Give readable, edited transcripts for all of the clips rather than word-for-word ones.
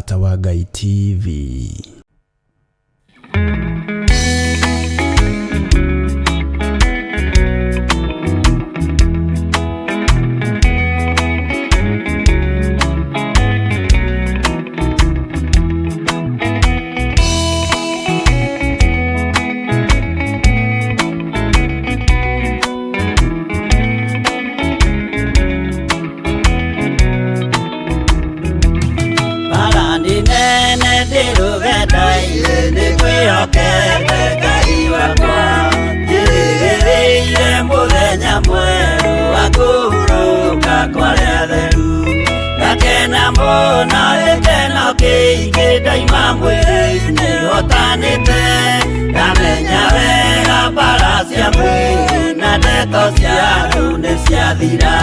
Mũrata wa Ngai TV. Bara nene ndĩrũgenda-inĩ nĩngwĩhokete Ngai wakwa njĩrĩgĩrĩire mũthenya mwerũ wa kũhurũka kwa arĩa atheru ngakena mũno gĩkeno kĩingĩ ndaima mwĩrĩ-inĩ hotanĩte ngamenya wega bara cia mwĩrĩ na ndeto cia andũ nĩ ciathira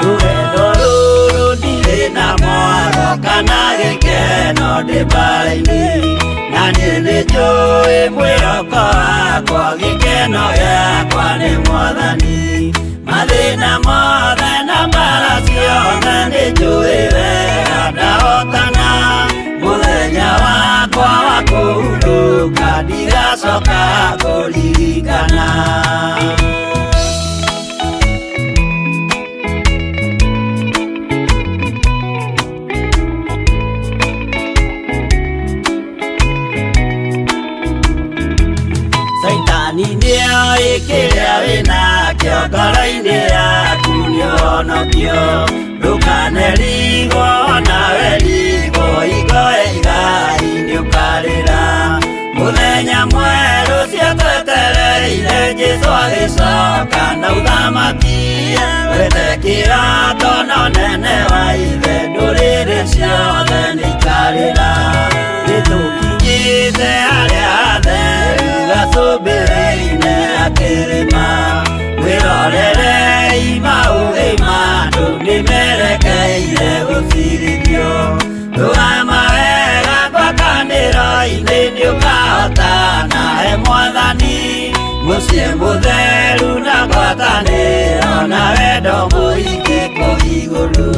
rũgendo rũrũ ndirĩ na mwaro kana gĩkeno ndĩ mbara-inĩ na niĩ nĩ njũĩ mwĩhoko wakwa gĩkeno gĩakwa nĩ mwathani mathĩna mothe na mbara ciothe nĩ njũĩ wega ndahotana mũthenya wakwa wa kũhurũka ndigacoka kũririkana. Caitani nĩoĩ kĩrĩa wĩnakĩo ngoro-inĩ yaku nĩũhonokio ndũkanerigwo nawe rigwo hingo ya igai nĩũkarĩra mũthenya mwerũ ciatwetereire Jesũ agĩcoka na ũthamaki wethe kĩrato na ũnene wa ithe ndũrĩrĩ ciothe nĩikarĩra nĩtũkinyĩte harĩa hatheru gacũmbĩrĩ-inĩ ya kĩrĩma mwĩrorerei maũthĩ ma andũ nĩmerekeire gũcirithio rũgama wega ngwatanĩro-inĩ nĩũkahotana he mwathani mũciĩ mũtheru na ngwatanĩro na wendo mũingĩ kũu igũrũ.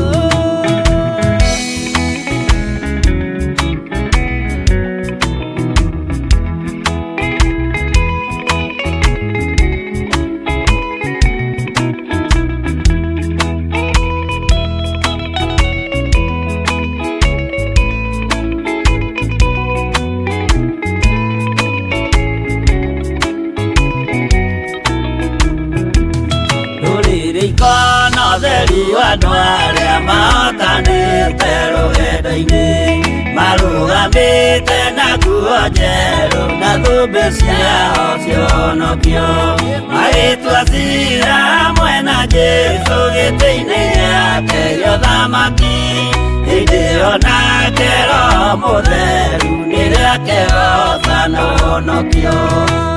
Rũrĩrĩ ikona ũtheri wa andũ arĩa mahotanĩte rũgendo-inĩ marũgamĩte na nguo njerũ na thũmbĩ ciao cionokio magĩtua cira hamwe na Jesũ gĩtĩ-inĩ gĩake gĩa ũthamaki hĩndĩ ĩyo nake Roho Mũtheru nĩrĩake hosana ũhonokio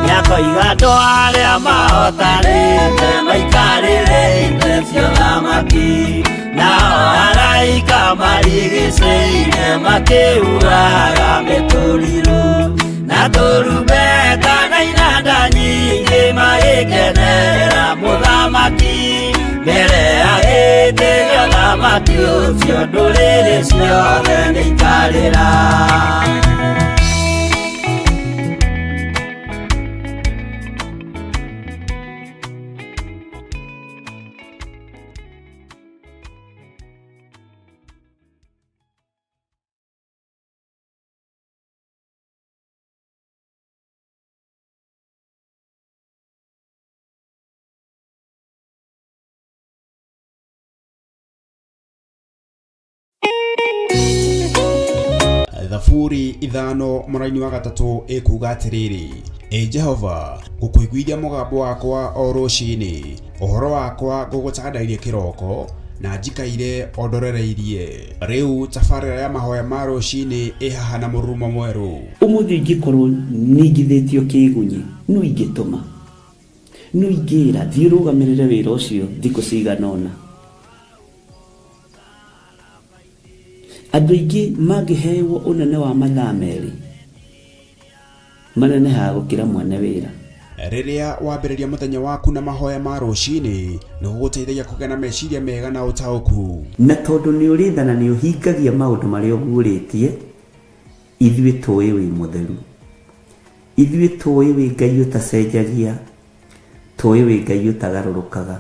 nĩakoiga andũ arĩa mahotanĩte maikarĩre itĩ cia ũthamaki nao araika marigicĩire makĩhuhaga mĩtũrirũ na tũrumbeta na inanda nyingĩ magĩkenera mũthamaki mbere ya gĩtĩ gĩa ũthamaki ũcio ndũrĩrĩ ciothe nĩikarĩra. Thaburi 5 mũraini wa 3 ĩkuga atĩrĩrĩ, Ĩ Jehova, ngũkũiguithia mũgambo wakwa o rũcinĩ, ũhoro wakwa ngũgũtandairie kĩroko, na njikaire o ndorereirie. Rĩu tabarĩra ya mahoya ma rũcinĩ ĩ haha na mũrurumo mwerũ. Ũmũthĩ ingĩkorwo ningithĩtio kĩgunyi, nũ ingĩtũma? Nũ ingĩra, thiĩ ũrũgamĩrĩre wĩra ũcio thikũ cigana ũna? Andũ aingĩ mangĩhewo ũnene wa mathaa 2, manenehaga gũkĩra mwene wĩra. Rĩrĩa wambĩrĩria mũthenya waku na mahoya ma rũcinĩ, nĩ gũgũteithagia kũgĩa na meciria mega na ũtaũku. Na tondũ nĩ ũrĩ tha na nĩ ũhingagia maũndũ marĩa ũguũrĩtie. Ithuĩ tũĩ wĩ mũtheru. Ithuĩ tũĩ wĩ Ngai ũtacenjagia, tũĩ wĩ Ngai ũtagarũrũkaga.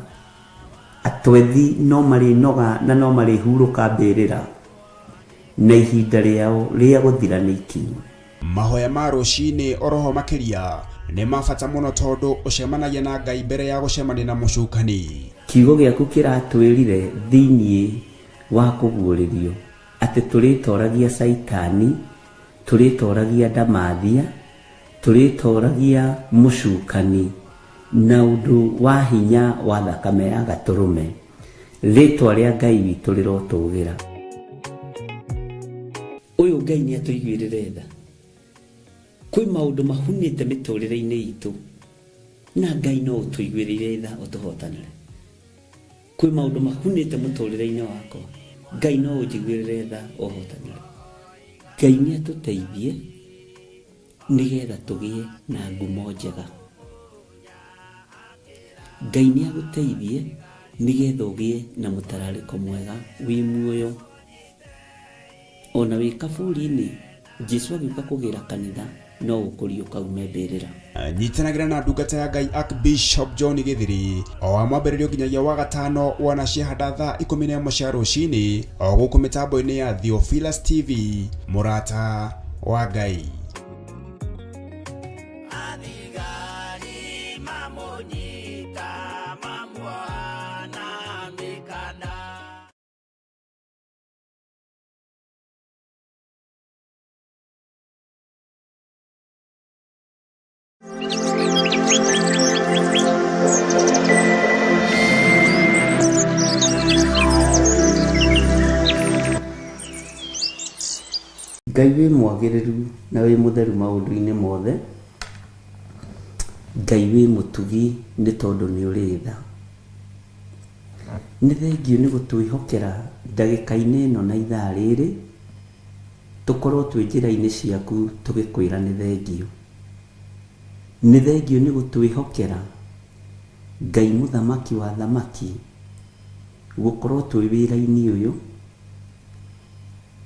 Atwethi no marĩnoga na no marĩhurũka mbĩrĩra, na ihinda rĩao rĩa gũthira nĩ ikinyu. Mahoya ma rũcinĩ oroho makĩria nĩ ma bata mũno tondũ ũcemanagia na Ngai mbere ya gũcemania na mũcukani. Kiugo gĩaku kĩratwĩrire thĩinĩ wa kũguũrĩrio atĩ tũrĩtoragia Caitani, tũrĩtoragia ndamathia, tũrĩtoragia mũcukani na ũndũ wa hinya wa thakame ya gatũrũme. Rĩtwa rĩa Ngai witũ rĩrotũgĩra. Ũyũ Ngai nĩ atũiguĩrĩre tha. Kwĩ maũndũ mahunĩte mĩtũrĩre-inĩ itũ na Ngai no ũtũiguĩrĩire tha ũtũhotanĩre. Kwĩ maũndũ mahunĩte mũtũrĩre-inĩ wakwa, Ngai no ũnjiguĩrĩre tha ũhotanĩre. Ngai nĩ atũteithie nĩgetha tũgĩe na ngumo njega. Ngai nĩ agũteithie nĩgetha ũgĩe na mũtararĩko mwega wĩ muoyo. Ona wĩ kaburi-inĩ, Jesu agĩũka kũgĩra kanitha no ũkũriũka ume mbĩrĩra. Nyitanagĩra na ndungata ya Ngai Archbishop John Gĩthiri o wa mwambĩrĩrio nginyagia wa gatano wona ciahanda thaa 11 cia rũcinĩ o gũkũ mĩtambo-inĩ ya Theophilus TV mũrata wa Ngai. Athigari mamũnyita mamuoha na mĩkanda. Ngai wĩ mwagĩrĩru na wĩ mũtheru maũndũ-inĩ mothe. Ngai wĩ mũtugi nĩ tondũ nĩ ũrĩ tha. Nĩ thengiũ nĩ gũtwĩhokera ndagĩka-inĩ ĩno na ithaa rĩrĩ, tũkorwo twĩ njĩra-inĩ ciaku tũgĩkwĩra nĩ thengiũ. Nĩ thengiũ nĩ gũtwĩhokera Ngai mũthamaki wa athamaki, gũkorwo twĩ wĩra-inĩ ũyũ,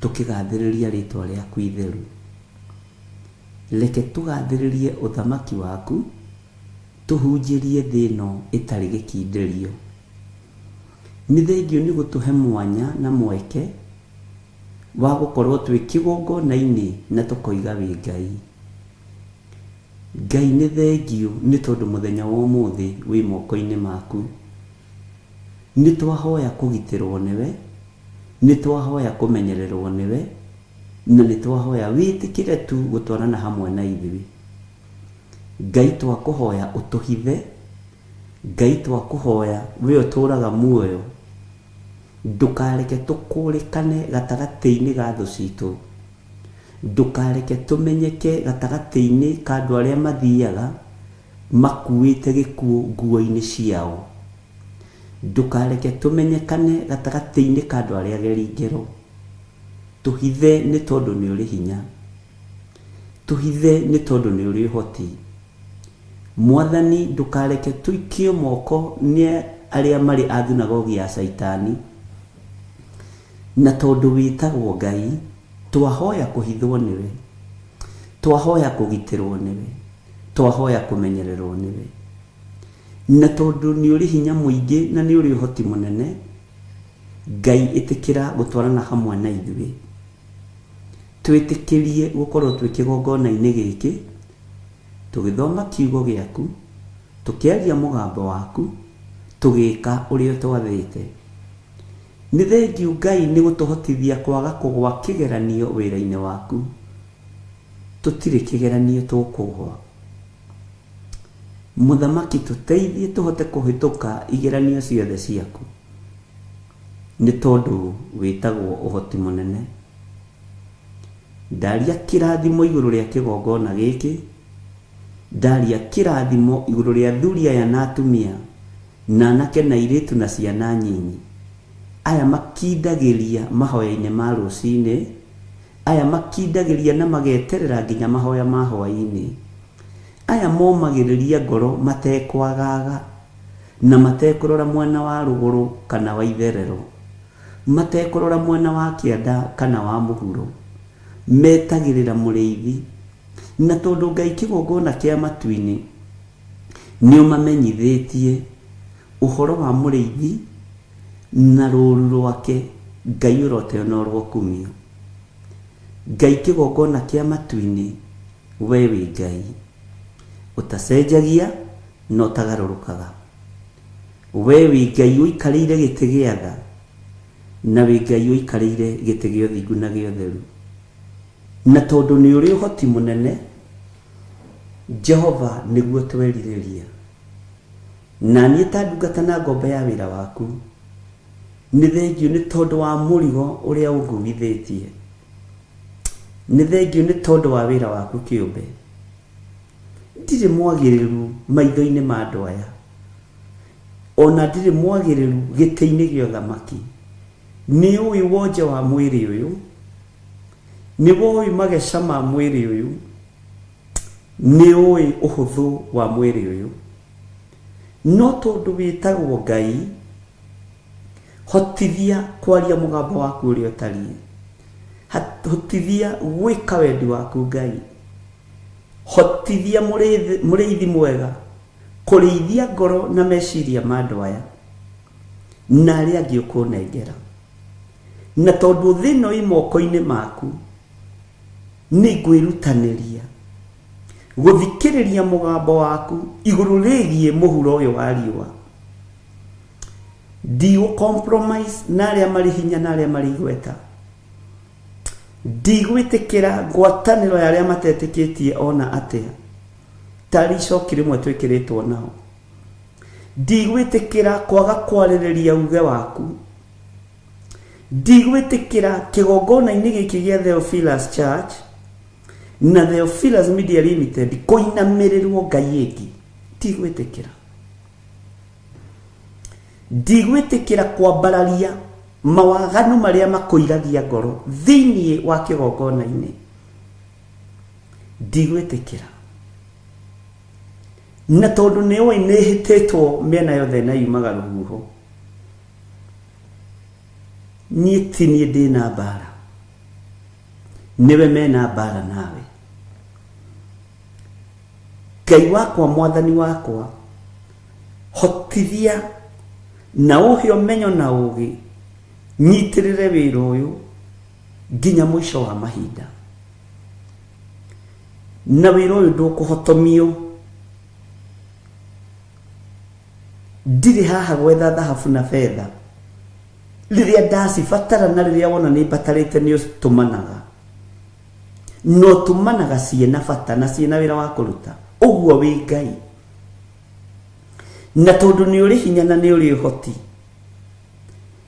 tũkĩgathĩrĩria rĩtwa rĩaku itheru. Reke tũgathĩrĩrie ũthamaki waku, tũhunjĩrie thĩ ĩno ĩtarĩ gĩkindĩrio. Nĩ thengiũ nĩ gũtũhe mwanya na mweke wa gũkorwo twĩ kĩgongona-inĩ na tũkoiga wĩ Ngai. Ngai nĩ thengiũ nĩ tondũ mũthenya wa ũmũthĩ wĩ moko-inĩ maku. Nĩ twahoya kũgitĩrwo nĩwe, nĩ twahoya kũmenyererwo nĩwe, na nĩ twahoya wĩtĩkĩre tu gũtwarana hamwe na ithuĩ. Ngai twakũhoya ũtũhithe, Ngai twakũhoya we ũtũraga muoyo, ndũkareke tũkũrĩkane gatagatĩ-inĩ ga thũ citũ. Ndũkareke tũmenyeke gatagatĩ-inĩ ka andũ arĩa mathiaga makuĩte gĩkuũ nguo-inĩ ciao. Ndũkareke tũmenyekane gatagatĩ-inĩ ka andũ arĩa ageri ngero. Tũhithe nĩ tondũ nĩ ũrĩ hinya. Tũhithe nĩ tondũ nĩ ũrĩ ũhoti. Mwathani ndũkareke tũikio moko nĩ arĩa marĩ a thunagogi ya Caitani. Na tondũ wĩtagwo Ngai, twahoya kũhithwo nĩwe, twahoya kũgitĩrwo nĩwe, twahoya kũmenyererwo nĩwe. Na tondũ nĩ ũrĩ hinya mũingĩ na nĩ ũrĩ ũhoti mũnene, Ngai ĩtĩkĩra gũtwarana hamwe na ithuĩ. Twĩtĩkĩrie gũkorwo twĩ kĩgongona-inĩ gĩkĩ, tũgĩthoma kiugo gĩaku, tũkĩaria mũgambo waku, tũgĩka ũrĩa ũtwathĩte. Nĩ thengiũ Ngai nĩ gũtũhotithia kwaga kũgwa kĩgeranio wĩra-inĩ waku. Tũtirĩ kĩgeranio tũkũgwa. Mũthamaki tũteithie tũhote kũhĩtũka igeranio ciothe ciaku. Nĩ tondũ wĩtagwo ũhoti mũnene. Ndaria kĩrathimo igũrũ rĩa kĩgongona gĩkĩ, ndaria kĩrathimo igũrũ rĩa athuri aya na atumia, na anake na airĩtu na ciana nyinyi, aya makindagĩria mahoya-inĩ ma rũcinĩ, aya makindagĩria na mageterera nginya mahoya ma hwaĩ-inĩ, aya momagĩrĩria ngoro matekwagaga, na matekũrora mwena wa rũgũrũ kana wa itherero, matekũrora mwena wa kĩanda kana wa mũhuro. Metagĩrĩra mũrĩithi. Na tondũ Ngai kĩgongona kĩa matu-inĩ nĩ ũmamenyithĩtie ũhoro wa mũrĩithi na rũru rwake, Ngai ũroteo na ũrokumio. Ngai kĩgongona kĩa matu-inĩ, we wĩ Ngai ũtacenjagia na ũtagarũrũkaga. We wĩ Ngai ũikarĩire gĩtĩ gĩa tha, na wĩ Ngai ũikarĩire gĩtĩ gĩa ũthingu na gĩa ũtheru. Na tondũ nĩ ũrĩ ũhoti mũnene, Jehova, nĩguo twerirĩria. Na niĩ ta ndungata na ngombo ya wĩra waku, nĩ thengiũ nĩ tondũ wa mũrigo ũrĩa ũnguithĩtie. Nĩ thengiũ nĩ tondũ wa wĩra waku kĩũmbe. Ndirĩ mwagĩrĩru maitho-inĩ ma andũ aya, o na ndirĩ mwagĩrĩru gĩtĩ-inĩ gĩa ũthamaki. Nĩ ũĩ wonje wa mwĩrĩ ũyũ, nĩ woĩ mageca ma mwĩrĩ ũyũ, nĩ ũĩ ũhũthũ wa mwĩrĩ ũyũ. No tondũ wĩtagwo Ngai, hotithia kwaria mũgambo waku ũrĩa ũtariĩ. Hotithia gwĩka wendi waku Ngai. Hotithia mũrĩithi mwega kũrĩithia ngoro na meciria ma andũ aya na arĩa angĩ ũkũnengera. Na tondũ thĩ ĩno ĩ moko-inĩ maku, nĩ ngwĩrutanĩria gũthikĩrĩria mũgambo waku igũrũ rĩgiĩ mũhuro ũyũ wa riũa. Ndigũ compromise na arĩa marĩ hinya na arĩa marĩ igweta. Ndigwĩtĩkĩra ngwatanĩro ya arĩa matetĩkĩtie ona atĩa, tarĩ icoki rĩmwe twĩkĩrĩtwo nao. Ndigwĩtĩkĩra kwaga kwarĩrĩria uge waku. Ndigwĩtĩkĩra kĩgongona-inĩ gĩkĩ gĩa Theophilus Church na Theophilus Media Limited kũinamĩrĩrwo ngai ĩngĩ. Ndigwĩtĩkĩra. Ndigwĩtĩkĩra kwambararia mawaganu marĩa makũiragia ngoro thĩinĩ wa kĩgongona-inĩ. Ndigwĩtĩkĩra. Na tondũ nĩ ũĩ nĩ hĩtĩtwo mĩena yothe na yumaga rũhuho, niĩ ti niĩ ndĩna mbara, nĩwe mena mbara nawe. Ngai wakwa, mwathani wakwa, hotithia na ũhe ũmenyo na ũgĩ, nyitĩrĩre wĩra ũyũ nginya mũico wa mahinda. Na wĩra ũyũ ndũkũhotomio. Ndirĩ haha gwetha thahabu na betha. Rĩrĩa ndacibatara na rĩrĩa wona nĩ mbatarĩte nĩ ũtũmanaga. Na ũtũmanaga ciĩna bata na ciĩna wĩra wa kũruta. Ũguo wĩ Ngai. Na tondũ nĩ ũrĩ hinya na nĩ ũrĩ ũhoti,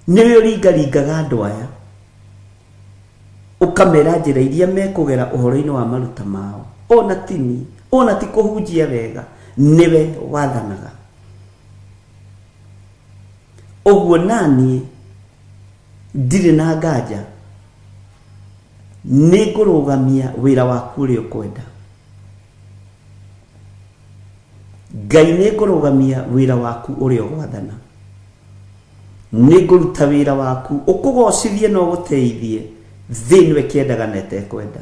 nĩwe ũringaringaga andũ aya, ũkamera njĩra iria mekũgera ũhoro-inĩ wa maruta mao. Ona ti niĩ, ona ti kũhunjia wega, nĩwe wathanaga. Ũguo naniĩ ndirĩ na nganja nĩ ngũrũgamia wĩra waku ũrĩa ũkwenda. Ngai nĩ ngũrũgamia wĩra waku ũrĩa ũgwathana. Nĩ ngũruta wĩra waku ũkũgocithie na ũgũteithie thĩ ĩno ĩkĩendaga na ĩtekwenda.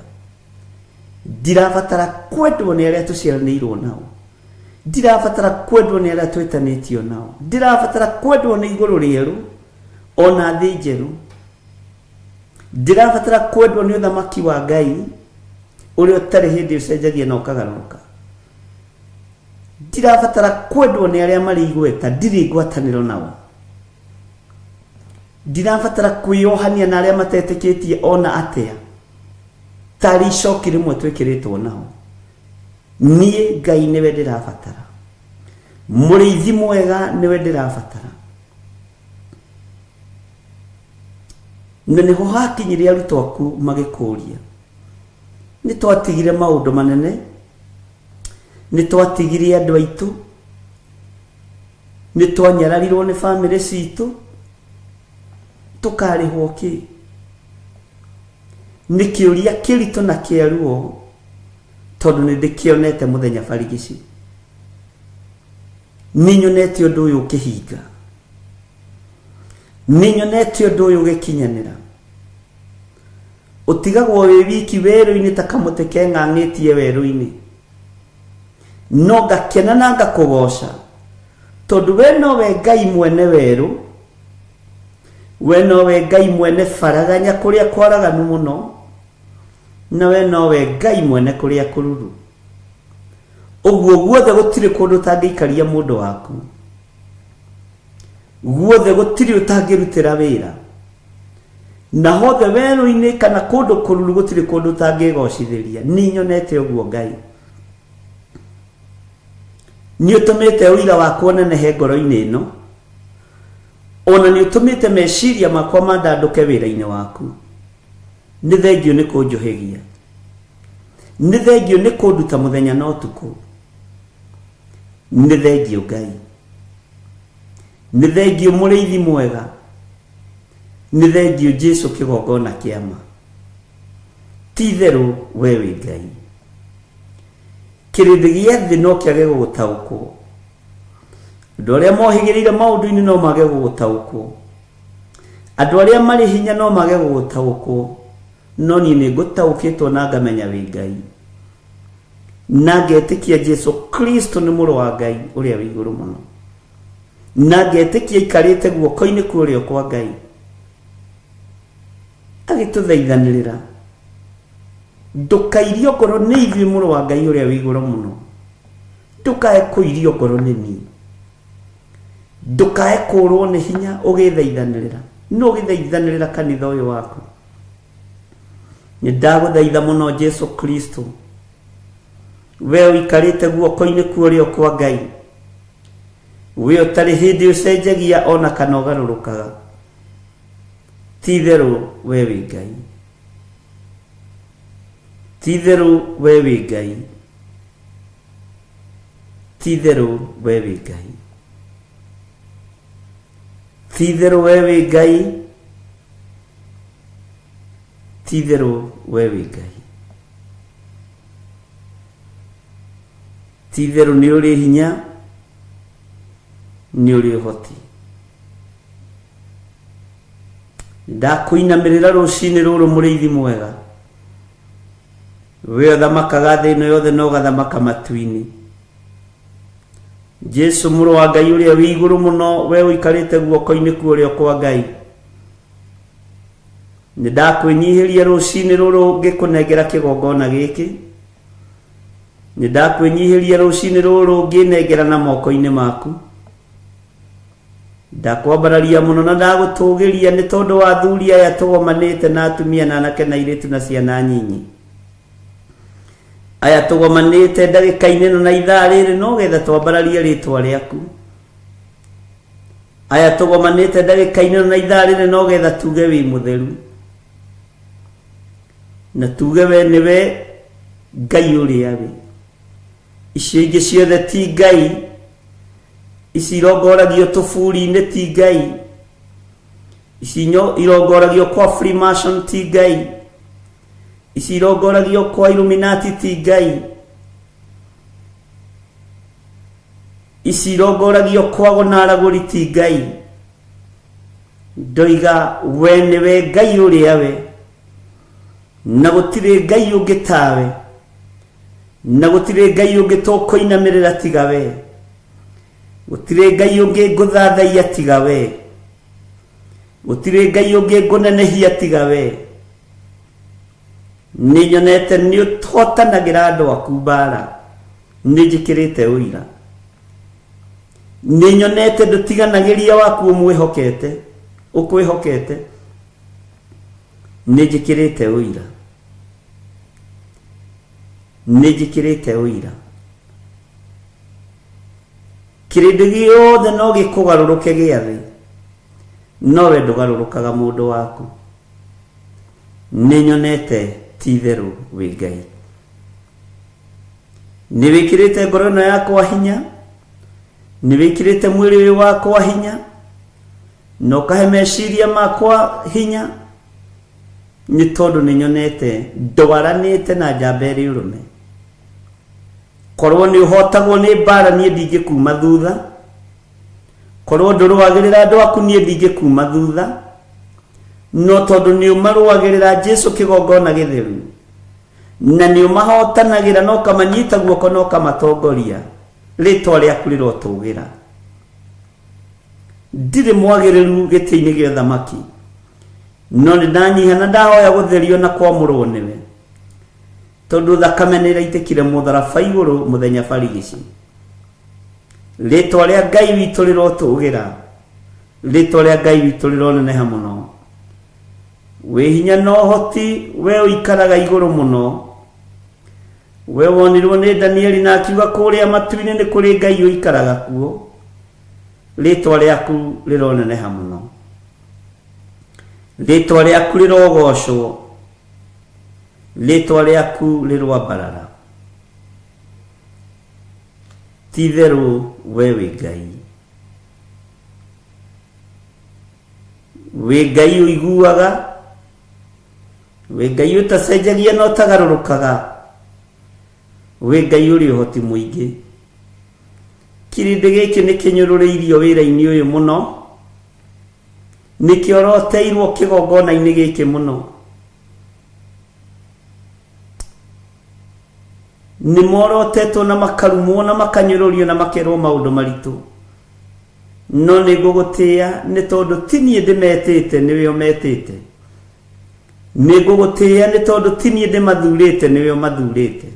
Ndirabatara kwendwo nĩ arĩa tũciaranĩirwo nao. Ndirabatara kwendwo nĩ arĩa twĩtanĩtio nao. Ndirabatara kwendwo nĩ igũrũ rĩerũ ona thĩ njerũ. Ndirabatara kwendwo nĩ ũthamaki wa Ngai ũrĩa ũtarĩ hĩndĩ ũcenjagia na ũkagarũrũka. Ndirabatara kwendwo nĩ arĩa marĩ igweta, ndirĩ ngwatanĩro nao. Ndirabatara kwĩyohania na arĩa matetĩkĩtie ona atĩa, tarĩ icoki rĩmwe twĩkĩrĩtwo nao. Niĩ Ngai nĩwe ndĩrabatara, mũrĩithi mwega nĩwe ndĩrabatara. Na nĩho hakinyire arutwo aku magĩkũria, nĩ twatigire maũndũ manene, nĩ twatigire andũ aitũ, nĩ twanyararirwo nĩ bamĩrĩ citũ, tũkarĩhwo kĩ? Nĩ kĩũria kĩritũ na kĩa ruo, tondũ nĩ ndĩkĩonete mũthenya barigici. Nĩ nyonete ũndũ ũyũ ũkĩhinga. Nĩ nyonete ũndũ ũyũ ũgĩkinyanĩra. Ũtigagwo wĩ wiki werũ-inĩ ta kamũtĩ keng'ang'ĩtie werũ-inĩ. No ngakena na ngakũgooca, tondũ we nowe Ngai mwene werũ, we nowe Ngai mwene baraganya kũrĩa kwaraganu mũno, na we nowe Ngai mwene kũrĩa kũruru. Ũguo guothe gũtirĩ kũndũ ũtangĩikaria mũndũ waku, guothe gũtirĩ ũtangĩrutĩra wĩra, na hothe werũ-inĩ kana kũndũ kũruru gũtirĩ kũndũ ũtangĩgocithĩria. Nĩ nyonete ũguo Ngai. Nĩ ũtũmĩte ũira wakwa ũnenehe ngoro-inĩ ĩno, ona nĩ ũtũmĩte meciria makwa mandandũke wĩra-inĩ waku. Nĩ thengiũ nĩ kũnjũhĩgia, nĩ thengiũ nĩ kũnduta mũthenya na ũtukũ. Nĩ thengiũ Ngai, nĩ thengiũ mũrĩithi mwega, nĩ thengiũ Jesu kĩgongona kĩa ma. Ti itherũ we wĩ Ngai. Kĩrĩndĩ gĩa thĩ no kĩage gũgũtaũkwo, andũ arĩa mohĩgĩrĩire maũndũ-inĩ no mage gũgũtaũkwo, andũ arĩa marĩ hinya no mage gũgũtaũkwo, no niĩ nĩ ngũtaũkĩtwo na ngamenya wĩ Ngai, na ngetĩkia Jesu Kristo nĩ mũrũ wa Ngai ũrĩa wĩ igũrũ mũno, na ngetĩkia aikarĩte guoko-inĩ kwa ũrĩo kwa Ngai agĩtũthaithanĩrĩra. Ndũkairio ngoro nĩ ithuĩ mũrũ wa Ngai ũrĩa wĩ igũrũ mũno, ndũkae kũirio ngoro nĩ niĩ, ndũkae kũrwo nĩ hinya ũgĩthaithanĩrĩra. No ũgĩthaithanĩrĩra kanitha ũyũ waku. Nĩ ndagũthaitha mũno Jesu Kristo, we ũikarĩte guoko-inĩ kwa ũrĩo kwa Ngai, we ũtarĩ hĩndĩ ũcenjagia ona kana ũgarũrũkaga. Ti itherũ we wĩ Ngai, ti itherũ we wĩ Ngai, ti itherũ we wĩ Ngai, ti itherũ we wĩ Ngai, ti itherũ we wĩ Ngai, ti itherũ nĩ ũrĩ hinya, nĩ ũrĩ ũhoti. Ndakũinamĩrĩra rũcinĩ rũrũ mũrĩithi mwega, we ũthamakaga thĩ ĩno yothe na ũgathamaka matu-inĩ. Jesu mũrũ wa Ngai ũrĩa wĩ igũrũ mũno, we ũikarĩte guoko-inĩ kwa ũrĩo kwa Ngai, nĩ ndakwĩnyihĩria rũcinĩ rũrũ ngĩkũnengera kĩgongona gĩkĩ. Nĩ ndakwĩnyihĩria rũcinĩ rũrũ ngĩnengera na moko-inĩ maku. Ndakwambararia mũno na ndagũtũgĩria nĩ tondũ wa athuri aya tũgomanĩte na atumia na anake na airĩtu na ciana nyinyi. Aya tũgomanĩte ndagĩka-inĩ ĩno na ithaa rĩrĩ no getha twambararie rĩtwa rĩaku. Aya tũgomanĩte ndagĩka-inĩ ĩno na ithaa rĩrĩ no getha tuge wĩ mũtheru, na tuge we nĩwe Ngai ũrĩa wĩ. Icio ingĩ ciothe ti Ngai, ici irongoragio tũburi-inĩ ti Ngai, ici irongoragio kwa Freemason ti Ngai, ici irongoragio kwa Illuminati ti Ngai, ici irongoragio kwa gonaragũri ti Ngai. Ndoiga we nĩwe Ngai ũrĩa we, na gũtirĩ Ngai ũngĩ tawe, na gũtirĩ Ngai ũngĩ tũkũinamĩrĩra tiga we, gũtirĩ Ngai ũngĩ ngũthathaiya tiga we, gũtirĩ Ngai ũngĩ ngũnenehia tiga we. Nĩ nyonete nĩ ũhotanagĩra andũ aku mbara, nĩ njĩkĩrĩte ũira. Nĩ nyonete ndũtiganagĩria waku ũmwĩhokete, ũkwĩhokete, nĩ njĩkĩrĩte ũira. Nĩ njĩkĩrĩte ũira. Kĩrĩndĩ gĩothe no gĩkũgarũrũke gĩa thĩ, no we ndũgarũrũkaga mũndũ waku. Nĩ nyonete ti itherũ wĩ Ngai. Nĩ wĩkĩrĩte ngoro ĩno yakwa hinya, nĩ wĩkĩrĩte mwĩrĩ ũyũ wakwa hinya, na ũkahe meciria makwa hinya, nĩ tondũ nĩ nyonete ndwaranĩte na njamba ĩrĩ ũrũme. Korwo nĩ ũhotagwo nĩ mbara niĩ ndingĩkuma thutha, korwo ndũrũagĩrĩra andũ aku niĩ ndingĩkuma thutha. No tondũ nĩ ũmarũagĩrĩra Jesu kĩgongona gĩtheru, na nĩ ũmahotanagĩra na ũkamanyita guoko na ũkamatongoria, rĩtwa rĩaku rĩrotũgĩra. Ndirĩ mwagĩrĩru gĩtĩ-inĩ gĩa ũthamaki, no nĩ ndanyiha na ndahoya gũtherio na kwamũrwo nĩwe, tondũ thakame nĩ ĩraitĩkire mũtharaba igũrũ mũthenya barigici. Rĩtwa rĩa Ngai witũ rĩrotũgĩra, rĩtwa rĩa Ngai witũ rĩroneneha mũno. Wĩ hinya na ũhoti, we ũikaraga igũrũ mũno. We wonirwo nĩ Danieli na akiuga kũrĩa matu-inĩ nĩ kũrĩ Ngai ũikaraga kuo. Rĩtwa rĩaku rĩroneneha mũno. Rĩtwa rĩaku rĩrogocwo. Rĩtwa rĩaku rĩroambarara. Ti-itherũ we wĩ Ngai. Wĩ Ngai ũiguaga, wĩ Ngai ũtacenjagia na ũtagarũrũkaga, wĩ Ngai ũrĩ ũhoti mũingĩ. Kĩrĩndĩ gĩkĩ nĩ kĩnyũrũrĩirio wĩra-inĩ ũyũ mũno, nĩ kĩoroteirwo kĩgongona-inĩ gĩkĩ mũno. Nĩ morotetwo na makarumwo na makanyũrũrio na makerwo maũndũ maritũ. No nĩ ngũgũtĩĩa nĩ tondũ ti niĩ ndĩmetĩte, nĩwe ũmetĩte. Nĩ ngũgũtĩĩa nĩ tondũ ti niĩ ndĩmathurĩte, nĩwe ũmathurĩte.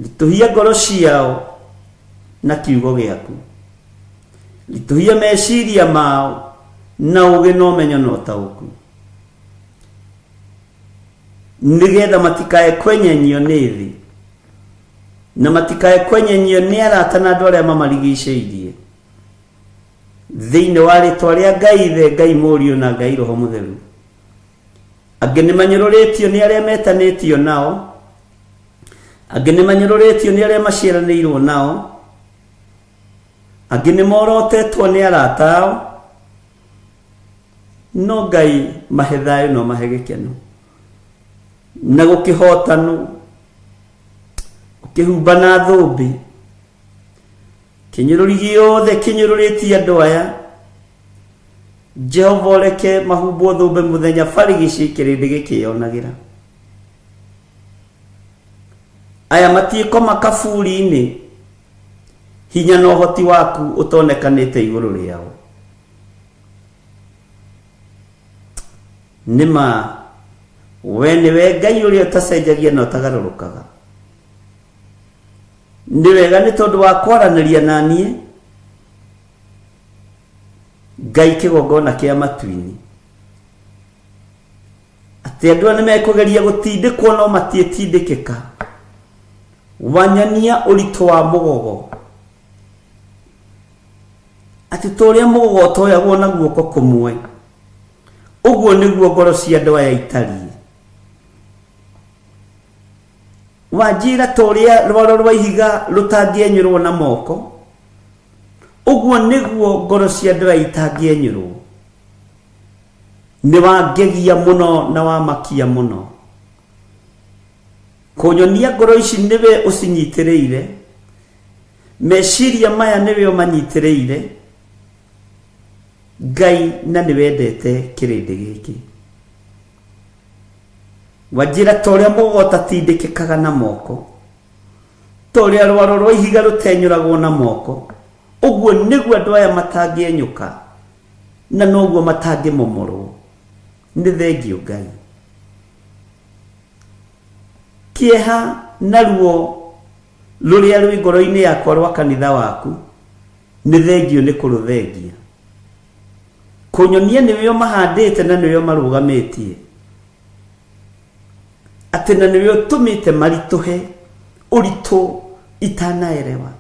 Ritũhia ngoro ciao na kiugo gĩaku. Ritũhia meciria mao na ũũgĩ na ũmenyo na ũtaũku. Nĩgetha matikae kwenyenyio nĩ thĩ na matikae kwenyenyio nĩ arata na andũ arĩa mamarigicĩirie. Thĩinĩ wa rĩtwa rĩa Ngai Ithe, Ngai Mũriũ na Ngai Roho Mũtheru. Angĩ nĩ manyũrũrĩtio nĩ arĩa metanĩtio nao, angĩ nĩ manyũrũrĩtio nĩ arĩa maciaranĩirwo nao, angĩ nĩ morotetwo nĩ arata ao, no Ngai mahe thayũ no mahe gĩkeno na gũkĩhotanwo, ũkĩhumba na thũmbĩ. Kĩnyũrũri gĩothe kĩnyũrũrĩtie andũ aya, Jehova ũreke mahumbwo thũmbĩ mũthenya barigici kĩrĩndĩ gĩkĩyonagĩra. Aya matiĩkoma kaburi-inĩ, hinya na ũhoti waku ũtonekanĩte igũrũ rĩao. Nĩ ma we nĩwe Ngai ũrĩa ũtacenjagia na ũtagarũrũkaga. Nĩ wega nĩ tondũ wa kwaranĩria na niĩ, Ngai kĩgongona kĩa matu-inĩ. Atĩ andũ aya nĩ mekũgeria gũtindĩkwo no matiĩtindĩkĩka. Wanyonia ũritũ wa mũgogo. Atĩ ta ũrĩa mũgogo ũtoyagwo na guoko kũmwe, ũguo nĩguo ngoro cia andũ aya itariĩ. Wanjĩra ta ũrĩa rwaro rwa ihiga rũtangĩenyũrwo na moko, ũguo nĩguo ngoro cia andũ aya itangĩenyũrwo. Nĩ wangegia mũno na wamakia mũno. Kũnyonia ngoro ici nĩwe ũcinyitĩrĩire, meciria maya nĩwe ũmanyitĩrĩire, Ngai, na nĩ wendete kĩrĩndĩ gĩkĩ. Wanjĩra ta ũrĩa mũgogo ũtatindĩkĩkaga na moko, ta ũrĩa rwaro rwa ihiga rũtenyũragwo na moko, ũguo nĩguo andũ aya matangĩenyũka, na noguo matangĩmomorwo. Nĩ thengiũ Ngai. Kĩeha na ruo rũrĩa rwĩ ngoro-inĩ yakwa rwa kanitha waku, nĩ thengiũ nĩ kũrũthengia. Kũnyonia nĩwe ũmahandĩte na nĩwe ũmarũgamĩtie, atĩ na nĩwe ũtũmĩte maritũhe ũritũ itanaerewa.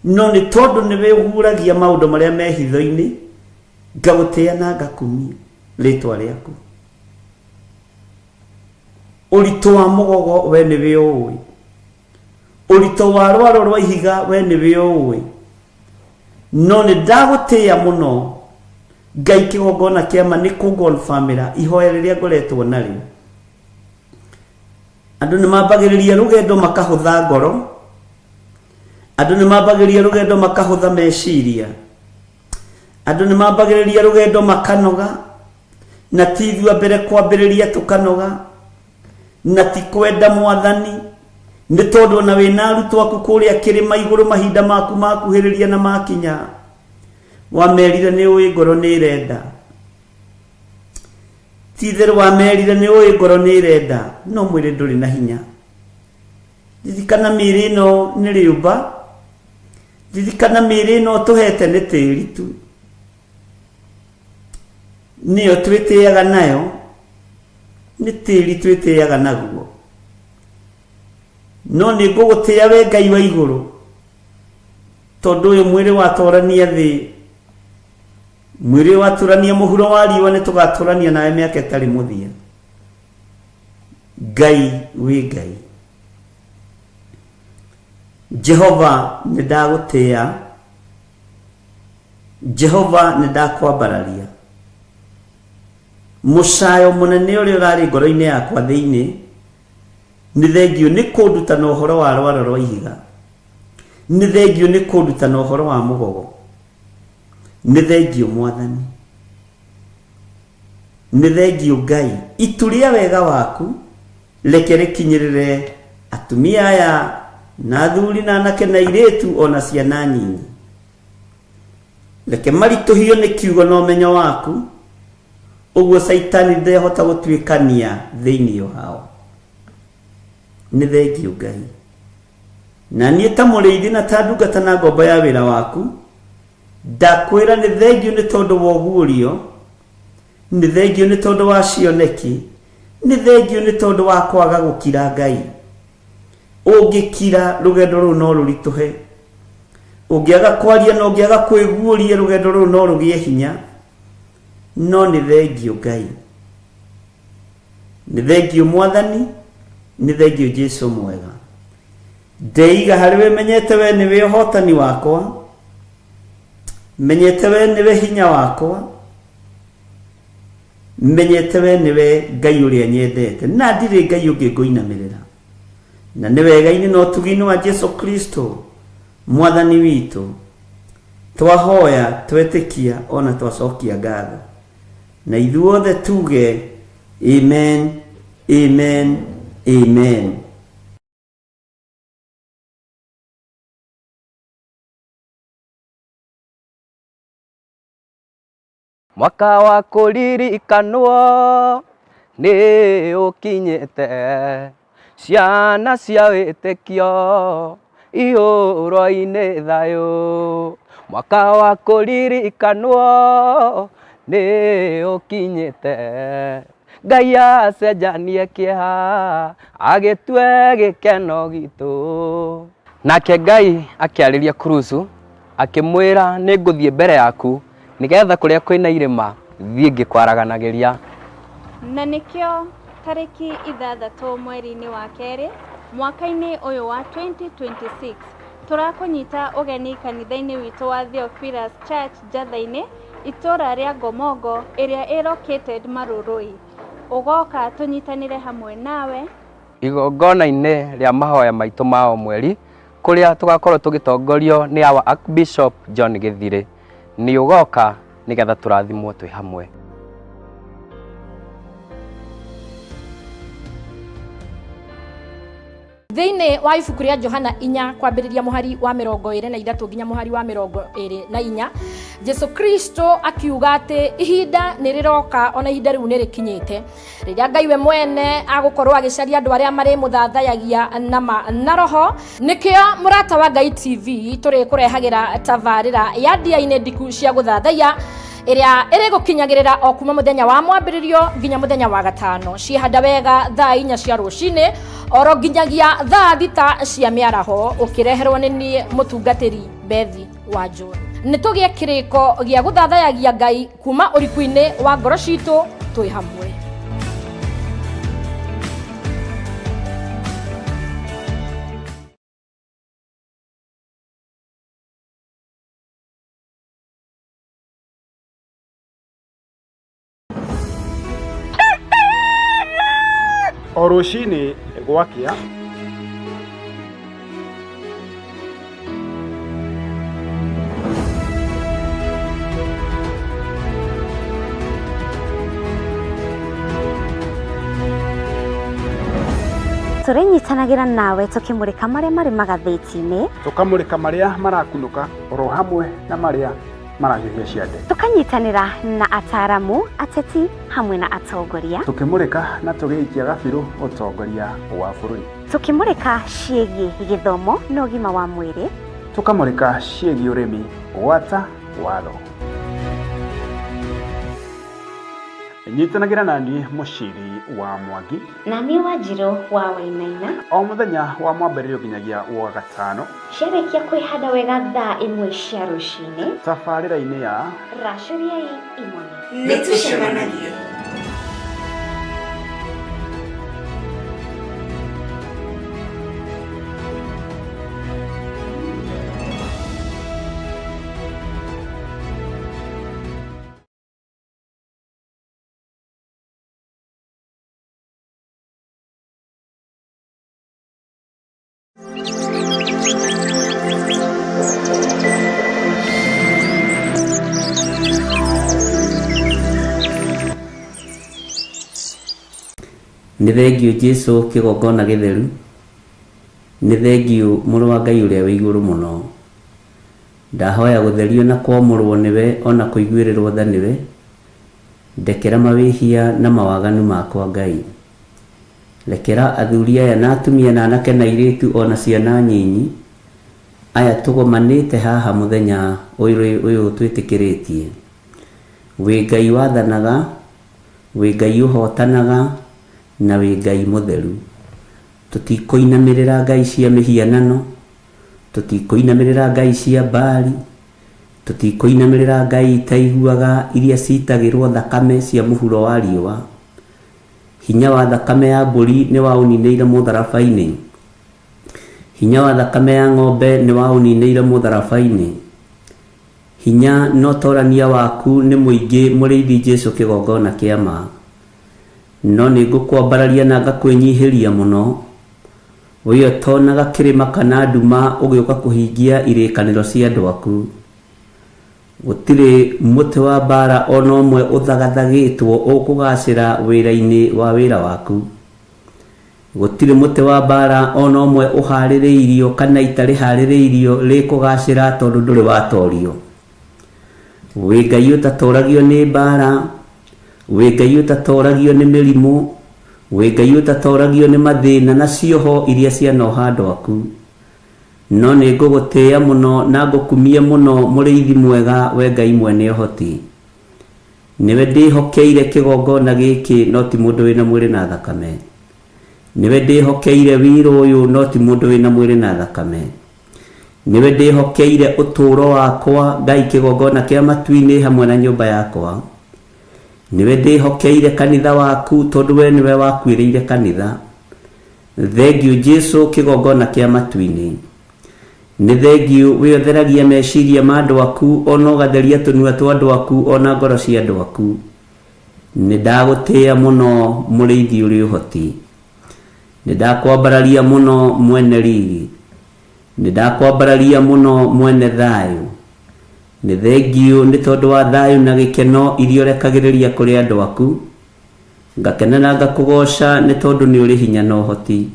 No nĩ tondũ nĩwe ũguũragia maũndũ marĩa me hitho-inĩ, ngagũtĩĩa na ngakumia rĩtwa rĩaku. Ũritũ wa mũgogo we nĩwe ũũĩ, ũritũ wa rwaro rwa ihiga we nĩwe ũũĩ. No nĩ ndagũtĩĩa mũno Ngai kĩgongona kĩa ma nĩ kũngonbamĩra ihoya rĩrĩa ngoretwo narĩo. Andũ nĩ mambagĩrĩria rũgendo makahũtha ngoro, andũ nĩ mambagĩrĩria rũgendo makahũtha meciria. Andũ nĩ mambagĩrĩria rũgendo makanoga, na ti ithuĩ a mbere kwambĩrĩria tũkanoga, na ti kwenda Mwathani, nĩ tondũ ona wĩna arutwo aku kũrĩa kĩrĩma igũrũ mahinda maku makuhĩrĩria na makinya, wamerire nĩ ũĩ ngoro nĩ ĩrenda. Ti itherũ wamerire nĩ ũĩ ngoro nĩ ĩrenda, no mwĩrĩ ndũrĩ na hinya. Ririkana mĩĩrĩ ĩno nĩ rĩũmba, ririkana mĩĩrĩ ĩno ũtũhete nĩ tĩri tu, nĩyo twĩtĩaga nayo, nĩ tĩri twĩtĩaga naguo. No nĩ ngũgũtĩa we Ngai wa igũrũ, tondũ ũyũ mwĩrĩ watũrania thĩ, mwĩrĩ watũrania mũhuro wa riũa, nĩ tũgatũrania nawe mĩaka ĩtarĩ mũthia. Ngai wĩ Ngai. Jehova nĩ ndagũtĩa, Jehova nĩ ndakwambararia. Mũcayo mũnene ũrĩa ũrarĩ ngoro-inĩ yakwa thĩinĩ, nĩ thengiũ nĩ kũnduta na ũhoro wa rwaro rwa ihiga, nĩ thengiũ nĩ kũnduta na ũhoro wa mũgogo, nĩ thengiũ Mwathani. Nĩ thengiũ Ngai, itu rĩa wega waku reke rĩkinyĩrĩre atumia aya na athuri na anake na airĩtu o na ciana nyinyi. Reke maritũhio nĩ kiugo na ũmenyo waku, ũguo Caitani ndehota gũtuĩkania thĩinĩ wao. Nĩ thengiũ Ngai. Na niĩ ta mũrĩithi na ta ndungata na ngombo ya wĩra waku, Ndakwĩra nĩ thengiũ nĩ tondũ wa ũguũrio, nĩ thengiũ nĩ tondũ wa cioneki, nĩ thengiũ nĩ tondũ wa kwaga gũkira Ngai. Ũngĩkira rũgendo rũu no rũritũhe. Ũngĩaga kwaria na ũngĩaga kwĩguũria rũgendo rũu no rũgĩe hinya. No nĩ thengiũ Ngai. Nĩ thengiũ Mwathani, nĩ thengiũ Jesu mwega. Ndeiga harĩ we menyete we nĩwe ũhotani wakwa, menyete we nĩwe hinya wakwa, menyete we nĩwe Ngai ũrĩa nyendete, na ndirĩ Ngai ũngĩ ngũinamĩrĩra. Na nĩ wega-inĩ na ũtugi-inĩ wa Jesu Kristo Mwathani witũ, twahoya, twetĩkia, ona twacokia ngatho. Na ithuothe tuge amen, amen, amen. Mwaka wa kũririkanwo nĩ ũkinyĩte, ciana cia wĩtĩkio ihũrwo-inĩ thayũ. Mwaka wa kũririkanwo nĩ ũkinyĩte, Ngai acenjanie kĩeha agĩtue gĩkeno gitũ. Nake Ngai akĩarĩria Kurusu akĩmwĩra nĩ ngũthiĩ mbere yaku nĩgetha kũrĩa kwĩna irĩma thiĩ ngĩkwaraganagĩria. Na nĩkĩo tarĩki ithathatũ mweri-inĩ wa kerĩ mwaka-inĩ ũyũ wa 2026 tũrakũnyita ũgeni kanitha-inĩ witũ wa Theophilus Church Njatha-inĩ itũra rĩa Ngomongo ĩrĩa ĩ located Marurui. Ũgoka tũnyitanĩre hamwe nawe. Igongona-inĩ rĩa mahoya maitũ ma o mweri kũrĩa tũgakorwo tũgĩtongorio nĩ our Archbishop John Gĩthirĩ. Nĩ ũgoka nĩgetha tũrathimwo twĩ hamwe. Thĩinĩ wa ibuku rĩa Johana inya kwambĩrĩria mũhari wa 23 nginya mũhari wa 24, Jesu Kristo akiuga atĩ ihinda nĩ rĩroka ona ihinda rĩu nĩ rĩkinyĩte rĩrĩa Ngai we mwene agũkorwo agĩcaria andũ arĩa marĩmũthathayagia na ma na roho. Nĩkĩo Mũrata wa Ngai TV tũrĩkũrehagĩra tabarĩra ya ndia-inĩ ndiku cia gũthathaiya ĩrĩa ĩrĩgũkinyagĩrĩra o kuma mũthenya wa mwambĩrĩrio nginya mũthenya wa gatano, ciĩhanda wega thaa 4 cia rũcinĩ oro nginyagia thaa 6 cia mĩaraho, ũkĩreherwo nĩ niĩ mũtungatĩri Bethi wa John. Nĩ tũgĩe kĩrĩko gĩa gũthathayagia Ngai kuma ũriku-inĩ wa ngoro citũ twĩ hamwe. O rũcinĩ gwakĩa, Tũrĩnyitanagĩra nawe tũkĩmũrĩka marĩa marĩ magathĩti-inĩ, Tũkamũrĩka marĩa marakunũka oro hamwe na marĩa marahiũhia ciande. Tũkanyitanĩra na ataaramu, ateti hamwe na atongoria. Tũkĩmũrĩka na tũgĩikia gabirũ ũtongoria wa bũrũri. Tũkĩmũrĩka ciĩgiĩ gĩthomo na ũgima wa mwĩrĩ. Tũkamũrĩka ciĩgiĩ ũrĩmi gwata watho. Nyitanagĩra na niĩ Mũciri wa Mwangi. Na niĩ Wanjirũ wa Wainaina. O mũthenya wa mwambĩrĩrio nginyagia wa gatano. Ciarĩkia kwĩhanda wega thaa ĩmwe cia rũcinĩ. Tabarĩra-inĩ ya Racũriai Imone. Nĩtũcemanagie. Nĩ thengiũ Jesu kĩgongona gĩtheru, nĩ thengiũ mũrũ wa Ngai ũrĩa wĩ igũrũ mũno. Ndahoya gũtherio na kwamũrwo nĩwe ona kũiguĩrĩrwo tha nĩwe, ndekera mawĩhia na mawaganu makwa Ngai. Rekera athuri aya na atumia na anake na airĩtu ona ciana nyinyi, aya tũgomanĩte haha mũthenya ũyũ twĩtĩkĩrĩtie. Wĩ Ngai wathanaga, wĩ Ngai ũhotanaga, na wĩ Ngai mũtheru. Tũtikũinamĩrĩra ngai cia mĩhianano, tũtikũinamĩrĩra ngai cia Baali, tũtikũinamĩrĩra ngai itaiguaga iria citagĩrwo thakame cia mũhuro wa riũa. Hinya wa thakame ya mbũri nĩ waũninĩire mũtharaba-inĩ. Hinya wa thakame ya ng'ombe nĩ waũninĩire mũtharaba-inĩ. Hinya na ũtorania waku nĩ mũingĩ mũrĩithi Jesu kĩgongona kĩa ma. No nĩ ngũkwambararia na ngakwĩnyihĩria mũno. We ũtonaga kĩrĩma kana nduma ũgĩũka kũhingia irĩkanĩro cia andũ aku. Gũtirĩ mũtĩ wa mbara ona ũmwe ũthagathagĩtwo ũkũgacĩra wĩra-inĩ wa wĩra waku. Gũtirĩ mũtĩ wa mbara ona ũmwe ũharĩrĩirio kana ita rĩharĩrĩirio rĩkũgacĩra tondũ ndũrĩ watorio. Wĩ Ngai ũtatoragio nĩ mbara, wĩ Ngai ũtatoragio nĩ mĩrimũ, wĩ Ngai ũtatoragio nĩ mathĩna na cioho iria cianoha andũ aku. No nĩ ngũgũtĩĩa mũno na ngũkumie mũno mũrĩithi mwega we Ngai mwene ũhoti. Nĩwe ndĩhokeire kĩgongona gĩkĩ no ti mũndũ wĩna mwĩrĩ na thakame. Nĩwe ndĩhokeire wĩra ũyũ no ti mũndũ wĩna mwĩrĩ na thakame. Nĩwe ndĩhokeire ũtũũro wakwa Ngai kĩgongona kĩa matu-inĩ hamwe na nyũmba yakwa. Nĩwe ndĩhokeire kanitha waku tondũ we nĩwe wakuĩrĩire kanitha. Thengiũ Jesu kĩgongona kĩa matu-inĩ. Nĩ thengiũ we ũtheragia meciria ma andũ aku ona ũgatheria tũnua twa andũ aku ona ngoro cia andũ aku. Nĩ ndagũtĩĩa mũno mũrĩithi ũrĩ ũhoti. Nĩ ndakwambararia mũno mwene riri. Nĩ ndakwambararia mũno mwene thayũ. Nĩ thengiũ nĩ tondũ wa thayũ na gĩkeno iria ũrekagĩrĩria kũrĩ andũ aku. Ngakena na ngakũgoca nĩ tondũ nĩ ũrĩ hinya na ũhoti.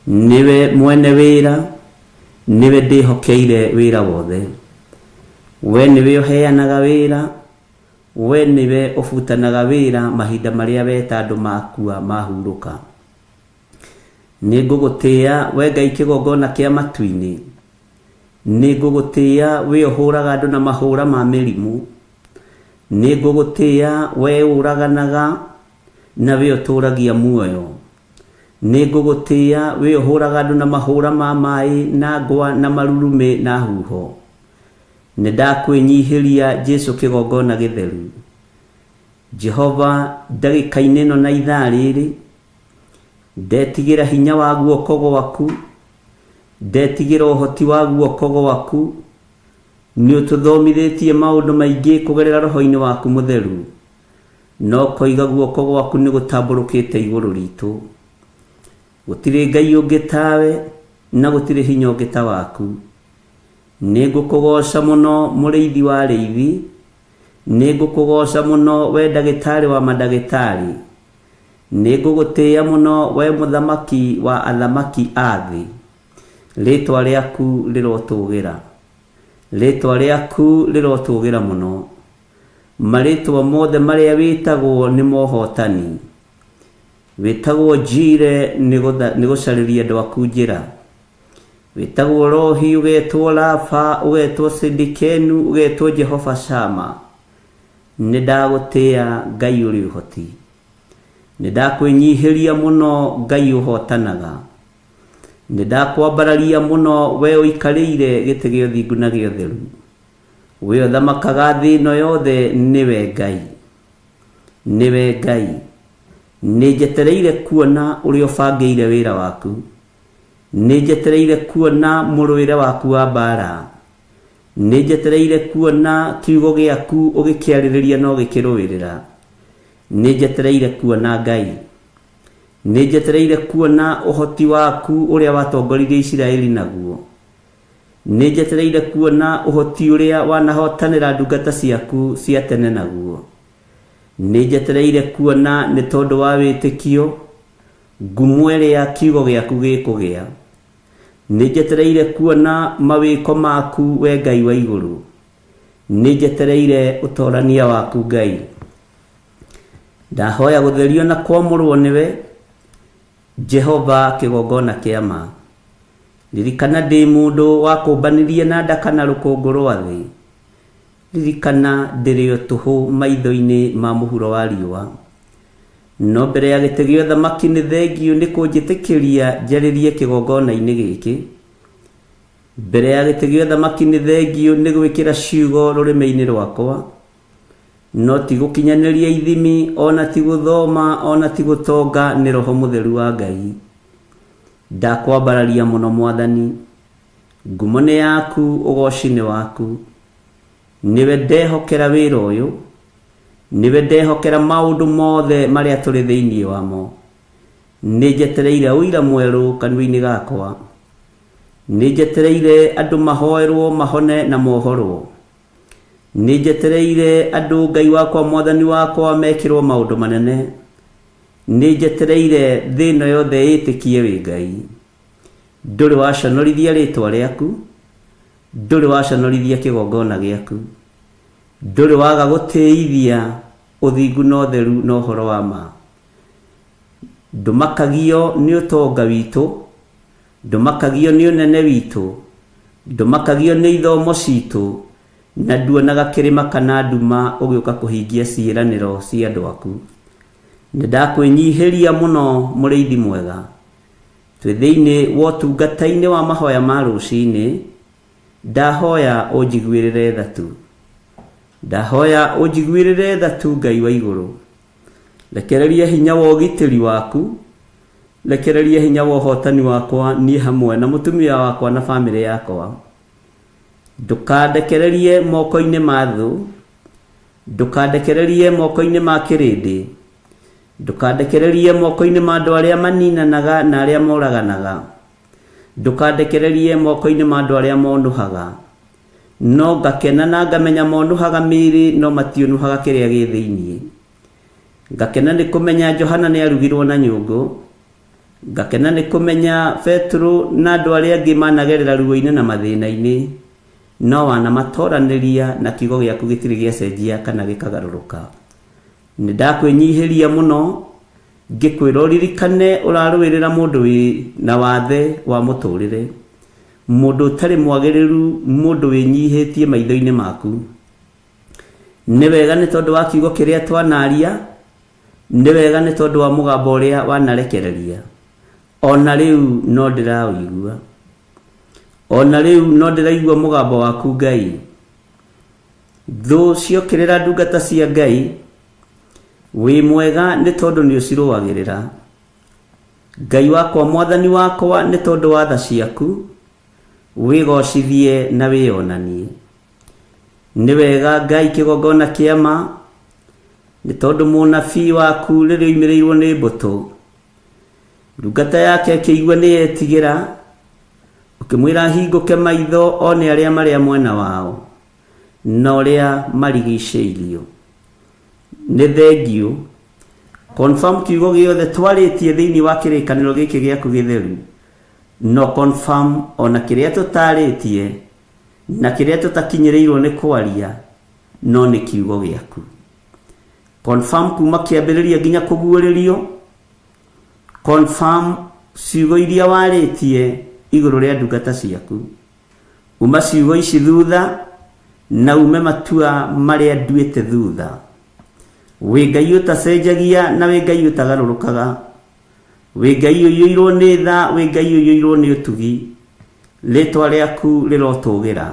Nĩwe mwene wĩra, nĩwe ndĩhokeire wĩra wothe. We nĩwe ũheanaga wĩra, we nĩwe ũbutanaga wĩra mahinda marĩa weta andũ makua mahurũka. Nĩ ngũgũtĩĩa we Ngai kĩgongona kĩa matu-inĩ. Nĩ ngũgũtĩĩa we ũhũraga andũ na mahũra ma mĩrimũ. Nĩ ngũgũtĩĩa we ũraganaga na we ũtũragia muoyo. Nĩ ngũgũtĩĩa we ũhũraga andũ na mahũra ma maĩ na ngwa na marurumĩ na huho. Nĩ ndakwĩnyihĩria Jesu kĩgongona gĩtheru. Jehova ndagĩka-inĩ ĩno na ithaa rĩrĩ, ndetigĩra hinya wa guoko gwaku, ndetigĩra ũhoti wa guoko gwaku. Nĩ ũtũthomithĩtie maũndũ maingĩ kũgerera roho-inĩ waku mũtheru. No koiga guoko gwaku nĩ gũtambũrũkĩte igũrũ ritũ. Gũtirĩ Ngai ũngĩ tawe na gũtirĩ hinya ũngĩ ta waku. Nĩ ngũkũgoca mũno mũrĩithi wa arĩithi. Nĩ ngũkũgoca mũno we ndagĩtarĩ wa mandagĩtarĩ. Nĩ ngũgũtĩĩa mũno wee Mũthamaki wa athamaki a thĩ. Rĩĩtwa rĩaku rĩrotũũgĩra. Rĩĩtwa rĩaku rĩrotũũgĩra mũno. Marĩĩtwa mothe marĩa wĩtagwo nĩ mohotani. Wĩtagwo Jire nĩ gũcarĩria andũ aku njĩra. Wĩtagwo Rohi, ũgetwo Rafa, ũgetwo Sidikenu, ũgetwo Jehova Shama. Nĩ ndagũtĩĩa Ngai ũrĩ ũhoti. Nĩ ndakwĩnyihĩria mũno Ngai ũhotanaga. Nĩ ndakwambararia mũno we ũikarĩire gĩtĩ gĩa ũthingu na gĩa ũtheru. We ũthamakaga thĩ ĩno yothe nĩwe Ngai. Nĩwe Ngai. Nĩ njetereire kuona ũrĩa ũbangĩire wĩra waku. Nĩ njetereire kuona mũrũĩre waku wa mbaara. Nĩ njetereire kuona kiugo gĩaku ũgĩkĩarĩrĩria na ũgĩkĩrũĩrĩra. Nĩ njetereire kuona Ngai. Nĩ njetereire kuona ũhoti waku ũrĩa watongoririe Isiraeli naguo. Nĩ njetereire kuona ũhoti ũrĩa wanahotanĩra ndungata ciaku cia tene naguo. Nĩ njetereire kuona nĩ tondũ wa wĩtĩkio ngumo ĩrĩa kiugo gĩaku gĩkũgĩa. Nĩ njetereire kuona mawĩko maku we Ngai wa igũrũ. Nĩ njetereire ũtorania waku Ngai. Ndahoya gũtherio na kwamũrwo nĩwe, Jehova kĩgongona kĩa ma. Ririkana ndĩ mũndũ wakũmbanirie na ndaka na rũkũngũ rwa thĩ. Ririkana ndĩrĩ o tũhũ maitho-inĩ ma mũhuro wa riũa. No mbere ya gĩtĩ gĩa ũthamaki nĩ thengiũ nĩ kũnjĩtĩkĩria njarĩrie kĩgongona-inĩ gĩkĩ. Mbere ya gĩtĩ gĩa ũthamaki nĩ thengiũ nĩ gwĩkĩra ciugo rũrĩmĩ-inĩ rwakwa. No ti gũkinyanĩria ithimi, o na ti gũthoma, o na ti gũtonga, nĩ Roho Mũtheru wa Ngai. Ndakwambararia mũno Mwathani. Ngumo nĩ yaku, ũgooci nĩ waku. Nĩwe ndehokera wĩra ũyũ. Nĩwe ndehokera maũndũ mothe marĩa tũrĩ thĩinĩ wamo. Nĩ njetereire ũira mwerũ kanua-inĩ gakwa. Nĩ njetereire andũ mahoerwo mahone na mohorwo. Nĩ njetereire andũ Ngai wakwa Mwathani wakwa mekĩrwo maũndũ manene. Nĩ njetereire thĩ ĩno yothe ĩtĩkie wĩ Ngai. Ndũrĩ waconorithia rĩtwa rĩaku, ndũrĩ waconorithia kĩgongona gĩaku. Ndũrĩ waga gũtĩithia ũthingu na ũtheru na ũhoro wa ma. Ndũmakagio nĩ ũtonga witũ, ndũmakagio nĩ ũnene witũ, ndũmakagio nĩ ithomo citũ, na nduonaga kĩrĩma kana nduma ũgĩũka kũhingia ciĩranĩro cia andũ aku. Nĩ ndakwĩnyihĩria mũno mũrĩithi mwega. Twĩ thĩinĩ wa ũtungata-inĩ wa mahoya ma rũcinĩ, ndahoya ũnjiguĩrĩre tha tu. Ndahoya ũnjiguĩrĩre tha tu Ngai wa igũrũ. Rekereria hinya wa ũgitĩri waku, rekereria hinya wa ũhotani wakwa niĩ hamwe na mũtumia wakwa na bamĩrĩ yakwa. Ndũkandekererie moko-inĩ ma thũ, ndũkandekererie moko-inĩ ma kĩrĩndĩ, ndũkandekererie moko-inĩ ma andũ arĩa maninanaga na arĩa moraganaga, ndũkandekererie moko-inĩ ma andũ arĩa monũhaga. No ngakena na ngamenya monũhaga mĩĩrĩ no matiũnũhaga kĩrĩa gĩ thĩinĩ. Ngakena nĩ kũmenya Johana nĩ arugirwo na nyũngũ. Ngakena nĩ kũmenya Petero na andũ arĩa angĩ managerera ruo-inĩ na mathĩna-inĩ, no wanamatoranĩria na kiugo gĩaku gĩtirĩ gĩacenjia kana gĩkagarũrũka. Nĩ ndakwĩnyihĩria mũno ngĩkwĩra ũririkane ũrarũĩrĩra mũndũ wĩ na wathe wa mũtũrĩre, mũndũ ũtarĩ mwagĩrĩru, mũndũ wĩnyihĩtie maitho-inĩ maku. Nĩ wega nĩ tondũ wa kiugo kĩrĩa twanaria, nĩ wega nĩ tondũ wa mũgambo ũrĩa wanarekereria. O na rĩu no ndĩraũigua. O na rĩu no ndĩraigua mũgambo waku Ngai. Thũ ciokĩrĩra ndungata cia Ngai, wĩ mwega nĩ tondũ nĩ ũcirũagĩrĩra. Ngai wakwa Mwathani wakwa nĩ tondũ wa tha ciaku, wĩgocithie na wĩyonanie. Nĩ wega Ngai kĩgongona kĩa ma, nĩ tondũ mũnabii waku rĩrĩa oimĩrĩirwo nĩ mbũtũ, ndungata yake ĩkĩigua nĩ yetigĩra, ũkĩmwĩra ahingũke maitho one arĩa marĩa mwena wao na ũrĩa marigicĩirio. Nĩ thengiũ. Confirm kiugo gĩothe twarĩtie thĩinĩ wa kĩrĩkanĩro gĩkĩ gĩaku gĩtheru. No confirm ona kĩrĩa tũtarĩtie na kĩrĩa tũtakinyĩrĩirwo nĩ kwaria no nĩ kiugo gĩaku. Confirm kuma kĩambĩrĩria nginya kũguũrĩrio. Confirm ciugo iria warĩtie igũrũ rĩa ndungata ciaku. Uma ciugo ici thutha na ume matua marĩa nduĩte thutha. Wĩ Ngai ũtacenjagia na wĩ Ngai ũtagarũrũkaga. Wĩ Ngai ũiyũirwo nĩ tha, wĩ Ngai ũiyũirwo nĩ ũtugi. Rĩtwa rĩaku rĩrotũgĩra.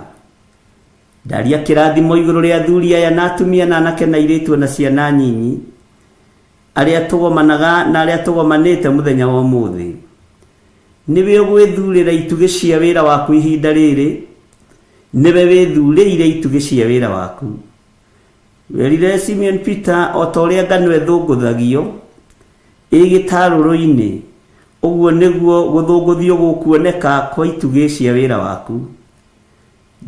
Ndaria kĩrathimo igũrũ rĩa athuri aya na atumia na anake na airĩtu na ciana nyinyi arĩa tũgomanaga na arĩa tũgomanĩte mũthenya wa ũmũthĩ. Nĩwe ũgwĩthurĩra itugĩ cia wĩra waku ihinda rĩrĩ, nĩwe wĩthurĩire itugĩ cia wĩra waku. Werire Simeon Peter o ta ũrĩa ngano ĩthũngũthagio ĩ gĩtarũrũ-inĩ, ũguo nĩguo gũthũngũthio gũkuoneka kwa itugĩ cia wĩra waku.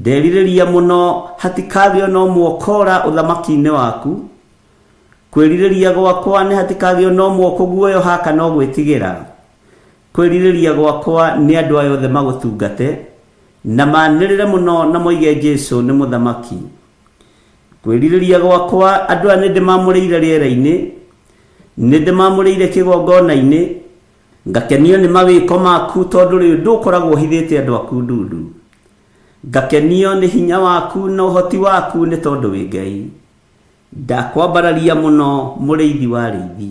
Nderirĩria mũno hatikagĩo na ũmwe ũkora ũthamaki-inĩ waku. Kwĩrirĩria gwakwa nĩ hatikagĩo na ũmwe ũkũguoyoha kana ũgwĩtigĩra. Kwĩrirĩria gwakwa nĩ andũ aya othe magũtungate na manĩrĩre mũno na moige Jesũ nĩ mũthamaki. Kwĩrirĩria gwakwa andũ aya nĩ ndĩmamũrĩire rĩera-inĩ, nĩ ndĩmamũrĩire kĩgongona-inĩ, ngakenio nĩ mawĩko maku tondũ rĩu ndũkoragwo ũhithĩte andũ aku ndundu. Ngakenio nĩ hinya waku na ũhoti waku nĩ tondũ wĩ Ngai. Ndakwambararia mũno mũrĩithi wa arĩithi.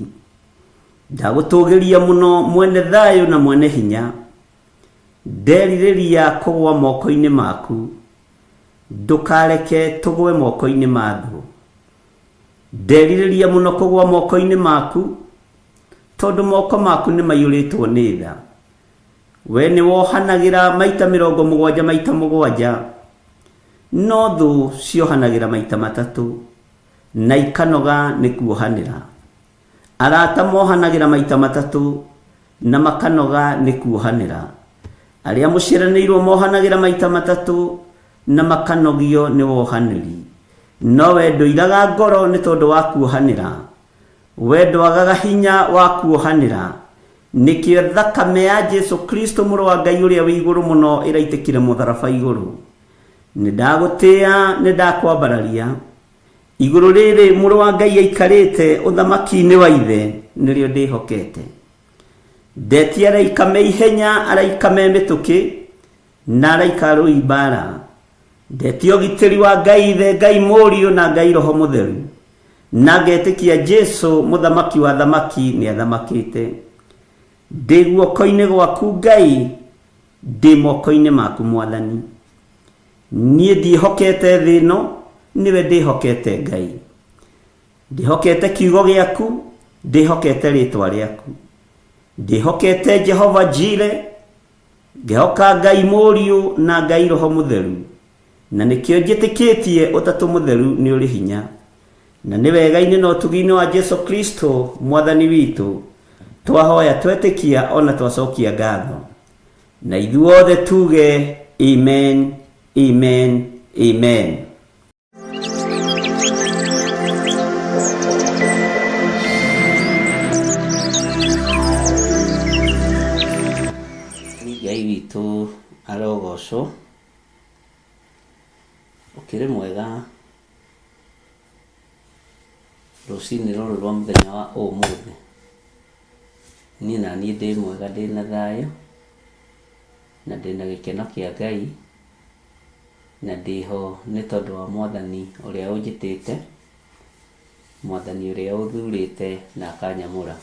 Ndagũtũgĩria mũno mwene thayũ na mwene hinya. Nderirĩria kũgwa moko-inĩ maku. Ndũkareke tũgwe moko-inĩ ma thũ. Nderirĩria mũno kũgwa moko-inĩ maku tondũ moko maku nĩ maiyũrĩtwo nĩ tha. We nĩ wohanagĩra maita 70 maita 7, no thũ ciohanagĩra maita 3 na ikanoga nĩ kuohanĩra. Arata mohanagĩra maita 3 na makanoga nĩ kuohanĩra. Arĩa mũciaranĩirwo mohanagĩra maita 3 na makanogio nĩ wohanĩri. No we ndũiraga ngoro nĩ tondũ wa kuohanĩra. We ndwagaga hinya wa kuohanĩra. Nĩkĩo thakame ya Jesu Kristo mũrũ wa Ngai ũrĩa wĩ igũrũ mũno ĩraitĩkire mũtharaba igũrũ. Nĩ ndagũtĩĩa, nĩ ndakwambararia. Igũrũ rĩrĩ mũrũ wa Ngai aikarĩte ũthamaki-inĩ wa ithe nĩrĩo ndĩhokete. Ndetia araika me ihenya, araika me mĩtũkĩ, na araika arũi mbara. Ndetia ũgitĩri wa Ngai ithe, Ngai mũriũ na Ngai Roho Mũtheru. Na ngetĩkia Jesu mũthamaki wa thamaki nĩ athamakĩte. Ndĩ guoko-inĩ gwaku Ngai, ndĩ moko-inĩ maku Mwathani. Niĩ ndiĩhokete thĩ ĩno, nĩwe ndĩhokete Ngai. Ndĩhokete kiugo gĩaku, ndĩhokete rĩtwa rĩaku. Ndĩhokete Jehova Jire, ngehoka Ngai mũriũ na Ngai Roho Mũtheru. Na nĩkĩo njĩtĩkĩtie ũtatũ mũtheru nĩ ũrĩ hinya. Na nĩ wega-inĩ na ũtugi-inĩ wa Jesu Kristo Mwathani witũ, twahoya twetĩkia ona twacokia ngatho. Na ithuothe tuge amen, amen, amen. Ngai witũ arogocwo. Ũkĩrĩ mwega rũcinĩ rũrũ rwa mũthenya wa ũmũthĩ. Niĩ na niĩ ndĩ mwega, ndĩ na thayũ na ndĩ na gĩkeno kĩa Ngai, na ndĩho nĩ tondũ wa Mwathani ũrĩa ũnjĩtĩte, Mwathani ũrĩa ũthurĩte na akanyamũra.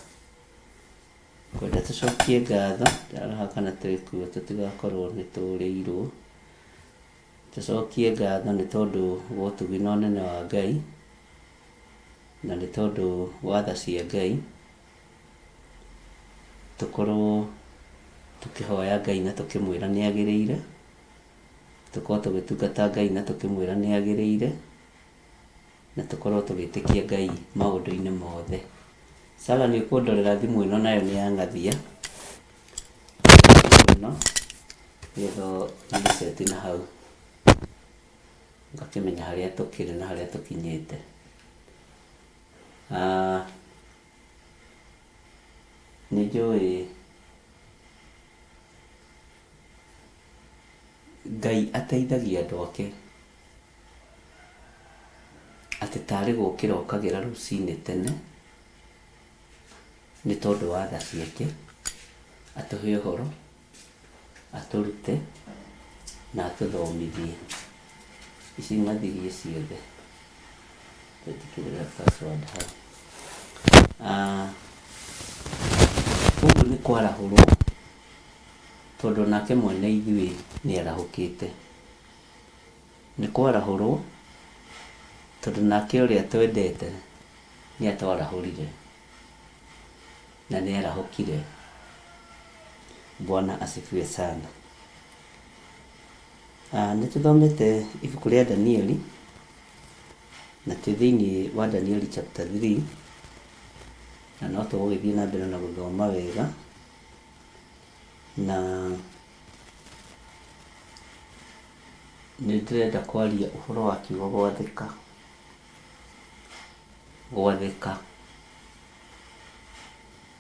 Kwenda tũcokie ngatho, ndarora kana twĩkuo tũtigakorwo nĩ tũrĩirwo. Tũcokie ngatho nĩ tondũ wa ũtugi na ũnene wa Ngai, na nĩ tondũ wa tha cia Ngai. Tũkorwo tũkĩhoya Ngai na tũkĩmwĩra nĩ agĩrĩire, tũkorwo tũgĩtungata Ngai na tũkĩmwĩra nĩ agĩrĩire, na tũkorwo tũgĩtĩkia Ngai maũndũ-inĩ mothe. Sara nĩ ũkũndorera thimũ ĩno nayo nĩ yang'athia. Thimũ ĩno nĩgetha ũmĩceti na hau ngakĩmenya harĩa tũkĩrĩ na harĩa tũkinyĩte. Nĩ njũĩ Ngai ateithagia andũ ake atĩ tarĩ gũkĩra okagĩra rũcinĩ tene nĩ tondũ wa tha ciake, atũhe ũhoro, atũrute na atũthomithie. Ici ng'athirie ciothe, njĩkĩrĩra password hau. Ah, ũguo nĩ kwarahũrwo tondũ onake mwene ithuĩ nĩ arahũkĩte. Nĩ kwarahũrwo tondũ nake ũrĩa twendete nĩ atwarahũrire na nĩ arahũkire. Bwana asifiwe sana. Ah, nĩ tũthomete ibuku rĩa Danieli na twĩ thĩinĩ wa Danieli chapter 3 na no tũgũgĩthiĩ na mbere na gũthoma wega na nĩ ndĩrenda kwaria ũhoro wa kiugo gwathĩka. Gwathĩka.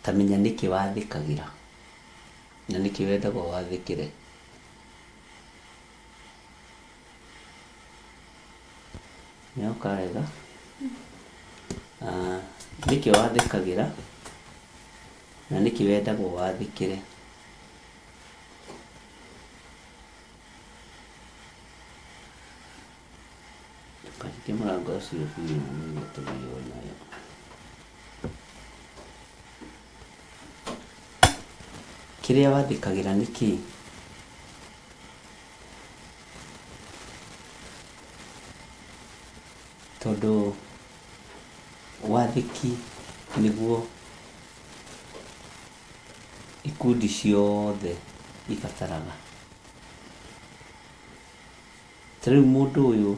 Ta menya nĩkĩ wathĩkagĩra na nĩkĩ wendagwo wathĩkĩre. Nĩyoka wega. Ah, nĩkĩ wathĩkagĩra na nĩkĩ wendagwo wathĩkĩre. Ndũkahinge mũrango ũcio biũ nĩguo tũgĩo nayo. Kĩrĩa wathĩkagĩra nĩ kĩĩ? Tondũ wathĩki nĩguo ikundi ciothe ibataraga. Ta rĩu mũndũ ũyũ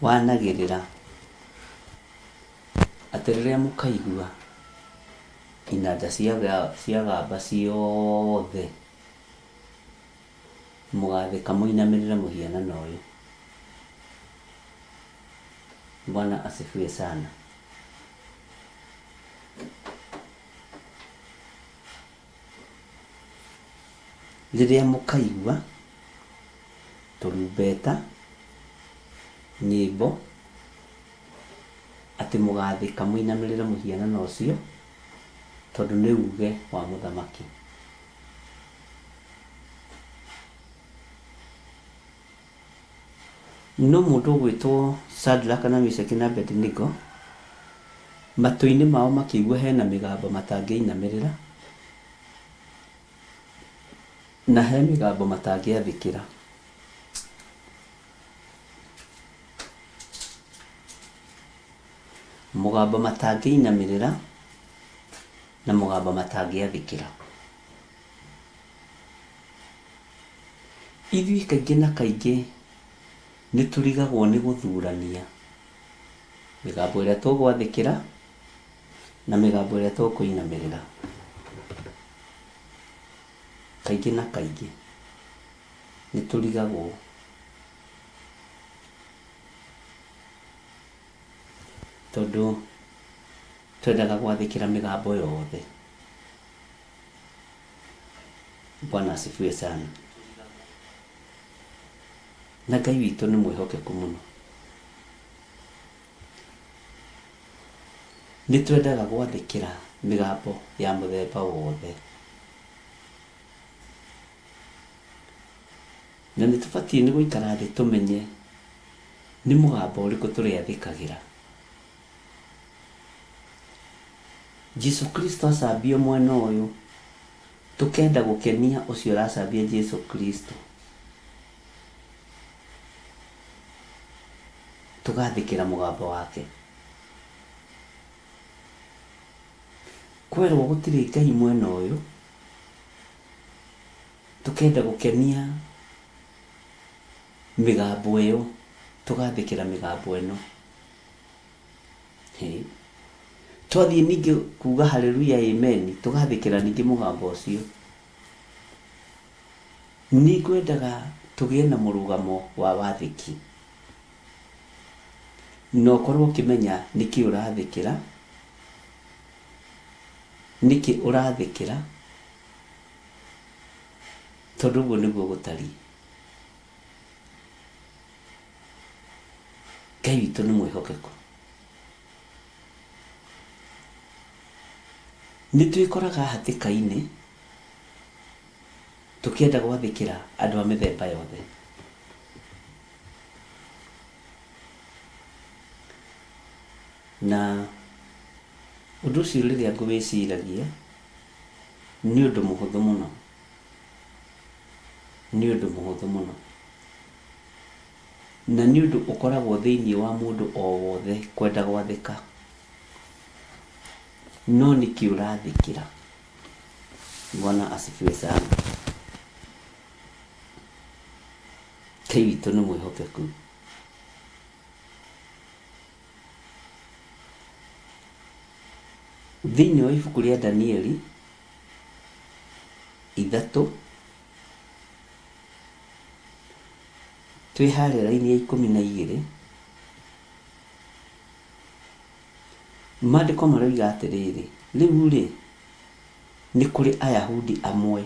wanagĩrĩra atĩ rĩrĩa mũkaigua inanda ciagamba ciothe mũgathĩka mũinamĩrĩre mũhianano ũyũ. Bwana asifiwe sana. Rĩrĩa mũkaigua tũrumbeta, nyĩmbo, atĩ mũgathĩka mũinamĩrĩre mũhianano ũcio, tondũ nĩ uge wa mũthamaki. No mũndũ ũgwĩtwo Shadraka na Meshaki na Abednego, matũ-inĩ mao makĩigua hena mĩgambo matangĩinamĩrĩra, na he mĩgambo matangĩathĩkĩra. Mũgambo matangĩinamĩrĩra na mũgambo matangĩathĩkĩra. Ithuĩ kaingĩ na kaingĩ nĩ tũrigagwo nĩ gũthurania mĩgambo ĩrĩa tũgwathĩkĩra na mĩgambo ĩrĩa tũkũinamĩrĩra. Kaingĩ na kaingĩ nĩ tũrigagwo tondũ twendaga gwathĩkĩra mĩgambo yothe. Bwana asifiwe sana. Na Ngai witũ nĩ mwĩhokeku mũno. Nĩ twendaga gwathĩkĩra mĩgambo ya mũthemba wothe. Na nĩ tũbatiĩ nĩ gũikara thĩ tũmenye nĩ mũgambo ũrĩkũ tũrĩathĩkagĩra. Jesu Kristo acambio mwena ũyũ, tũkenda gũkenia ũcio ũracambia Jesu Kristo. Tũgathĩkĩra mũgambo wake. Kwerwo gũtirĩ Ngai mwena ũyũ, tũkenda gũkenia mĩgambo ĩyo, tũgathĩkĩra mĩgambo ĩno. Hĩ. Twathiĩ ningĩ kuga haleluya amen, tũgathĩkĩra ningĩ mũgambo ũcio. Nĩ ngwendaga tũgĩe na mũrũgamo wa wathĩki. Na ũkorwo ũkĩmenya nĩkĩ ũrathĩkĩra Nĩkĩ ũrathĩkĩra? Tondũ ũguo nĩguo gũtariĩ. Ngai witũ nĩ mwĩhokeku. Nĩ twĩkoraga hatĩka-inĩ tũkĩenda gwathĩkĩra andũ a mĩthemba yothe. Na ũndũ ũcio rĩrĩa ngũwĩciragia nĩ ũndũ mũhũthũ mũno, nĩ ũndũ mũhũthũ mũno. Na nĩ ũndũ ũkoragwo thĩinĩ wa mũndũ o wothe kwenda gwathĩka. No nĩkĩ ũrathĩkĩra? Bwana asifiwe sana. Ngai witũ nĩ mwĩhokeku. Thĩinĩ wa ibuku rĩa Danieli 3 twĩ harĩa raini ya 12, maandĩko maroiga atĩrĩrĩ, rĩu-rĩ, nĩ kũrĩ Ayahudi amwe,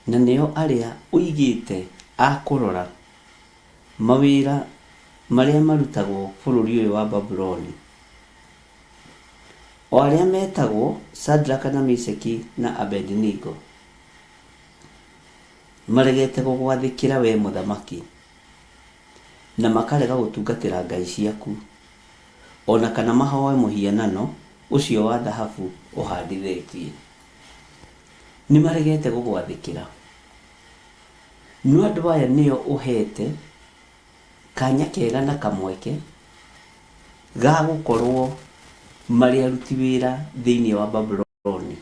na nĩo arĩa ũigĩte a kũrora mawĩra marĩa marutagwo bũrũri ũyũ wa Babuloni, o arĩa metagwo Shadraka na Meshaki na Abednego, maregete gũgwathĩkĩra wee mũthamaki, na makarega gũtungatĩra ngai ciaku, o na kana mahoe mũhianano ũcio wa thahabu ũhandithĩtie. Nĩmaregete gũgwathĩkĩra. No andũ aya nĩo ũheete kanya kega na kamweke ga gũkorwo marĩ aruti wĩra thĩinĩ wa Babuloni.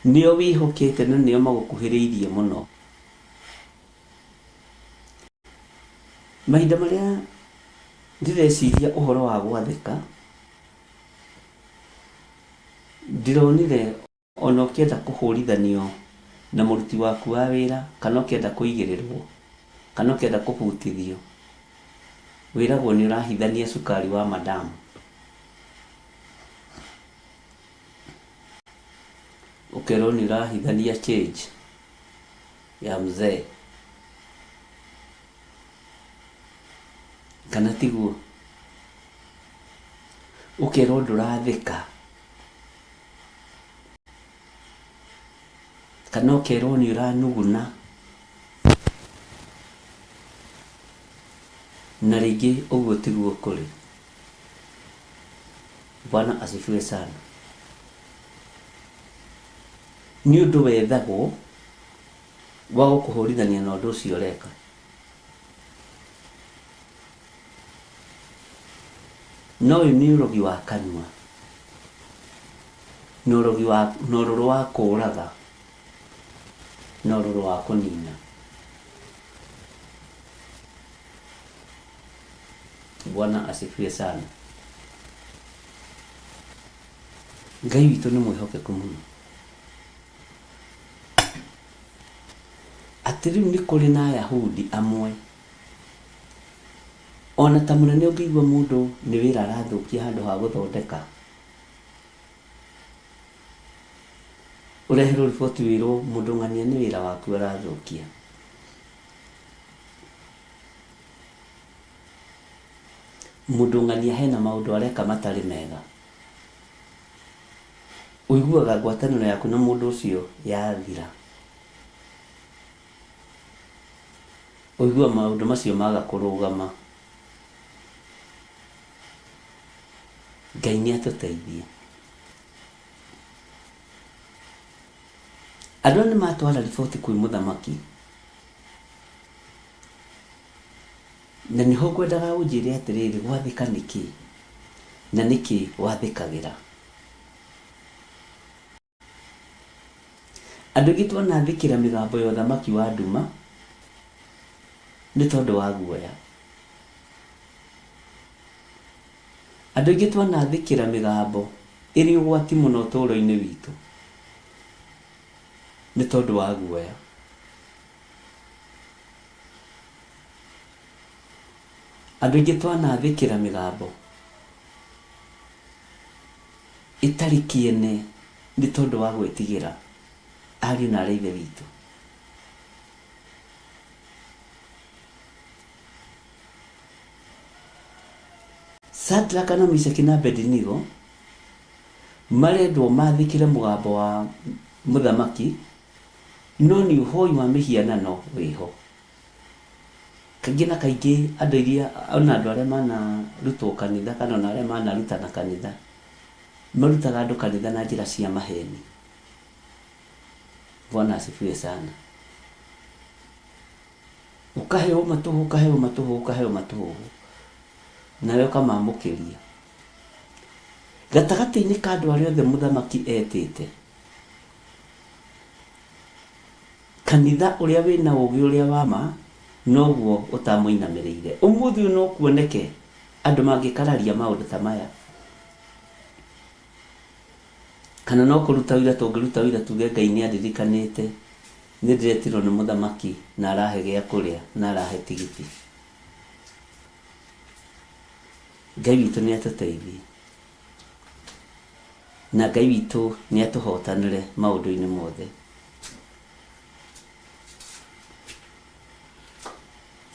Nĩo wĩhokete na nĩo magũkuhĩrĩirie mũno. Mahinda marĩa ndĩreciria ũhoro wa gwathĩka, ndĩronire ona ũkĩenda kũhũrithanio na mũruti waku wa wĩra, kana ũkĩenda kũigĩrĩrwo, kana ũkĩenda kũbutithio, wĩragwo nĩ ũrahithania cukari wa madamu. Ũkerwo nĩ ũrahithania change ya mzee. Kana tiguo? Ũkerwo ndũrathĩka. Kana ũkerwo nĩ ũranuguna. Na rĩngĩ ũguo tiguo kũrĩ. Bwana asifiwe sana. Nĩ ũndũ wethagwo wa gũkũhũrithania na ũndũ ũcio ũreka. No ũyũ nĩ ũrogi wa kanua, na ũrogi wa, na ũrũrũ wa kũũraga, na ũrũrũ wa kũnina. Bwana asifiwe sana. Ngai witũ nĩ mwĩhokeku mũno. Atĩ rĩu nĩ kũrĩ na Ayahudi amwe, ona ta mũnene ũngĩigua mũndũ nĩ wĩra arathũkia handũ ha gũthondeka, ũreherwo riboti wĩrwo mũndũ ng'ania nĩ wĩra waku arathũkia. Mũndũ ng'ania hena maũndũ areka matarĩ mega. Ũiguaga ngwatanĩro yaku na mũndũ ũcio yathira. Ũiguaga maũndũ macio maga kũrũgama. Ngai nĩ atũteithie. Andũ aya nĩ matwara riboti kwĩ mũthamaki. Na nĩho ngwendaga ũnjĩre atĩrĩrĩ, gwathĩka nĩ kĩ? Na nĩkĩ wathĩkagĩra? Andũ aingĩ twanathĩkĩra mĩgambo ya ũthamaki wa nduma nĩ tondũ wa guoya. Andũ aingĩ twanathĩkĩra mĩgambo ĩrĩ ũgwati mũno ũtũũro-inĩ witũ nĩ tondũ wa guoya. Andũ aingĩ twanathĩkĩra mĩgambo Ĩtarĩ kĩene nĩ tondũ wa gwĩtigĩra ariũ na aarĩ a Ithe witũ. Sadraka na Mishaki na Abedinigo marendwo mathĩkĩre mũgambo wa mũthamaki, no nĩ ũhoi wa mĩhianano wĩho. Kaingĩ na kaingĩ andũ iria ona andũ arĩa manarutwo kanitha kana ona arĩa manarutana kanitha marutaga andũ kanitha na njĩra cia maheni. Bwana asifiwe sana. Ũkaheo matũhũhũ, ũkaheo matũhũhũ, ũkaheo matũhũhũ, nawe ũkamamũkĩria. Gatagatĩ-inĩ ka andũ arĩa othe mũthamaki etĩte, kanitha ũrĩa wĩna ũgĩ ũrĩa wa ma noguo ũtamũinamĩrĩire. Ũmũthĩ ũyũ no kuoneke andũ mangĩkararia maũndũ ta maya. Kana no kũruta ũira tũngĩruta ũira tuge Ngai nĩ andirikanĩte, nĩ ndĩretirwo nĩ mũthamaki na arahe gĩa kũrĩa na arahe tigiti. Ngai witũ nĩ atũteithie. Na Ngai witũ nĩ atũhotanĩre maũndũ-inĩ mothe.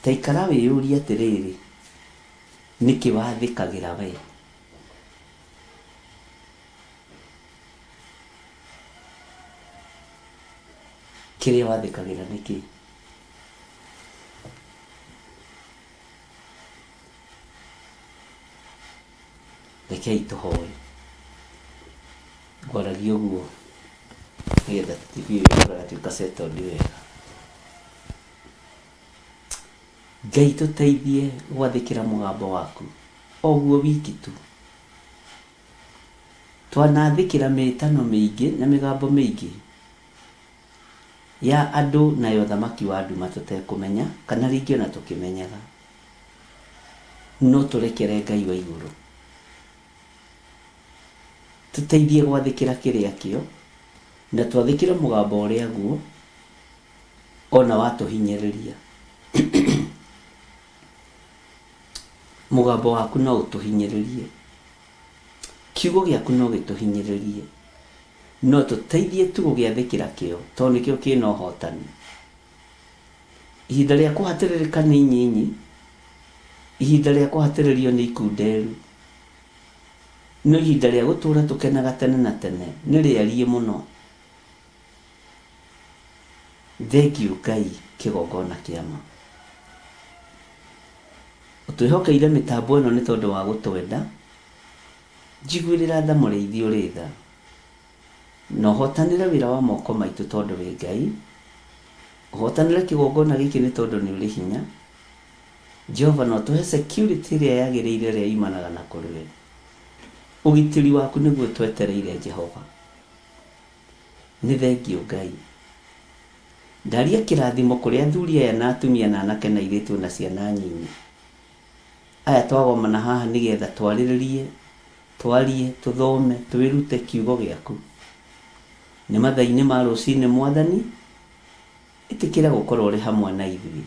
Ta ikara wĩyũrie atĩrĩrĩ, nĩkĩ wathĩkagĩra we? Kĩrĩa wathĩkagĩra nĩ kĩĩ? Rekei tũhoe. Ngwaragia ũguo nĩgetha TV ĩyo ĩkorwo yatuĩka settled wega. Ngai tũteithie gwathĩkĩra mũgambo waku o guo wiki tu. Twanathĩkĩra mĩtano mĩingĩ na mĩgambo mĩingĩ ya andũ na ya ũthamaki wa nduma tũtekũmenya kana rĩngĩ ona tũkĩmenyaga. No tũrekere Ngai wa igũrũ. Tũteithie gwathĩkĩra kĩrĩa kĩo na twathĩkĩre mũgambo ũrĩa guo ona watũhinyĩrĩria. Mũgambo waku no ũtũhinyĩrĩrie. Kiugo gĩaku no gĩtũhinyĩrĩrie. No tũteithie tu gũgĩathĩkĩra kĩo tondũ nĩkĩo kĩna ũhotani. Ihinda rĩa kũhatĩrĩrĩka nĩ inyinyi, ihinda rĩa kũhatĩrĩrio nĩ ikunderu. No ihinda rĩa gũtũũra tũkenaga tene na tene nĩ rĩariĩ mũno. Thengiũ Ngai kĩgongona kĩa ma. Ũtwĩhokeire mĩtambo ĩno nĩ tondũ wa gũtwenda. Njiguĩrĩra tha mũrĩithi ũrĩ tha. Na ũhotanĩre wĩra wa moko maitũ tondũ wĩ Ngai. Ũhotanĩre kĩgongona gĩkĩ nĩ tondũ nĩ ũrĩ hinya. Jehova na ũtũhe security ĩrĩa yagĩrĩire ĩrĩa yumanaga na kũrĩ we. Ũgitĩri waku nĩguo twetereire Jehova. Nĩ thengiũ Ngai. Ndaria kĩrathimo kũrĩ athuri aya na atumia na anake na airĩtu na ciana nyinyi. Aya twagomana haha nĩgetha twarĩrĩrie, twarie, tũthome, twĩrute kiugo gĩaku. Nĩ mathaa-inĩ ma rũcinĩ Mwathani, ĩtĩkĩra gũkorwo ũrĩ hamwe na ithuĩ.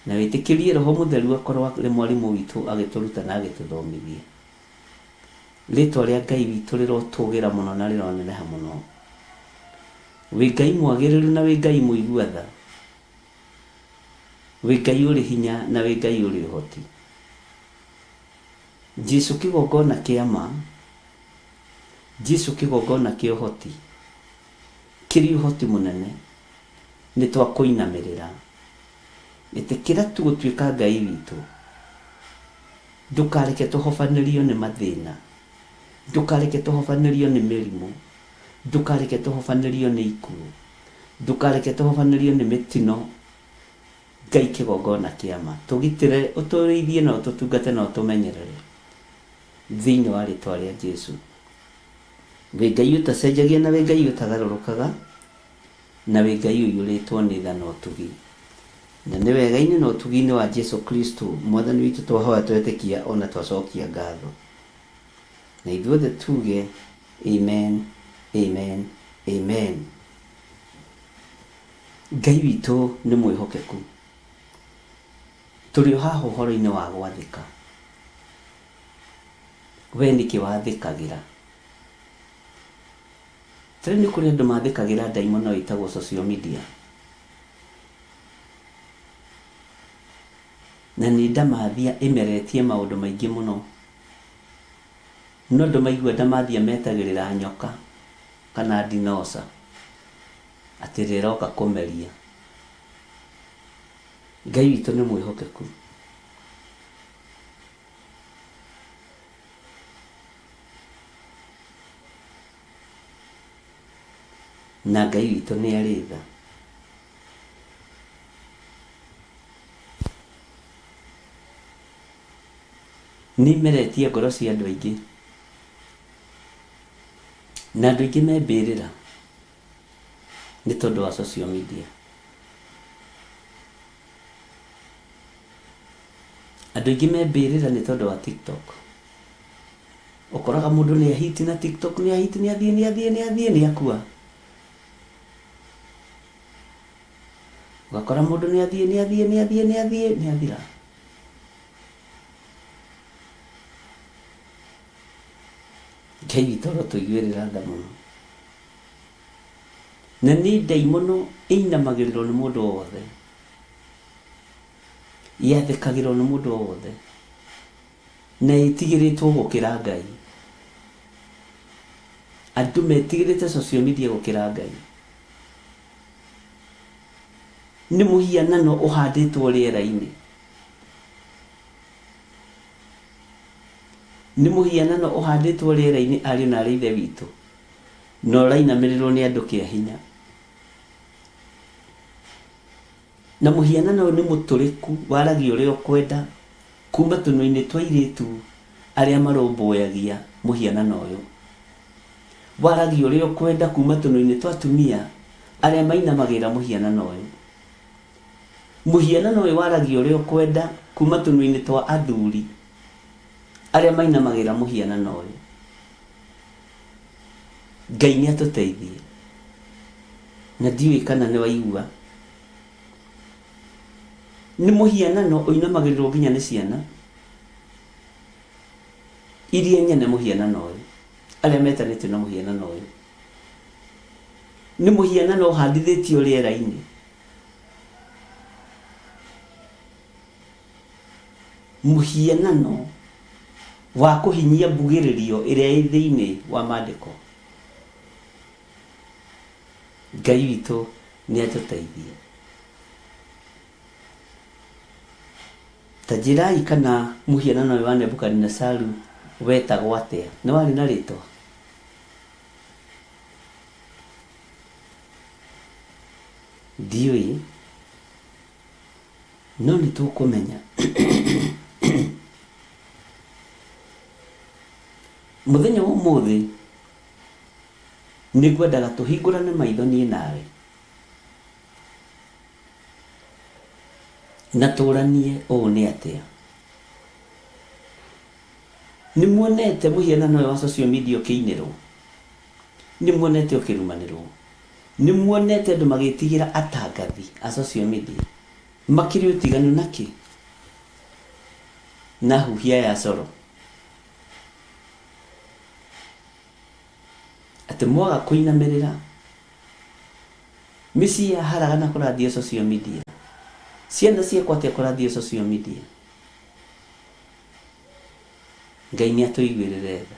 Na wĩtĩkĩrie Roho Mũtheru akorwo arĩ mwarimũ witũ agĩtũruta na agĩtũthomithia. Rĩtwa rĩa Ngai witũ rĩrotũgĩra mũno na rĩroneneha mũno. Wĩ Ngai mwagĩrĩru na wĩ Ngai mũigua tha. Wĩ Ngai ũrĩ hinya na wĩ Ngai ũrĩ ũhoti. Jesu kĩgongona kĩa ma, Jesu kĩgongona kĩa ũhoti, kĩrĩ ũhoti mũnene, nĩ twakũinamĩrĩra. Ĩtĩkĩra tu gũtuĩka Ngai witũ. Ndũkareke tũhobanĩrio nĩ mathĩna. Ndũkareke tũhobanĩrio nĩ mĩrimũ. Ndũkareke tũhobanĩrio nĩ ikuũ. Ndũkareke tũhobanĩrio nĩ mĩtino. Ngai kĩgongona kĩa ma. Tũgitĩre, ũtũrĩithie na ũtũtungate na ũtũmenyerere. Thĩinĩ wa rĩtwa rĩa Jesu. Wĩ Ngai ũtacenjagia na wĩ Ngai ũtagarũrũkaga, na wĩ Ngai ũiyũrĩtwo nĩ tha na ũtugi. Na nĩ wega-inĩ na ũtugi-inĩ wa Jesu Kristo Mwathani witũ twahoya twetĩkia ona twacokia ngatho. Na ithuothe tuge amen, amen, amen. Ngai witũ nĩ mwĩhokeku. Tũrĩ o haha ũhoro-inĩ wa gwathĩka. We nĩkĩ wathĩkagĩra? Ta rĩu nĩ kũrĩ andũ mathĩkagĩra ndaimono ĩtagwo social media. Na nĩ ndamathia ĩmeretie maũndũ maingĩ mũno. No andũ maigua ndamathia metagĩrĩra nyoka kana ndinoca atĩ ĩrĩa ĩroka kũmeria. Ngai witũ nĩ mwĩhokeku. Na Ngai witũ nĩ arĩ tha. Nĩ imeretie ngoro cia andũ aingĩ. Na andũ aingĩ me mbĩrĩra nĩ tondũ wa social media. Andũ aingĩ me mbĩrĩra nĩ tondũ wa TikTok. Ũkoraga mũndũ nĩ ahiti na TikTok, nĩ ahiti, nĩ athiĩ, nĩ athiĩ, nĩ athiĩ, nĩ akua. Ũgakora mũndũ nĩ athiĩ, nĩ athiĩ, nĩ athiĩ, nĩ athiĩ, nĩ athira. Ngai witũ arotũiguĩrĩra tha mũno. Na nĩ ndaimono ĩinamagĩrĩrwo nĩ mũndũ o wothe. Yathĩkagĩrwo nĩ mũndũ o wothe. Na ĩtigĩrĩtwo gũkĩra Ngai. Andũ metigĩrĩte social media gũkĩra Ngai. Nĩ mũhianano ũhandĩtwo rĩera-inĩ. Nĩ mũhianano ũhandĩtwo rĩera-inĩ ariũ na aarĩ a Ithe witũ, na ũrainamĩrĩrwo nĩ andũ kĩa hinya. Na mũhianano ũyũ nĩ mũtũrĩku, waragia ũrĩa ũkwenda, kuma tũnua-inĩ twa airĩtu arĩa marũmbũyagia mũhianano ũyũ. Waragia ũrĩa ũkwenda kuma tũnua-inĩ twa atumia arĩa mainamagĩrĩra mũhianano ũyũ. Mũhianano ũyũ waragia ũrĩa ũkwenda kuma tũnua-inĩ twa athuri arĩa mainamagĩrĩra mũhianano ũyũ. Ngai nĩ atũteithie. Na ndiũĩ kana nĩ waigua. Nĩ mũhianano ũinamagĩrĩrwo nginya nĩ ciana iria nyene mũhianano ũyũ, arĩa metanĩtio na mũhianano ũyũ. Nĩ mũhianano ũhandithĩtio rĩera-inĩ. Mũhianano wa kũhinyia mbugĩrĩrio ĩrĩa ĩ thĩinĩ wa maandĩko. Ngai witũ nĩ atũteithie. Ta njĩrai kana mũhianano ũyũ wa Nebukadinesaru wetagwo atĩa? Nĩ warĩ na rĩtwa? Ndiũĩ, no nĩ tũkũmenya. Mũthenya wa ũmũthĩ nĩ ngwendaga tũhingũrane maitho niĩ nawe, na tũranie ũũ nĩ atĩa. Nĩ muonete mũhianano ũyũ wa social media ũkĩinĩrwo? Nĩ muonete ũkĩrumanĩrwo? Nĩ muonete andũ magĩtigĩra atangathi a social media makĩrĩ ũtiganu na kĩ? Na huhia ya coro. Atĩ mwaga kũinamĩrĩra mĩciĩ yaharagana kũrathio social media. Ciana ciekwo atĩa kũrathio social media. Ngai nĩ atũiguĩrĩre tha.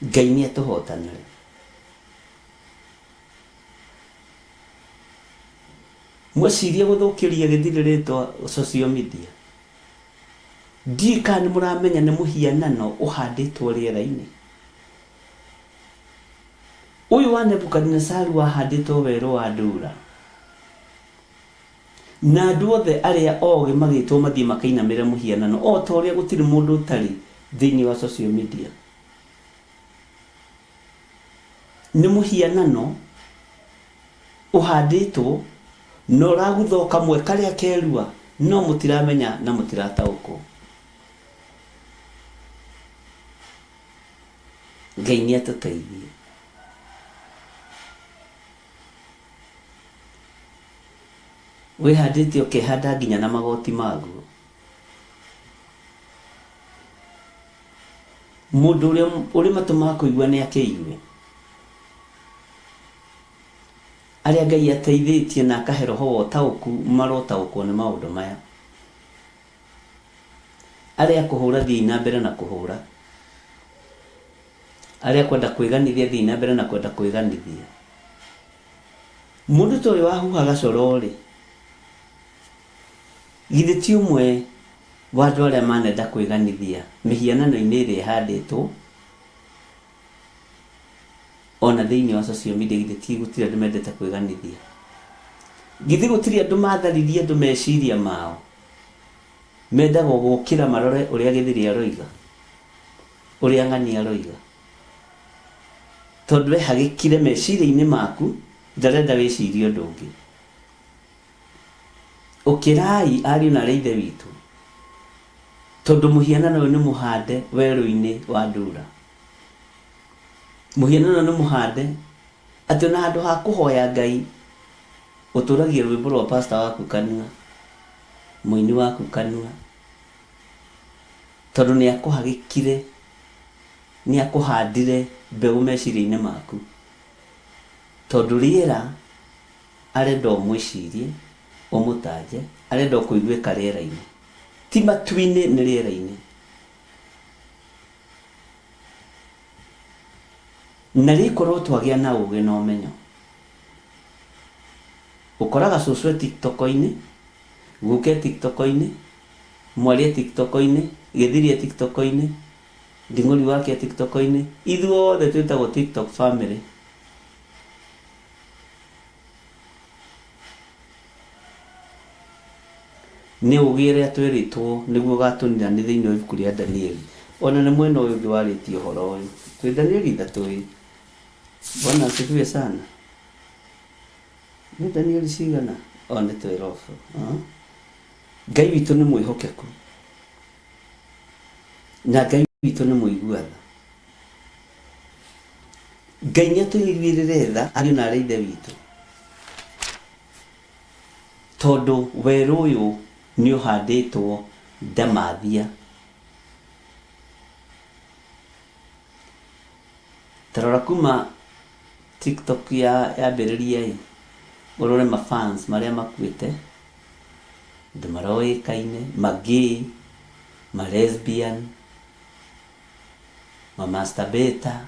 Ngai nĩ atũhotanĩre. Mweciria gũthũkĩria gĩthirĩ rĩtwa social media. Ndiũĩ kana nĩ mũramenya nĩ mũhianano ũhandĩtwo rĩera-inĩ. Ũyũ wa Nebukadinesaru wahandĩtwo werũ wa Dura. Na andũ othe arĩa ogĩ magĩtwo mathiĩ makainamĩre mũhianano, o ta ũrĩa gũtirĩ mũndũ ũtarĩ thĩinĩ wa social media. Nĩ mũhianano ũhandĩtwo na ũragutha o kamwe karĩa kerua, no mũtiramenya na mũtirataũkwo. Ngai nĩ atũteithie. Wĩhandĩte ũkehanda nginya na magoti maguo. Mũndũ ũrĩa ũrĩ matũ ma kũigua nĩ akĩigue. Arĩa Ngai ateithĩtie na akahe roho wa ũtaũku marotaũkwo nĩ maũndũ maya. Arĩa a kũhũra thiĩi na mbere na kũhũra. Arĩa a kwenda kwĩganithia thiĩi na mbere na kwenda kwĩganithia. Mũndũ ta ũyũ wahuhaga coro-rĩ, githĩ ti ũmwe wa andũ arĩa manenda kwĩganithia mĩhianano-inĩ ĩrĩa ĩhandĩtwo ona thĩinĩ wa social media, githĩ ti gũtirĩ andũ mendete kwĩganithia? Githĩ gũtirĩ andũ matharirie andũ meciria mao, mendaga o gũkĩra marore ũrĩa Gĩthĩrĩ aroiga, ũrĩa Ng'ani aroiga, tondũ ehagĩkire meciria-inĩ maku, ndarenda wĩcirie ũndũ ũngĩ. Ũkĩrai, ariũ na aarĩ a Ithe witũ, tondũ mũhianano ũyũ nĩ mũhande werũ-inĩ wa Dura. Mũhianano ũyũ nĩ mũhande atĩ ona handũ ha kũhoya Ngai, ũtũragia rwĩmbo rwa pastor waku kanua, mũini waku kanua, tondũ nĩ akũhagĩkire, nĩ akũhandire mbeũ meciria-inĩ maku, tondũ rĩera Arenda ũmwĩcirie, ũmũtanje, arenda o kũiguĩka rĩera-inĩ. Ti matu-inĩ, nĩ rĩera-inĩ. Na rĩkorwo twagĩa na ũgĩ na ũmenyo. Ũkoraga cũcũ e TikTok-inĩ, guka e TikTok-inĩ, mwarĩ e TikTok-inĩ, Gĩthiri e TikTok-inĩ, Nding'ũri wake e TikTok-inĩ, ithuothe twĩtagwo TikTok family. Nĩ ũũgĩ ũrĩa twĩrĩtwo nĩguo ũgatũnina nĩ thĩinĩ wa ibuku rĩa Danieli. O na nĩ mwena ũyũ ũngĩ warĩtie ũhoro ũyũ. Twĩ Danieli ithatũ-ĩ. Bwana asifiwe sana. Nĩ Danieli cigana? O nĩ twerobu. Ngai witũ nĩ mwĩhokeku. Na Ngai witũ nĩ mũigua tha. Ngai nĩ atũiguĩrĩre tha ariũ na aarĩ a Ithe witũ, tondũ werũ ũyũ nĩ ũhandĩtwo ndamathia. Ta rora kuma TikTok yambĩrĩria ĩ, ũrore ma fans marĩa makuĩte, andũ maroĩkaine, ma gay, ma lesbian, ma masturbator,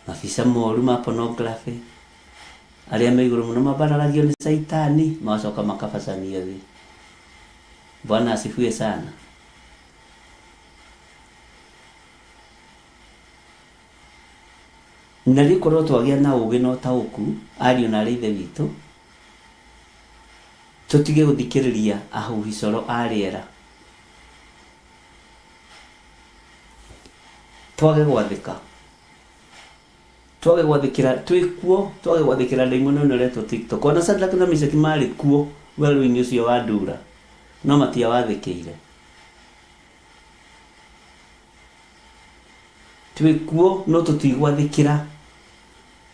mabica moru ma pornography, arĩa me igũrũ mũno mambararagio nĩ caitani, magacoka makabacanio thĩ. Bwana asifiwe sana. Na rĩkorwo twagĩa na ũgĩ na ũtaũku, ariũ na aarĩ a Ithe witũ, tũtige gũthikĩrĩria ahuhi coro a rĩera. Twage gwathĩka. Twage gwathĩkĩra twĩ kuo, twage gwathĩkĩra ndaimono ĩno ĩretwo TikTok. Ona Shadrach na Meshaki marĩ kuo werũ-inĩ ũcio wa Dura, no matiawathĩkĩire. Twĩ kuo no tũtigwathĩkĩra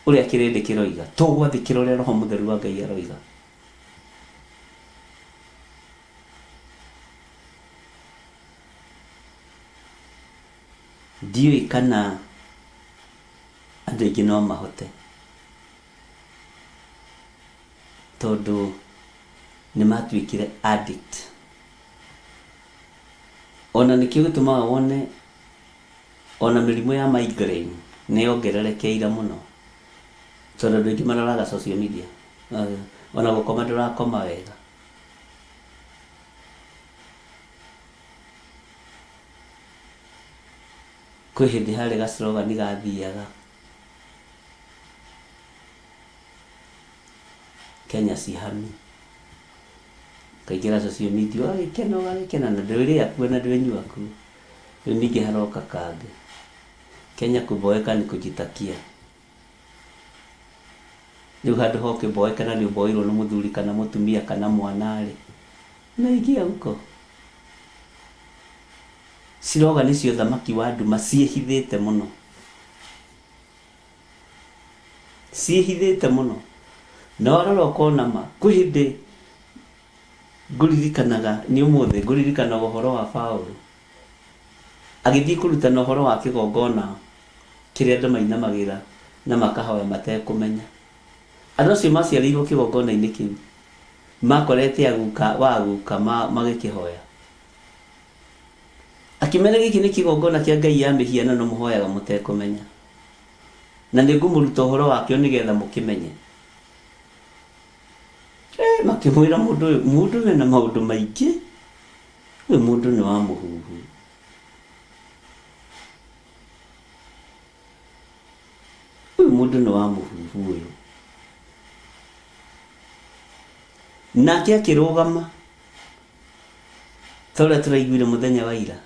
ũrĩa kĩrĩndĩ kĩroiga, tũgwathĩkĩra ũrĩa Roho Mũtheru wa Ngai aroiga. Ndiũĩ kana andũ aingĩ no mahote, tondũ nĩ matuĩkire addict. Ona nĩkĩo gĩtũmaga wone ona mĩrimũ ya migraine nĩ yongererekeire mũno, tondũ andũ aingĩ maroraga social media, ona gũkoma ndũrakoma wega. Kwĩ hĩndĩ harĩ ga slogan gathiaga, Kenya sihami. Ũkaingĩra social media ũgagĩkena ũgagĩkena na ndwĩrĩa kuo na ndwĩnyua kuo. Rĩu ningĩ haroka kangĩ, Kenya kuboeka ni kujitakia. Rĩu handũ ha ũkĩboeke na nĩ ũboeirwo nĩ mũthuri kana mũtumia kana mwana rĩ, unaingia huko. Slogan cia ũthamaki wa nduma ciĩhithĩte mũno. Ciĩhithĩte mũno. Na warora ũkona ma, kwĩ hĩndĩ ngũririkanaga, nĩ ũmũthĩ, ngũririkanaga ũhoro wa Paũlũ. Agĩthiĩ kũrutana ũhoro wa kĩgongona kĩrĩa andũ mainamagĩra na makahoya matekũmenya. Andũ acio maciarĩirwo kĩgongona-inĩ kĩu makorete aguka wa aguka magĩkĩhoya. Akĩmera gĩkĩ nĩ kĩgongona kĩa ngai ya mĩhianano mũhoyaga mũtekũmenya. Na nĩ ngũmũruta ũhoro wakĩo nĩgetha mũkĩmenye. Eh, makĩmwĩra mũndũ ũyũ, mũndũ ũyũ ena maũndũ maingĩ. Ũyũ mũndũ nĩ wa mũhuhu. Ũyũ mũndũ nĩ wa mũhuhu ũyũ. Nake akĩrũgama ta ũrĩa tũraiguire mũthenya wa ira,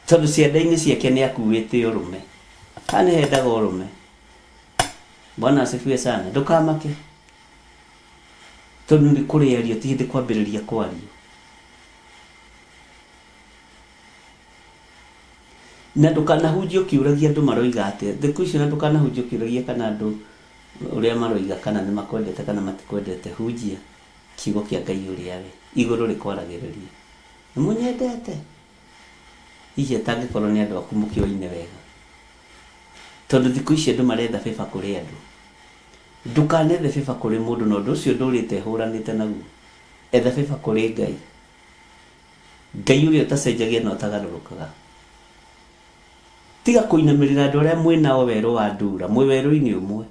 tondũ cianda-inĩ ciake nĩ akuĩte ũrũme. Haha nĩ hendaga ũrũme. Bwana asifiwe sana. Ndũkamake tondũ nĩ kũrĩario ti hĩndĩ kwambĩrĩria kwario. Na ndũkanahunjie ũkĩũragia andũ maroiga atĩa. Thikũ ici ona ndũkanahunjie ũkĩũragia kana andũ ũrĩa maroiga kana nĩ makwendete kana matikwendete. Hunjia kiugo kĩa Ngai ũrĩa we igũrũ rĩkwaragĩrĩria. Nĩ mũnyendete? Hihi atangĩkorwo nĩ andũ aku mũkĩoine wega. Tondũ thikũ ici andũ maretha favor kũrĩ andũ. Ndũkanethe favor kũrĩ mũndũ na ũndũ ũcio ndũrĩte hũranĩte naguo. Etha favor kũrĩ Ngai. Ngai ũrĩa ũtacenjagia na ũtagarũrũkaga. Tiga kũinamĩrĩra andũ arĩa mwĩ nao werũ wa ndura, mwĩ werũ-inĩ ũmwe.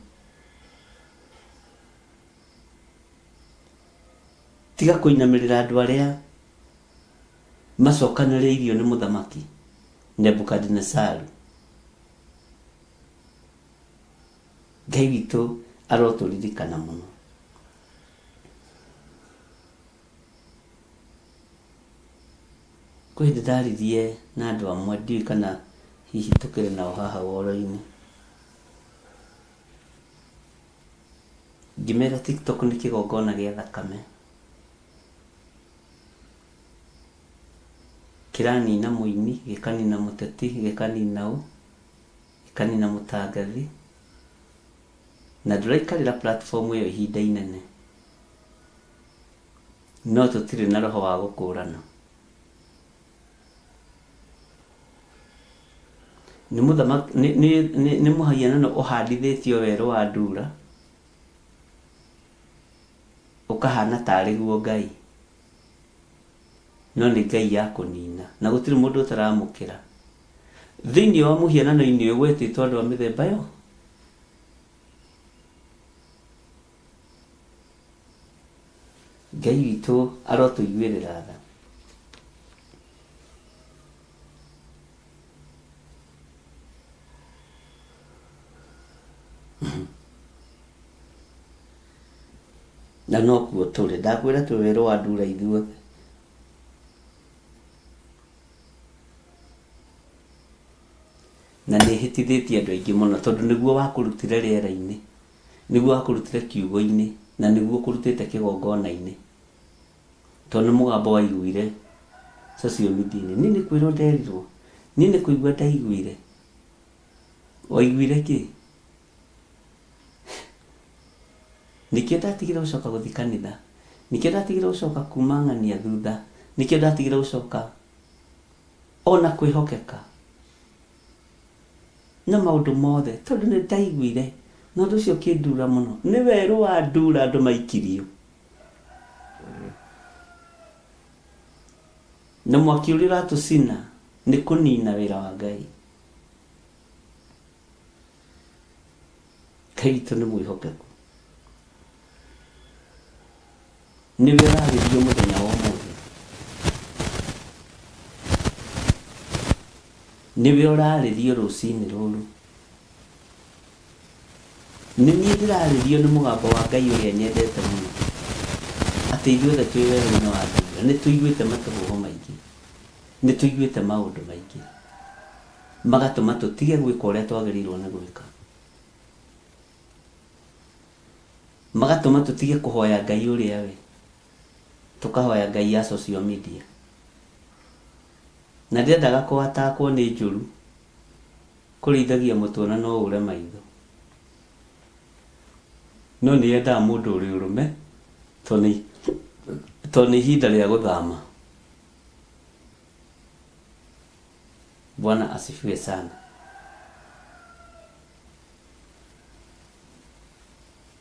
Tiga kũinamĩrĩra andũ arĩa macokanĩrĩirio nĩ mũthamaki Nebukadinesaru. Ngai witũ arotũririkana mũno. Kwĩ hĩndĩ ndaririe na andũ amwe ndiũĩ kana hihi tũkĩrĩ nao haha ũhoro-inĩ. Ngĩmera TikTok nĩ kĩgongona gĩa thakame. Kĩranina mũini, gĩkanina mũteti, gĩkanina ũ, gĩkanina mũtangathi. Na ndũraikarĩra platform ĩyo ihinda inene. No tũtirĩ na roho wa gũkũrana. Nĩ mũthamaki, nĩ, nĩ, nĩ, nĩ mũhianano ũhandithĩtio werũ wa ndura, ũkahana tarĩ guo Ngai, no nĩ Ngai ya kũnina, na gũtirĩ mũndũ ũtaramũkĩra. Thĩinĩ wa mũhianano-inĩ ũyũ gwetĩtwo andũ a mĩthemba yo. Ngai witũ arotũiguĩrĩra tha. Na nokuo tũrĩ. Ndakwĩra twĩ werũ wa ndura ithuothe. Na nĩ ĩhĩtithĩtie andũ aingĩ mũno tondũ nĩguo wakũrutire rĩera-inĩ. Nĩguo akũrutire kiugo-inĩ, na nĩguo ũkũrutĩte kĩgongona-inĩ, tondũ nĩ mũgambo waiguire social media-inĩ. Niĩ nĩ kwĩrwo nderirwo, niĩ nĩ kũigua ndaiguire. Waiguire kĩ? Nĩkĩo ndatigire gũcoka gũthiĩ kanitha, nĩkĩo ndatigire gũcoka kuma ng'ania thutha, nĩkĩo ndatigire gũcoka ona kwĩhokeka. Na maũndũ mothe, tondũ nĩ ndaiguire, na ũndũ ũcio ũkĩndura mũno. Nĩ werũ wa ndura andũ maikirio. Na mwaki ũrĩa ũratũcina nĩ kũnina wĩra wa Ngai. Ngai witũ nĩ mwĩhokeku. Nĩwe ũrarĩrio mũthenya wa ũmũthĩ. Nĩwe ũrarĩrio rũcinĩ rũrũ. Nĩ niĩ ndĩrarĩrio nĩ mũgambo wa Ngai ũrĩa nyendete mũno. Atĩ ithuothe twĩ werũ-inĩ wa Ndura nĩ tũiguĩte matũhũhũ maingĩ. Nĩ tũiguĩte maũndũ maingĩ. Magatũma tũtige gwĩka ũrĩa twagĩrĩirwo nĩ gwĩka. Magatũma tũtige kũhoya Ngai ũrĩa we. Tũkahoya Ngai ya social media. Na ndiendaga kũ attack wo nĩ njũru. Kũrĩithagia mũtwe na no ũre maitho. No nĩ yendaga mũndũ ũrĩ ũrũme tondũ nĩ ihinda rĩa gũthama. Bwana asifiwe sana.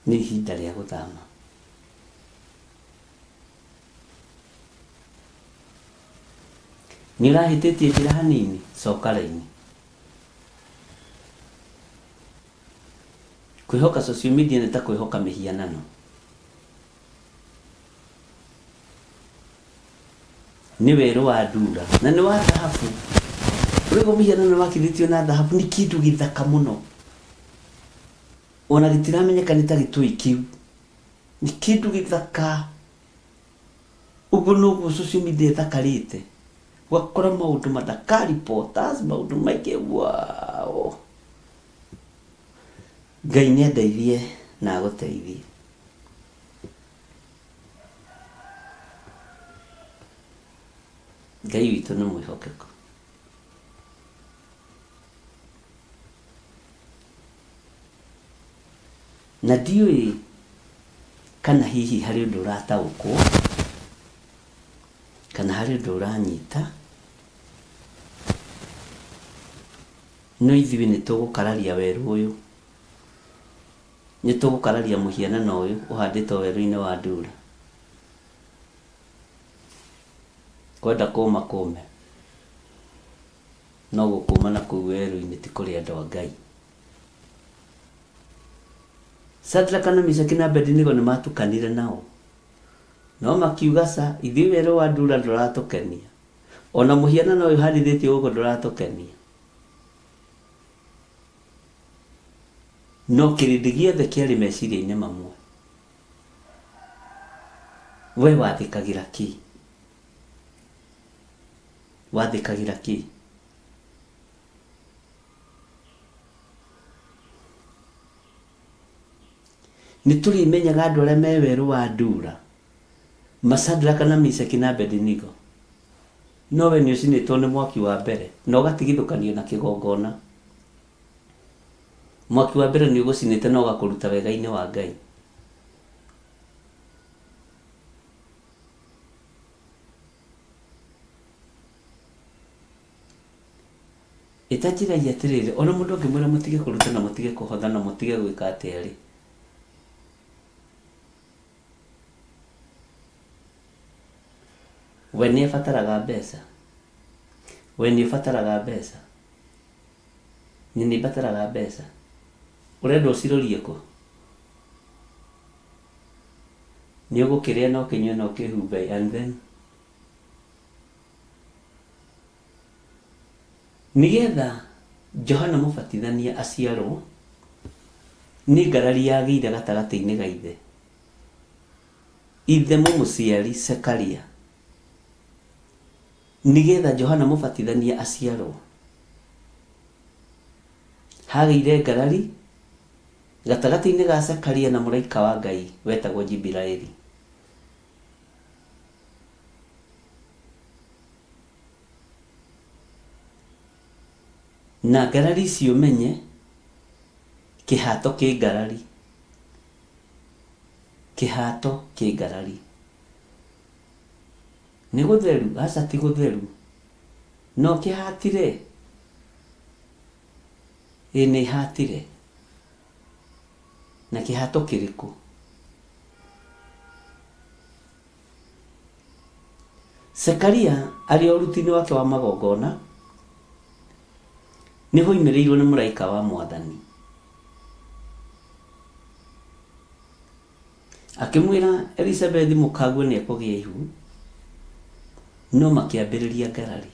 Nĩ ihinda rĩa gũthama. Nĩ ũrahĩtĩtie njĩra hanini, coka raini. Kwĩhoka social media nĩ ta kwĩhoka mĩhianano. Nĩ werũ wa ndura na nĩ wa thahabu. Ũrĩguo mũhianano wakithĩtio na thahabu nĩ kĩndũ gĩthaka mũno. Ona gĩtiramenyeka nĩ ta gĩtũi kĩu. Nĩ kĩndũ gĩthaka. Ũguo noguo social media ĩthakarĩte. Ũgakora maũndũ mathaka, reporters, maũndũ maingĩ, wow. Ngai nĩ andeithie na agũteithie. Ngai witũ nĩ mwĩhokeku. Na ndiũĩ kana hihi harĩ ũndũ ũrataũkwo, kana harĩ ũndũ ũranyita, no ithuĩ nĩ tũgũkararia werũ ũyũ, nĩ tũgũkararia mũhianano ũyũ ũhandĩtwo werũ-inĩ wa Dura. Kwenda kũma kũme, no gũkũma na kũu werũ-inĩ ti kũrĩ andũ a Ngai. Shadraka na Meshaki na Abedinego nĩ maatukanire nao, no makiuga, Ca, ithuĩ werũ wa Dura ndũratũkenia, o na mũhianano ũyũ ũhandithĩtio gũkũ ndũratũkenia. No kĩrĩndĩ gĩothe kĩarĩ meciria-inĩ mamwe. We wathĩkagĩra kĩ? Wathĩkagĩra kĩ? Nĩ tũrĩmenyaga andũ arĩa me werũ wa Dura, Masadraka na Meshaki na Abednego. No we nĩ ũcinĩtwo nĩ mwaki wa mbere na ũgatigithũkanio na kĩgongona. Mwaki wa mbere nĩ ũgũcinĩte na ũgakũruta wega-inĩ wa Ngai. Ĩtanjĩrai atĩrĩrĩ, o na mũndũ angĩmwĩra mũtige kũruta na mũtige kũhotha na mũtige gwĩka atĩa-rĩ, we nĩ abataraga mbeca? We nĩ ũbataraga mbeca? Niĩ nĩ mbataraga mbeca. Ũrenda ũcirorie kũ? Nĩ ũgũkĩrĩa na ũkĩnyue na ũkĩhumbe and then? Nĩgetha Johana Mũbatithania aciarũo, nĩ ngarari yagĩire gatagatĩ-inĩ ga ithe, ithe mũmũciari Zekaria. Nĩgetha Johana Mũbatithania aciarũo, hagĩire ngarari gatagatĩ-inĩ ga Zekaria na mũraika wa Ngai wetagwo Jibiraeli. Na ngarari icio ũmenye, kĩhato kĩ ngarari. Kĩhato kĩ ngarari. Nĩ gũtheru? Aca ti gũtheru. Na ũkĩhatire? Ĩĩ nĩ hatire. Na kĩhato kĩrĩkũ? Zekaria arĩ o ũruti-inĩ wake wa magongona, nĩ hoimĩrĩirwo nĩ mũraika wa Mwathani. Akĩmwĩra Elizabethi mũkaguo nĩ ekũgĩa ihu, no makĩambĩrĩria ngarari.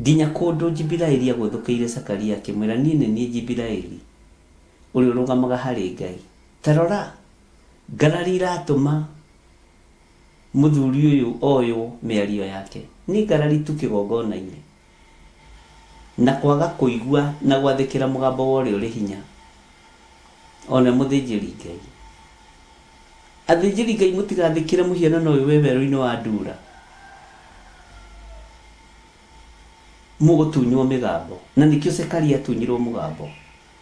Nginya kũndũ Jibiraeli agũthũkĩire Zakaria akĩmwĩra, niĩ nĩ niĩ Jibiraeli, ũrĩa ũrũgamaga harĩ Ngai. Ta rora, Ngarari iratũma mũthuri ũyũ oywo mĩario yake. Nĩ ngarari tu kĩgongona-inĩ. Na kwaga kũigua na gwathĩkĩra mũgambo wa ũrĩa ũrĩ hinya, o na mũthĩnjĩri Ngai. Athĩnjĩri Ngai mũtigathĩkĩre mũhianano ũyũ wĩ werũ-inĩ wa Dura. Mũgũtunywo mĩgambo. Na nĩkĩo Zekaria atunyirwo mũgambo.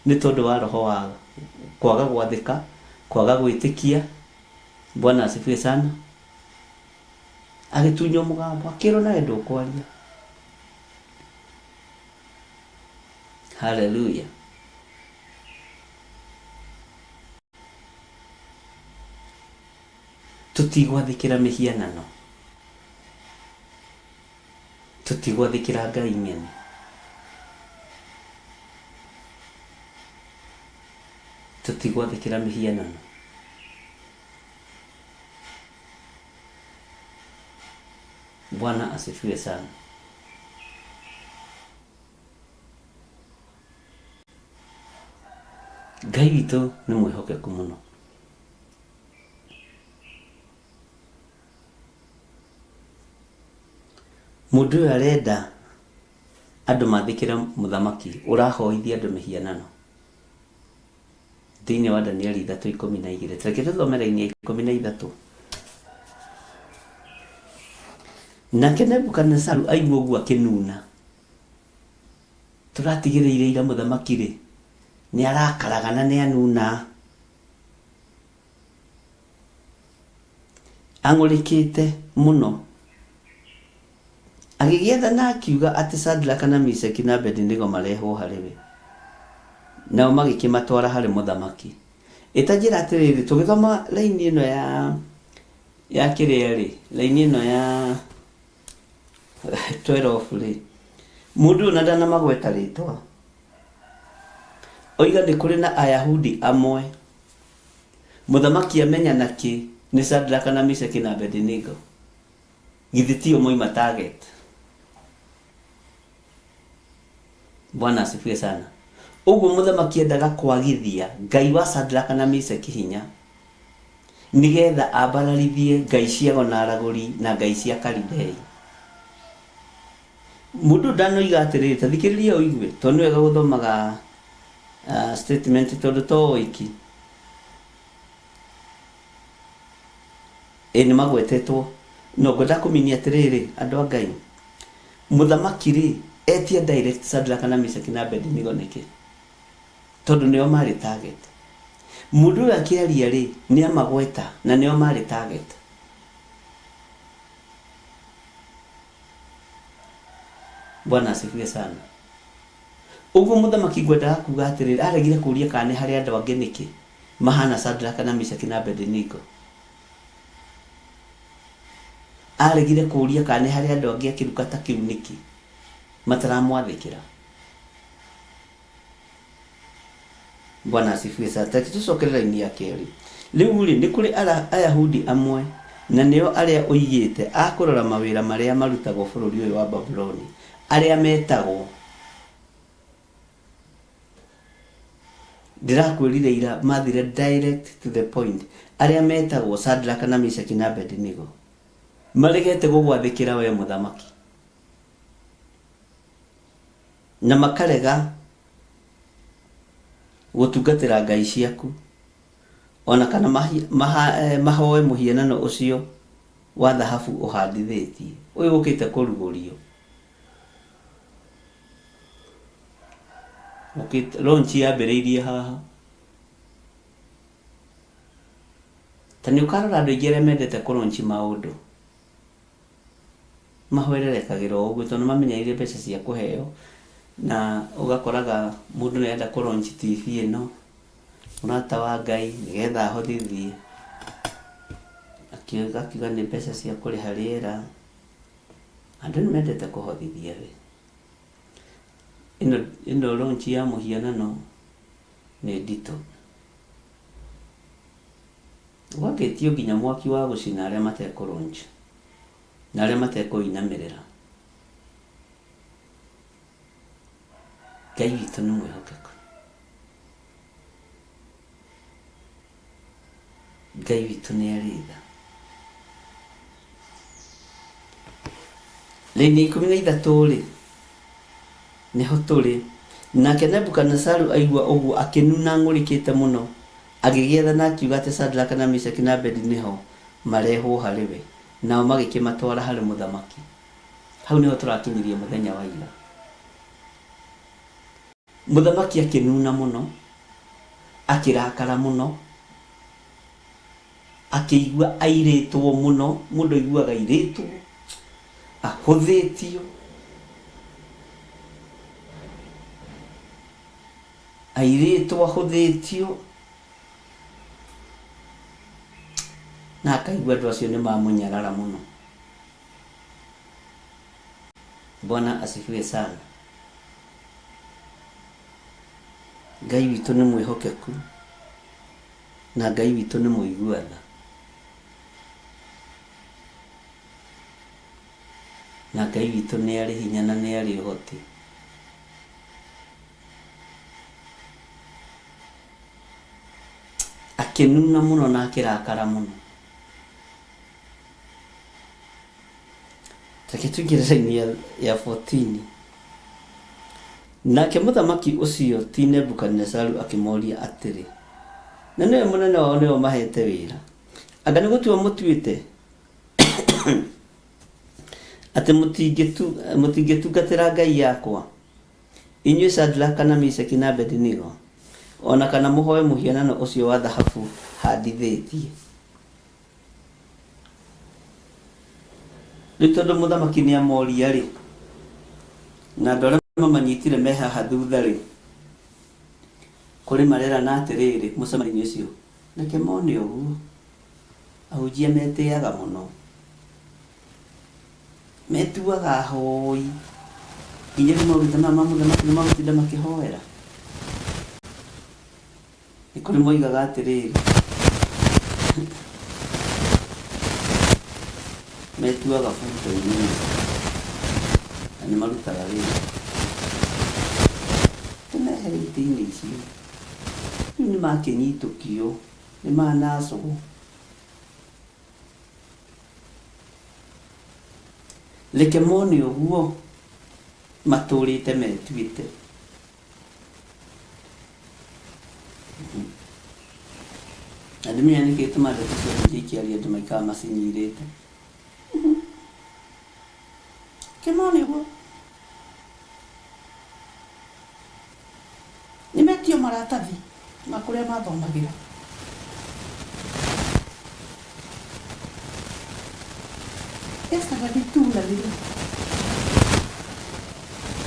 Nĩ tondũ wa roho wa kwaga gwathĩka, kwaga gwĩtĩkia. Bwana asifiwe sana. Agĩtunywo mũgambo, akĩrwo nawe ndũkwaria. Haleluya. Tũtigwathĩkĩra mĩhianano. Tũtigwathĩkĩra ngai ng'eni. Tũtigwathĩkĩra mĩhianano. Bwana asifiwe sana. Ngai witũ nĩ mwĩhokeku mũno. Mũndũ ũyũ arenda andũ mathĩkĩre mũthamaki ũrahoithia andũ mĩhianano. Thĩinĩ wa Danieli 3:12. Reke tũthome raini ya 13. Nake Nebukadinezaru aigua ũguo akĩnuna. Tũratigĩrĩire ira mũthamaki-rĩ, nĩ arakaraga na nĩ anuna. Ang'ũrĩkĩte mũno. Agĩgĩathana akiuga atĩ Shadraka na Meshaki na Abedinego marehwo harĩ we. Nao magĩkĩmatwara harĩ mũthamaki. Ĩ ta njĩra atĩrĩrĩ, tũgĩthoma raini ĩno ya ya kĩrĩa rĩ, raini ĩno ya 12 rĩ, mũndũ ũyũ na ndanamagweta rĩtwa, oiga nĩ kũrĩ na Ayahudi amwe mũthamaki amenya nakĩ nĩ Shadraka na Meshaki na Abedinego. Githĩ tio moima target? Bwana asifiwe sana. Ũguo mũthamaki endaga kwagithia Ngai wa Shadraka na Meshaki hinya nigetha ambararithie ngai cia ago na aragũri na ngai cia Kalidei. Mũndũ ndanoiga atĩrĩrĩ, ta thikĩrĩria ũigue, tondũ nĩ wega gũthomaga statement tondũ to oiki. Ĩ nĩmagwetetwo. No ngwenda kũminia atĩrĩrĩ, andũ a Ngai, mũthamaki-rĩ, etia direct Shadraka na Meshaki na Abednego nĩkĩ? Tondũ nĩo marĩ target. Mũndũ ũyũ akĩaria-rĩ, nĩamagweta na nĩo marĩ target. Bwana asifiwe sana. Ũguo mũthamaki ngwendaga kuga atĩrĩrĩ, aregire kũria kana nĩ harĩ andũ angĩ nĩkĩ mahana Shadraka na Meshaki na Abednego. Aregire kũria kana nĩ harĩ andũ angĩ a kĩruka ta kĩu nĩkĩ mataramwathĩkĩra. Bwana asifiwe sana. Reke tũcokere raini ya kerĩ. Rĩu rĩ, nĩ kũrĩ Ayahudi amwe, na nĩo arĩa ũigĩte a kũrora mawĩra marĩa marutagwo bũrũri ũyũ wa Babuloni, arĩa metagwo. Ndĩrakwĩrire ira mathire direct to the point. Arĩa metagwo Shadraka na Meshaki na Abednego. Maregete gũgwathĩkĩra we mũthamaki. Na makarega gũtungatĩra ngai ciaku, o na kana mahoe mũhianano ũcio wa thahabu ũhandithĩtie, ũyũ ũkĩte kũrugũrio. Ũkĩte, launch yambĩrĩirie haha. Ta nĩ ũkarora andũ aingĩ arĩa mendete kũ launch maũndũ. Mahwererekagĩra o ũguo tondũ nĩ mamenyereire mbeca cia kũheo na ũgakoraga mũndũ nĩ arenda kũ launch TV ĩno, mũrata wa Ngai nĩgetha ahothithie, akiuga nĩ mbeca cia kũrĩha rĩera. Andũ nĩ mendete kũhothithia we. Ĩno ĩno launch ya mũhianano nĩ nditũ. Gwakĩtio nginya mwaki wa gũcina arĩa matekũ launch na arĩa matekũinamĩrĩra. Ngai witũ nĩ mwĩhokeku. Ngai witũ nĩ arĩ tha. Raini ya 13 rĩ, nĩho tũrĩ. Nake Nebukadinezaru aigua ũguo akĩnuna ang'ũrĩkĩte mũno, agĩgĩathana akiuga atĩ Shadraka na Meshaki na Abedinego marehwo harĩ we, nao magĩkĩmatwara harĩ mũthamaki. Hau nĩho tũrakinyirie mũthenya wa ira. Mũthamaki akĩnuna mũno, akĩrakara mũno, akĩigua airĩtwo mũno. Mũndũ aiguaga airĩtwo, ahũthĩtio. Airĩtwo ahũthĩtio na akaigua andũ acio nĩ mamũnyarara mũno. Bwana asifiwe sana. Ngai witũ nĩ mwĩhokeku na Ngai witũ nĩ mũigua tha. Na Ngai witũ nĩ arĩ hinya na nĩ arĩ ũhoti. Akĩnuna mũno na akĩrakara mũno. Reke tũingĩre raini ya, ya 14. Nake mũthamaki ũcio ti Nebukadinezaru akĩmoria atĩrĩ, na nĩwe mũnene wao nĩwe ũmahete wĩra, anga nĩ gũtua mũtuĩte atĩ mũtingĩtungatĩra ngai yakwa, inyuĩ Shadraka na Meshaki na Abedinego, o na kana mũhoe mũhianano ũcio wa thahabu handithĩtie? Rĩu tondũ mũthamaki nĩ amoria-rĩ, na andũ arĩa mamanyitire me haha thutha-rĩ, kũrĩ marerana atĩrĩrĩ mũcemanio-inĩ ũcio, reke mone ũguo, ahunjia metĩaga mũno, metuaga ahoi, nginya rĩu maũndũ ta maya ma mũthamaki nĩ magũtinda makĩhoera. Nĩ kũrĩ moigaga atĩrĩrĩ, metuaga buto-inĩ na nĩ marutaga wĩra. Tũmehere itĩ-inĩ icio. Rĩu nĩ makĩnyitũkio, nĩ manacwo. Reke mone ũguo matũrĩte metuĩte. Na ndimenya nĩkĩ gĩtũmaga ndeto cia ahunjia ikĩario andũ maikaraga macinyirĩte. Kĩmone ũguo. Nĩmetio maratathi ma kũrĩa mathomagĩra. Esther ni tu na nĩ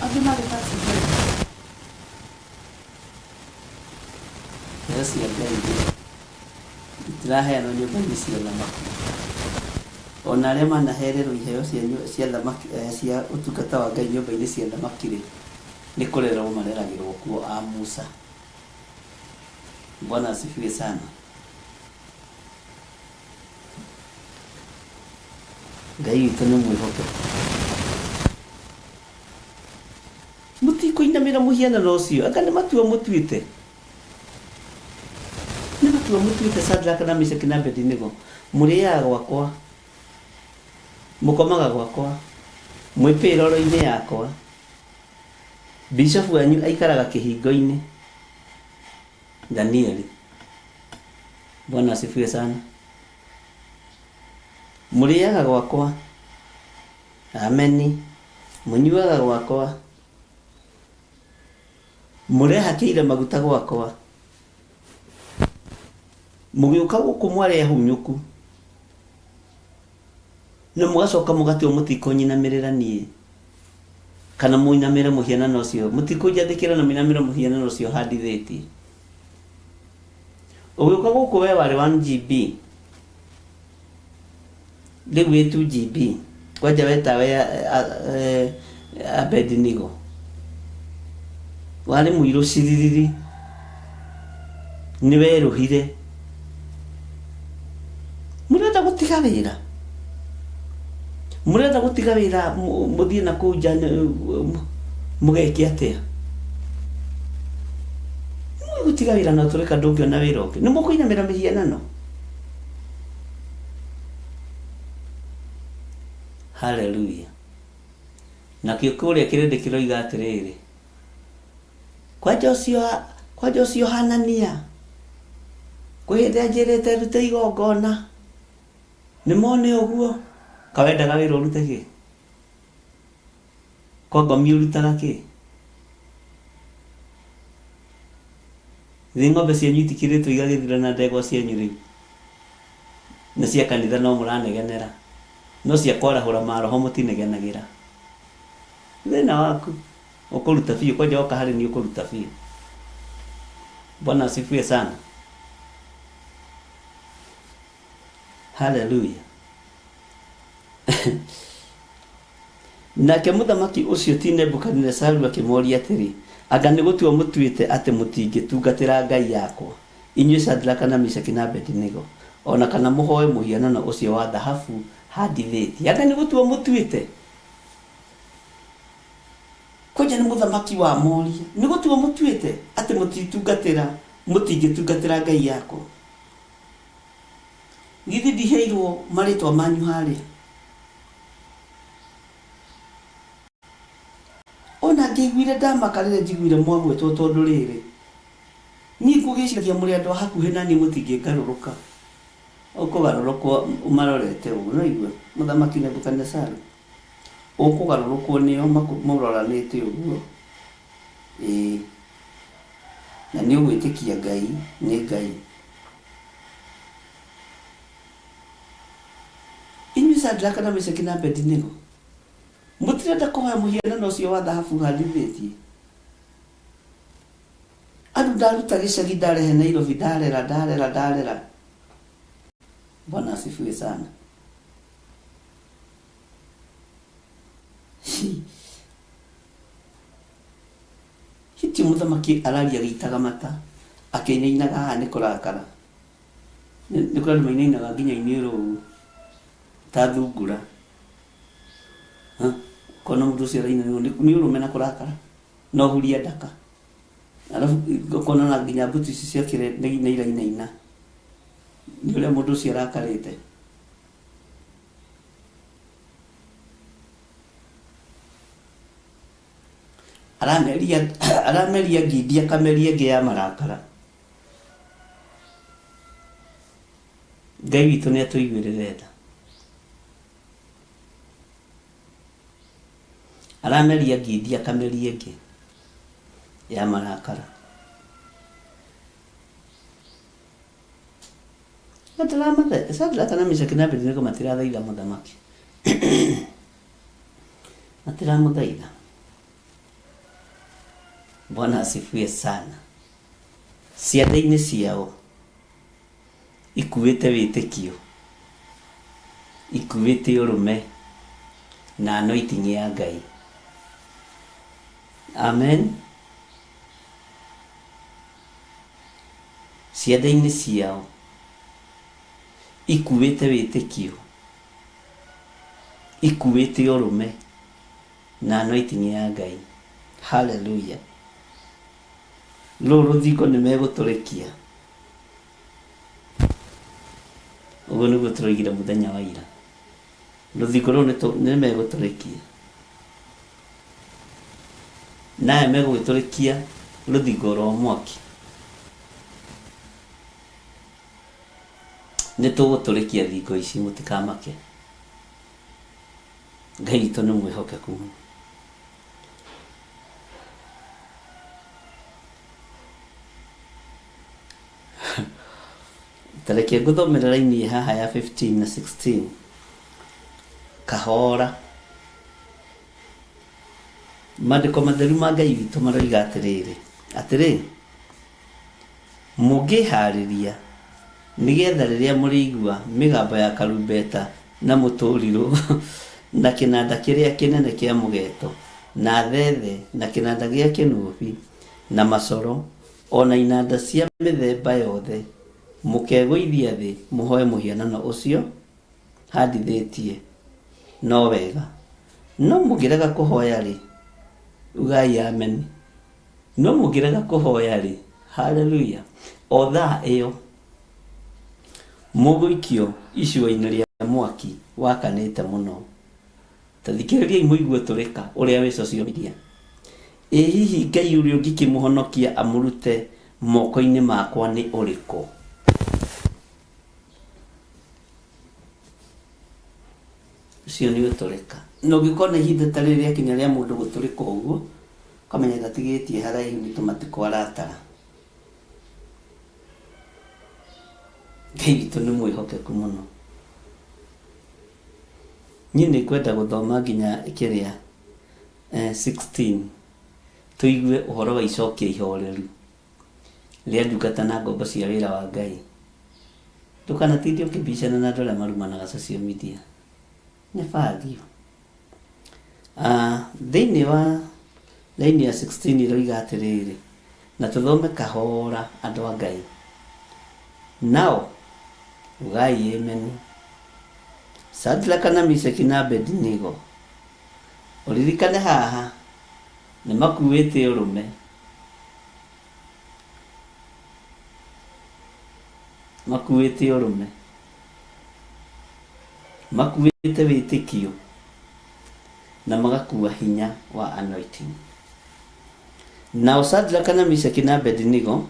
angĩ marĩ taxi driver. Iheo cia Ngai rĩ, itiraheanwo nyũmba-inĩ cia ũthamaki. Ona arĩa manahererwo iheo cia, cia, thamaki, eh, cia ũtungata wa Ngai nyũmba-inĩ cia thamaki rĩ, nĩ kũrerwo mareragĩrwo kuo a Musa. Bwana asifiwe sana. Ngai witũ nĩ mwĩhokeku. Mũtikũinamĩra mũhianano ũcio, anga nĩ matua mũtuĩte? Nĩ matua mũtuĩte, Shadraka na Meshaki na Abedinego, mũrĩĩaga gwakwa, mũkomaga gwakwa, mwĩ payroll-inĩ yakwa, bishofu wanyu aikaraga kĩhingo-inĩ. Danieli. Bwana asifiwe sana. Mũrĩĩaga gwakwa, Ameni. Mũnyuaga gwakwa. Mũrehakĩire maguta gwakwa. Mũgĩũka gũkũ mwarĩ ahunyũku. Na mũgacoka mũgatua mũtikũnyinamĩrĩra niĩ. Kana mũinamĩre mũhianano ũcio. Mũtikũnjathĩkĩra na mũinamĩre mũhianano ũcio handithĩtie. Ũgĩũka gũkũ we warĩ 1 GB. Rĩu wĩ 2GB. Kwanja wetawe Abednego. Warĩ mũirũ ciririri. Nĩ werũhire. Mũrenda gũtiga wĩra? Mũrenda gũtiga wĩra mũthiĩ na kũu nja mũgeke atĩa? Nĩ gũtiga wĩra na ũtũrĩka ndũngĩona wĩra ũngĩ. Nĩ mũkũinamĩra mĩhianano? Haleluya. Nakĩo kũrĩa kĩrĩndĩ kĩroiga atĩrĩrĩ, kwanja ũcio kwanja ũcio Hanania, kwĩ hĩndĩ anjĩrĩte ndute igongona, nĩ mone ũguo, kawendaga wĩra ũrute kĩ? Kwa ngomi ũrutaga kĩ? Thĩ ng'ombe cianyu itikĩrĩtwo igagĩthira na ndegwa cianyu rĩu na cia kanitha no mũranegenera, no cia kwarahũra maroho mũtinegenagĩra. Thĩna waku ũkũruta biũ, kwanja woka harĩ niĩ ũkũruta biũ. Bwana asifiwe sana. Haleluya. Nake mũthamaki ũcio ti Nebukadinezaru akĩmoria atĩrĩ, Anga nĩ gũtua mũtuĩte atĩ mũtingĩtungatĩra ngai yakwa, inyuĩ Shadraka na Meshaki na Abedinego, o na kana mũhoe mũhianano ũcio wa thahabu handithĩtie? Anga nĩ gũtua mũtuĩte? Kwanja nĩ mũthamaki wamoria, nĩ gũtua mũtuĩte atĩ mũtitungatĩra, mũtingĩtungatĩra ngai yakwa? Githĩ ndiheirwo marĩtwa manyu harĩa? Ona ngĩiguire ndamaka rĩrĩa njiguire mwagwetwo tondũ rĩrĩ, niĩ ngũgĩciragia mũrĩ andũ a hakuhĩ na niĩ mũtingĩngarũrũka. Ũkũgarũrũkwo ũmarorete ũguo, nĩwaigua, Mũthamaki Nebukadinezaru? Ũkũgarũrũkwo nĩo mũroranĩte ũguo, ĩĩ, na nĩũgwĩtĩkia Ngai nĩ Ngai. Inyuĩ Shadraka na Meshaki na Abedinego, mũtirenda kũhoya mũhianano ũcio wa thahabu handithĩtie? Andũ ndaruta gĩcagi ndarehe Nairobi, ndarera, ndarera, ndarera. Bwana asifiwe sana. Hiti mũthamaki araria agĩitaga mata, akĩinainaga haha nĩ kũrakara. Nĩ kũrĩ andũ mainainaga nginya iniũrũ ũguo ta thungura. Ũkona mũndũ ũcio arainainwo nĩ ũrũme na kũrakara na ũhuria ndaka. Arabu ũkona ona nginya mbutu ici ciake nĩ irainaina nĩ ũrĩa mũndũ ũcio arakarĩte. Arameria arameria ngindi akameria ĩngĩ ya marakara. Ngai witũ nĩ atũiguĩrĩre tha. Arameria ngindi akameria ĩngĩ ya marakara. Shadraka na Meshaki na Abednego matirathaitha mũthamaki. Matiramũthaitha. Bwana asifiwe sana. Ciande-inĩ ciao ikuĩte wĩtĩkio, ikuĩte ũrũme na anointing ya Ngai. Amen. Ciande-inĩ ciao ikuĩte wĩtĩkio, ikuĩte ũrũme na anointing ya Ngai. Hallelujah. Rũrũ rũthingo nĩ megũtũrĩkia. Ũguo nĩguo tũroigire mũthenya wa ira. Rũthingo rũrũ nĩ megũtũrĩkia. Na aya megũgĩtũrĩkia rũthingo rwa mwaki. Nĩ tũgũtũrĩkia thingo ici mũtikamake. Ngai witũ nĩ mwĩhokeku mũno. Ta reke ngũthomere raini haha ya 15 na 16 kahora. Maandĩko matheru ma Ngai witũ maroiga atĩrĩrĩ, atĩrĩ, mũngĩĩhaarĩria nĩgetha rĩrĩa mũrĩigua mĩgambo ya karumbeta na mũtũrirũ na kĩnanda kĩrĩa kĩnene kĩa mũgeeto na thethe na kĩnanda gĩa kĩnũbi na macoro o na inanda cia mĩthemba yothe, mũkegũithia thĩ mũhoe mũhianano ũcio handithĩtie, no wega. No mũngĩrega kũhoya-rĩ, ugai Ameni. No mũngĩrega kũhoya-rĩ, haleluya, o thaa ĩyo mũgũikio icua-inĩ rĩa mwaki wakanĩte mũno. Ta thikĩrĩriai mũigue tũrĩka ũrĩa wĩ social media. Ĩ hihi Ngai ũrĩa ũngĩkĩmũhonokia amũrute moko-inĩ makwa nĩ ũrĩkũ? Ũcio nĩ ũtũrĩka. Na ũngĩkona ihinda ta rĩrĩ rĩakinya rĩa mũndũ gũtũrĩka ũguo, ũkamenya ndatigĩtie haraihu nĩ tũmatukũ aratara. Ngai witũ nĩ mwĩhokeku mũno. Niĩ nĩ ngwenda gũthoma nginya kĩrĩa 16 tũigue ũhoro wa icokia ihoreru. Rĩa ndungata na ngombo cia wĩra wa Ngai. Ndũkanatinde ũkĩbicana na andũ arĩa marumanaga social media. Nĩ value. Thĩinĩ wa raini ya 16 ĩroiga atĩrĩrĩ, na tũthome kahora andũ a Ngai. Nao, ugai ameni. Shadraka na Mishaki na Abednego, ũririkane haha nĩ makuĩte ũrũme. Makuĩte ũrũme. Makuĩte wĩtĩkio na magakua hinya wa anointing. Nao Shadraka na Mishaki na Abednego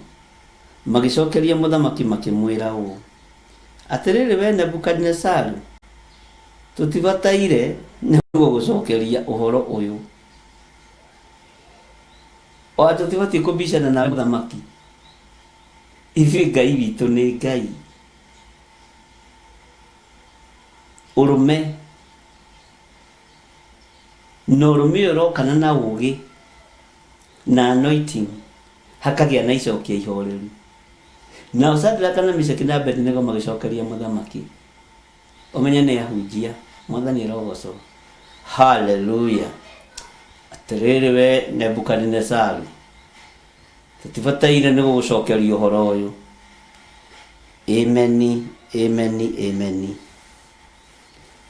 magĩcokeria mũthamaki makĩmwĩra ũũ, Atĩrĩrĩ wee Nebukadinezaru, tũtibataire nĩ gũgũcokeria ũhoro ũyũ. O tũtibatiĩ kũbicana nawe mũthamaki. Ithuĩ Ngai witũ nĩ Ngai. Ũrũme. Na ũrũme ũyũ ũrokana na ũgĩ na anointing hakagĩa na icokia ihoreru. Nao Shadraka na Meshaki na Abednego magĩcokeria mũthamaki. Ũmenye nĩ ahunjia. Mwathani arogocwo. Haleluya. Atĩrĩrĩ we Nebukadinezaru, tũtibataire nĩ gũgũcokeria ũhoro ũyũ. Ameni, ameni, ameni.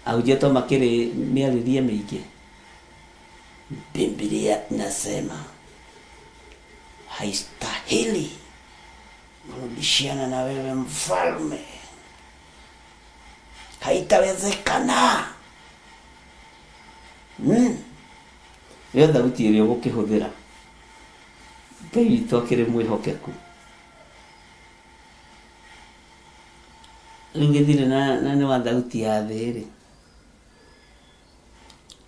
Ahunjia to makĩrĩ mĩarĩrie mĩingĩ. Biblia inasema haistahili kurudishiana na wewe mfalme, haitawezekana. Ĩyo thauti ĩrĩa ũgũkĩhũthĩra, Ngai witũ akĩrĩ mwĩhokeku. Rĩu gĩthire na, na nĩ wa thauti ya thĩ rĩ,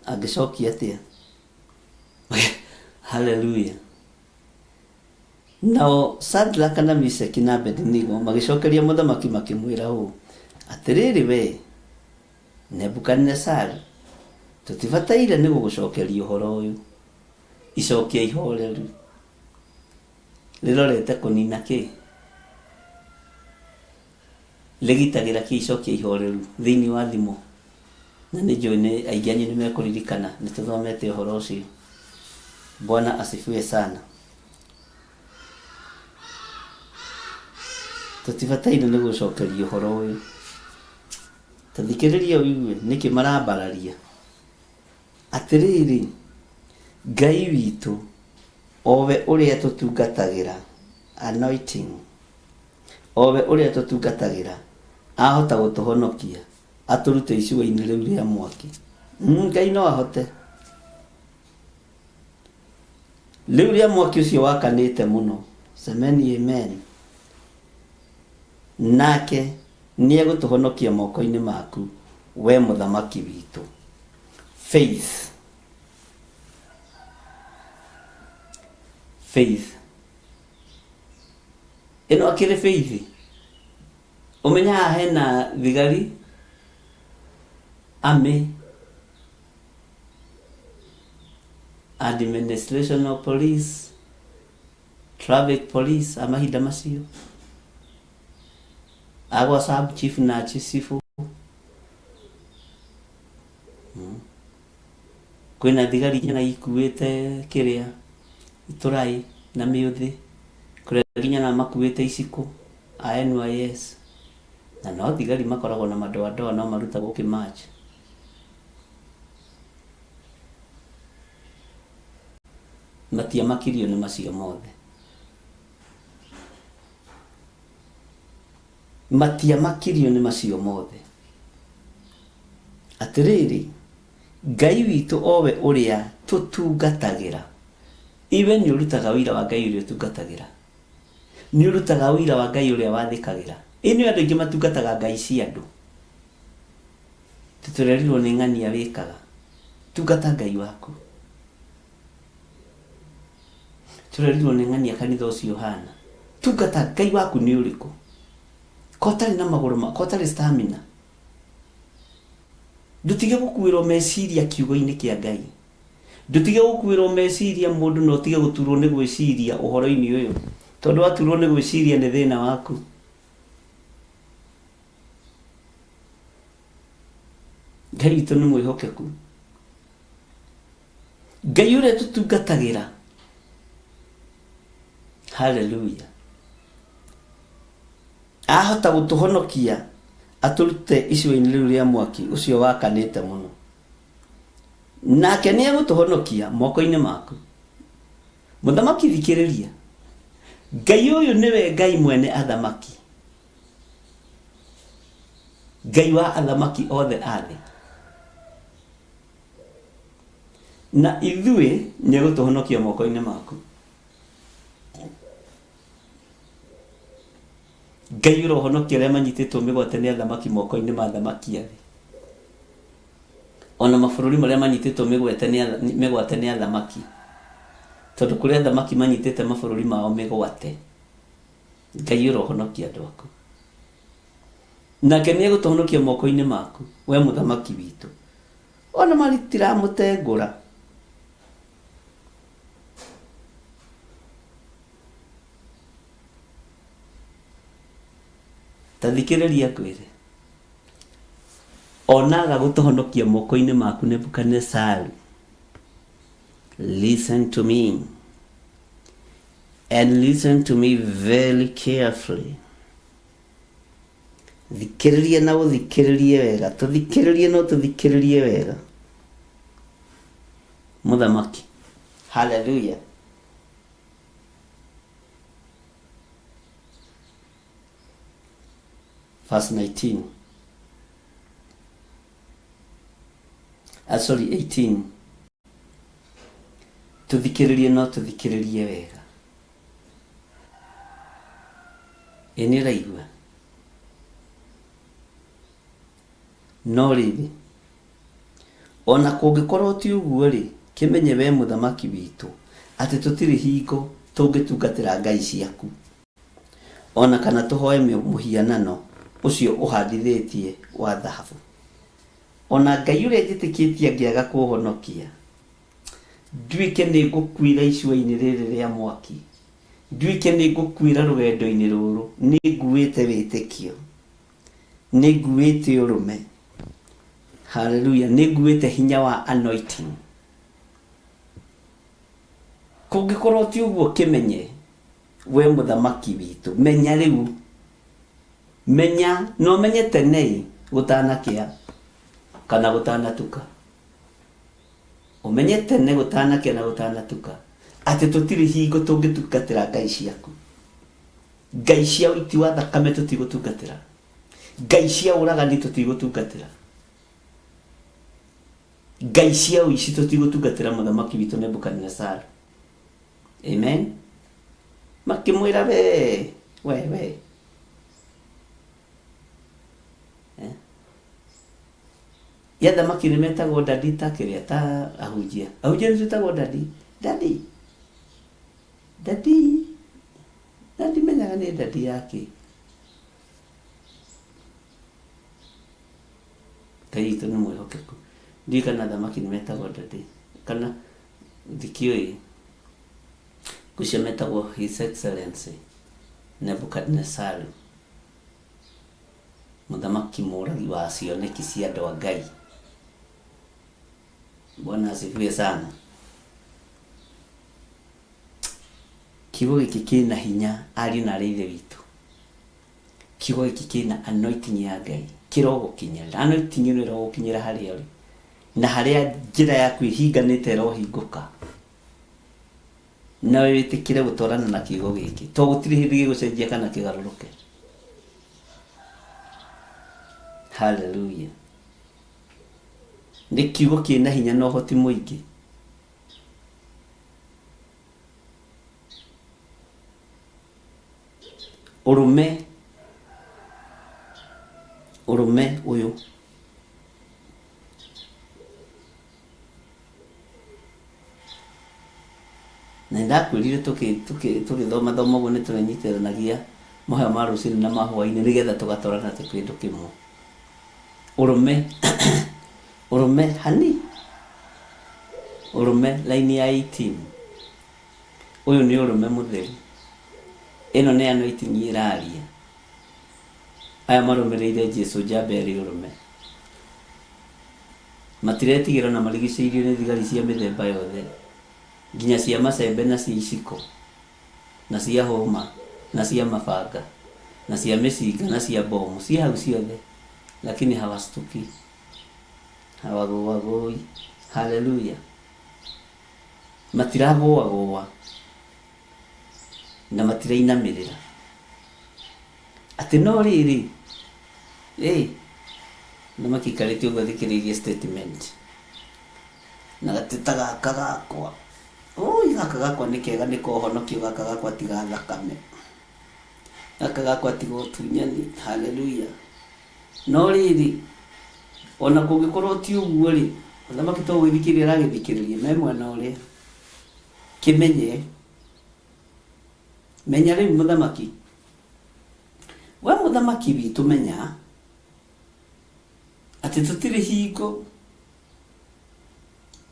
angĩcokia atĩa? Haleluya. Nao Shadraka na Mishaki na Abednego magĩcokeria mũthamaki makĩmwĩra ũũ, Atĩrĩrĩ wee Nebukadinezaru, tũtibataire nĩ gũgũcokeria ũhoro ũyũ. Icokia ihoreru rĩrorete kũnina kĩ? Rĩgitagĩra kĩ icokia ihoreru thĩinĩ wa thimo? Na nĩ njũĩ nĩ aingĩ anyu nĩ mekũririkana nĩ tũthomete ũhoro ũcio. Bwana asifiwe sana. Tũtibataire nĩ gũcokeria ũhoro ũyũ. Ta thikĩrĩria ũigue nĩkĩ marambararia. Atĩrĩrĩ, Ngai witũ, o we ũrĩa tũtungatagĩra, anointing, o we ũrĩa tũtungatagĩra, ahota gũtũhonokia atũrute icua-inĩ rĩu rĩa mwaki. Ngai no ahote. Rĩu rĩa mwaki ũcio wakanĩte mũno. Semeni amen. Nake nĩegũtũhonokia moko-inĩ maku, we mũthamaki witũ. Faith. Faith. Ĩno akĩrĩ faith. Ũmenye haha hena thigari, army, administrational police, traffic police a mahinda macio, agwa sub chief na cibũ. Kwĩna thigari nginya ikuĩte kĩrĩa itũrai na mĩũthĩ, kũrĩa nginya na makuĩte icikũ a NYS. Na no thigari makoragwo na madoadoa no marutagwo ũkĩ-march. Matiamakirio nĩ macio mothe. Matiamakirio nĩ macio mothe. Atĩrĩrĩ, Ngai witũ o we ũrĩa tũtungatagĩra. Iwe nĩ ũrutaga ũira wa Ngai ũrĩa ũtungatagĩra? Nĩ ũrutaga ũira wa Ngai ũrĩa wathĩkagĩra? Ĩ nĩ andũ aingĩ matungataga ngai cia andũ. Tũrerirwo nĩ ng'ania wĩkaga. Tungata Ngai waku. Tũrerirwo nĩ ng'ania kanitha ũcio ũhana. Tungata Ngai waku nĩ ũrĩkũ? Ko ũtarĩ na magũrũ ma, ko ũtarĩ stamina. Ndũtige gũkuĩrwo meciria kiugo-inĩ kĩa Ngai. Ndũtige gũkuĩrwo meciria mũndũ na ũtige gũturwo nĩ gwĩciria ũhoro-inĩ ũyũ. Tondũ waturwo nĩ gwĩciria nĩ thĩna waku. Ngai witũ nĩ mwĩhokeku. Ngai ũrĩa tũtungatagĩra. Haleluya. Ahota gũtũhonokia atũrute icua-inĩ rĩu rĩa mwaki ũcio wakanĩte mũno. Nake nĩ egũtũhonokia moko-inĩ maku. Mũthamaki thikĩrĩria. Ngai ũyũ nĩwe Ngai mwene athamaki. Ngai wa athamaki othe a thĩ. Na ithuĩ nĩ egũtũhonokia moko-inĩ maku. Ngai ũrohonokia arĩa manyitĩtwo mĩgwate nĩ athamaki moko-inĩ ma athamaki a thĩ. Ona mabũrũri marĩa manyitĩtwo mĩgwate nĩ mĩgwate nĩ athamaki. Tondũ kũrĩ athamaki manyitĩte mabũrũri mao mĩgwate. Ngai ũrohonokia andũ aku. Nake nĩ egũtũhonokia moko-inĩ maku, we mũthamaki witũ. Ona maritiramũtengũra. Ta thikĩrĩria ngwĩre. Onaga gũtũhonokia moko-inĩ maku Nebukadnezaru. Listen to me. And listen to me very carefully. Thikĩrĩria na ũthikĩrĩrie wega. Tũthikĩrĩrie na ũtũthikĩrĩrie wega. Mũthamaki. Hallelujah. Verse 19. Sorry, 18. Tũthikĩrĩrie no tũthikĩrĩrie wega. Ĩ nĩ ũraigua? No rĩrĩ, o na kũngĩkorũo ti ũguo-rĩ, kĩmenye wee mũthamaki witũ, atĩ tũtirĩ hingo tũngĩtungatĩra ngai ciaku, o na kana tũhoe mũhianano ũcio ũhandithĩtie wa thahabu. O na Ngai ũrĩa njĩtĩkĩtie angĩaga kũũhonokia, nduĩke nĩ ngũkuĩra icua-inĩ rĩrĩ rĩa mwaki, nduĩke nĩ ngũkuĩra rũgendo-inĩ rũrũ, nĩ nguĩte wĩtĩkio, nĩ nguĩte ũrũme, haleluya, nĩ nguĩte hinya wa anointing. Kũngĩkorwo ti ũguo kĩmenye, we mũthamaki witũ, menya rĩu, menya na ũmenye tene gũtanakĩa kana gũtanatuka. Ũmenye tene gũtanakĩa na gũtanatuka atĩ tũtirĩ hingo tũngĩtungatĩra ngai ciaku. Ngai cia ũiti wa thakame tũtigũtungatĩra. Ngai cia ũragani tũtigũtungatĩra. Ngai cia ũici tũtigũtungatĩra mũthamaki witũ Nebukadnezaru. Amen. Makĩmwĩra we we we. Eh? Ya athamaki nĩ metagwo dadi ta kĩrĩa ta ahunjia. Ahunjia nĩ twĩtagwo dadi. Dadi. Dadi. Na ndimenyaga nĩ dadi yake. Ngai witũ nĩ mwĩhokeku. Ndiũĩ kana athamaki nĩ metagwo dadi. Kana ndikĩũĩ. Ngwĩciria metagwo His Excellency Nebuchadnezzar. Mũthamaki mũragi wa cioneki cia andũ a Ngai. Bwana asifiwe sana. Kiugo gĩkĩ kĩna hinya ariũ na arĩ ithe witũ. Kiugo gĩkĩ kĩna anointing ya Ngai kĩrogũkinyĩra. Anointing ĩno ĩrogũkinyĩra harĩa ũrĩ na harĩa njĩra yaku ĩhinganĩte ĩrohingũka. Nawe wĩtĩkĩre gũtwarana na kiugo gĩkĩ to gũtirĩ hĩndĩ gĩgũcenjia kana kĩgarũrũke. Haleluya. Nĩ kiugo kĩna hinya na ũhoti mũingĩ. Ũrũme ũrũme ũyũ na nĩndakwĩrire tũgĩthoma thoma ũguo nĩ tũrĩnyitithanagia mahoya ma rũcinĩ na ma hwainĩ nĩgetha tũgatwarana twĩ kĩndũ kĩmwe. Ũrũme ũrũme hani ũrũme line ya 18 ũyũ nĩ ũrũme mũtheru. Ĩno nĩ anointing ĩraria. Aya marũmĩrĩire Jesu njamba ĩrĩ ũrũme. Matiretigĩra na marigicĩirio nĩ thigari cia mĩthemba yothe, nginya cia macembe na cia iciko, na cia hũma, na cia mabanga, na cia mĩcinga na cia mbomu, ciĩ hau ciothe, lakini hawastuki, hawagũagũi. Haleluya! Matiragũagũa na matirainamĩrĩra. Atĩ no rĩrĩ, ĩ, mũthamaki aikarĩte ũguo athikĩrĩirie statement, na gatĩ ta gaka gakwa, ũi gaka gakwa nĩ kega nĩ ka ũhonokio, gaka gakwa ti ga thakame, gaka gakwa ti ga ũtunyani, haleluya. No rĩrĩ, ona kũngĩkorwo ti ũguo-rĩ, mũthamaki to gũgĩthikĩrĩria aragĩthikĩrĩria, me mwena ũrĩa, kĩmenye. Menya rĩu mũthamaki, we mũthamaki witũ menya atĩ tũtirĩ hingo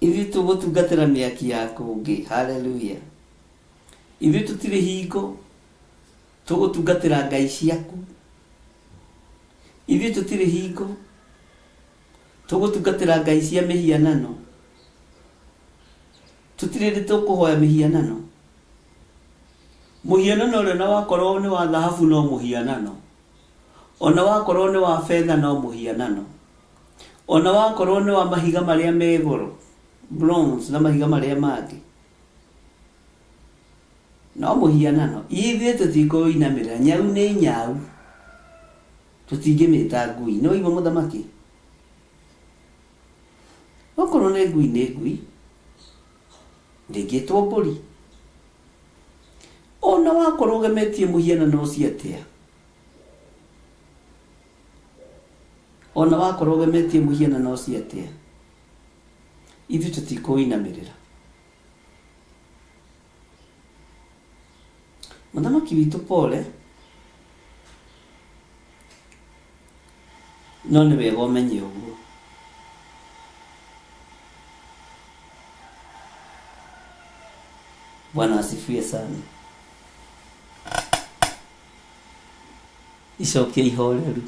ithuĩ tũgũtungatĩra mĩaki ya kũngĩ. Haleluya! Ithuĩ tũtirĩ hingo tũgũtungatĩra ngai ciaku. Ithuĩ tũtirĩ hingo tũgũtungatĩra ngai cia mĩhianano. Tũtirĩ hĩndĩ tũkũhoya mĩhianano. Mũhianano ũrĩa ona wakorwo nĩ wa thahabu no mũhianano, ona wakorwo nĩ wa betha no mũhianano, ona wakorwo nĩ wa mahiga marĩa me goro, bronze na mahiga marĩa mangĩ, no mũhianano. Ithuĩ tũtikũũinamĩrĩra. Nyau nĩ nyau, tũtingĩmĩta ngui. Nĩ waigua mũthamaki? Okorwo nĩ ngui nĩ ngui, ndĩngĩtwo mbũri. Ona wakorwo ũgemetie mũhianano ũcio atĩa, ona wakorwo ũgemetie mũhianano ũcio atĩa, ithuĩ tũtikũinamĩrĩra. Mũthamaki witũ pole, no nĩ wega ũmenye ũguo. Bwana asifiwe sana. Icokia ihoreru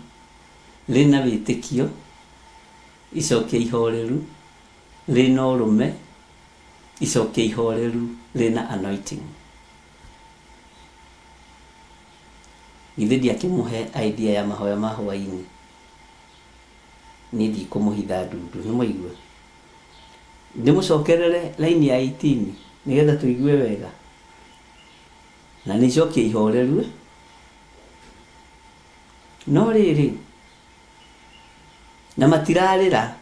rĩna wĩtĩkio, icokia ihoreru rĩna ũrũme, icokia ihoreru rĩna anointing. Githĩ ndiakĩmũhe idea ya mahoya ma hwainĩ? Niĩ ndikũmũhitha ndundu, nĩ mwaigua? Ndĩmũcokerere line ya 18 nĩgetha tũigue wega. Na nĩ icokia ihoreru. No rĩrĩ, na matirarĩra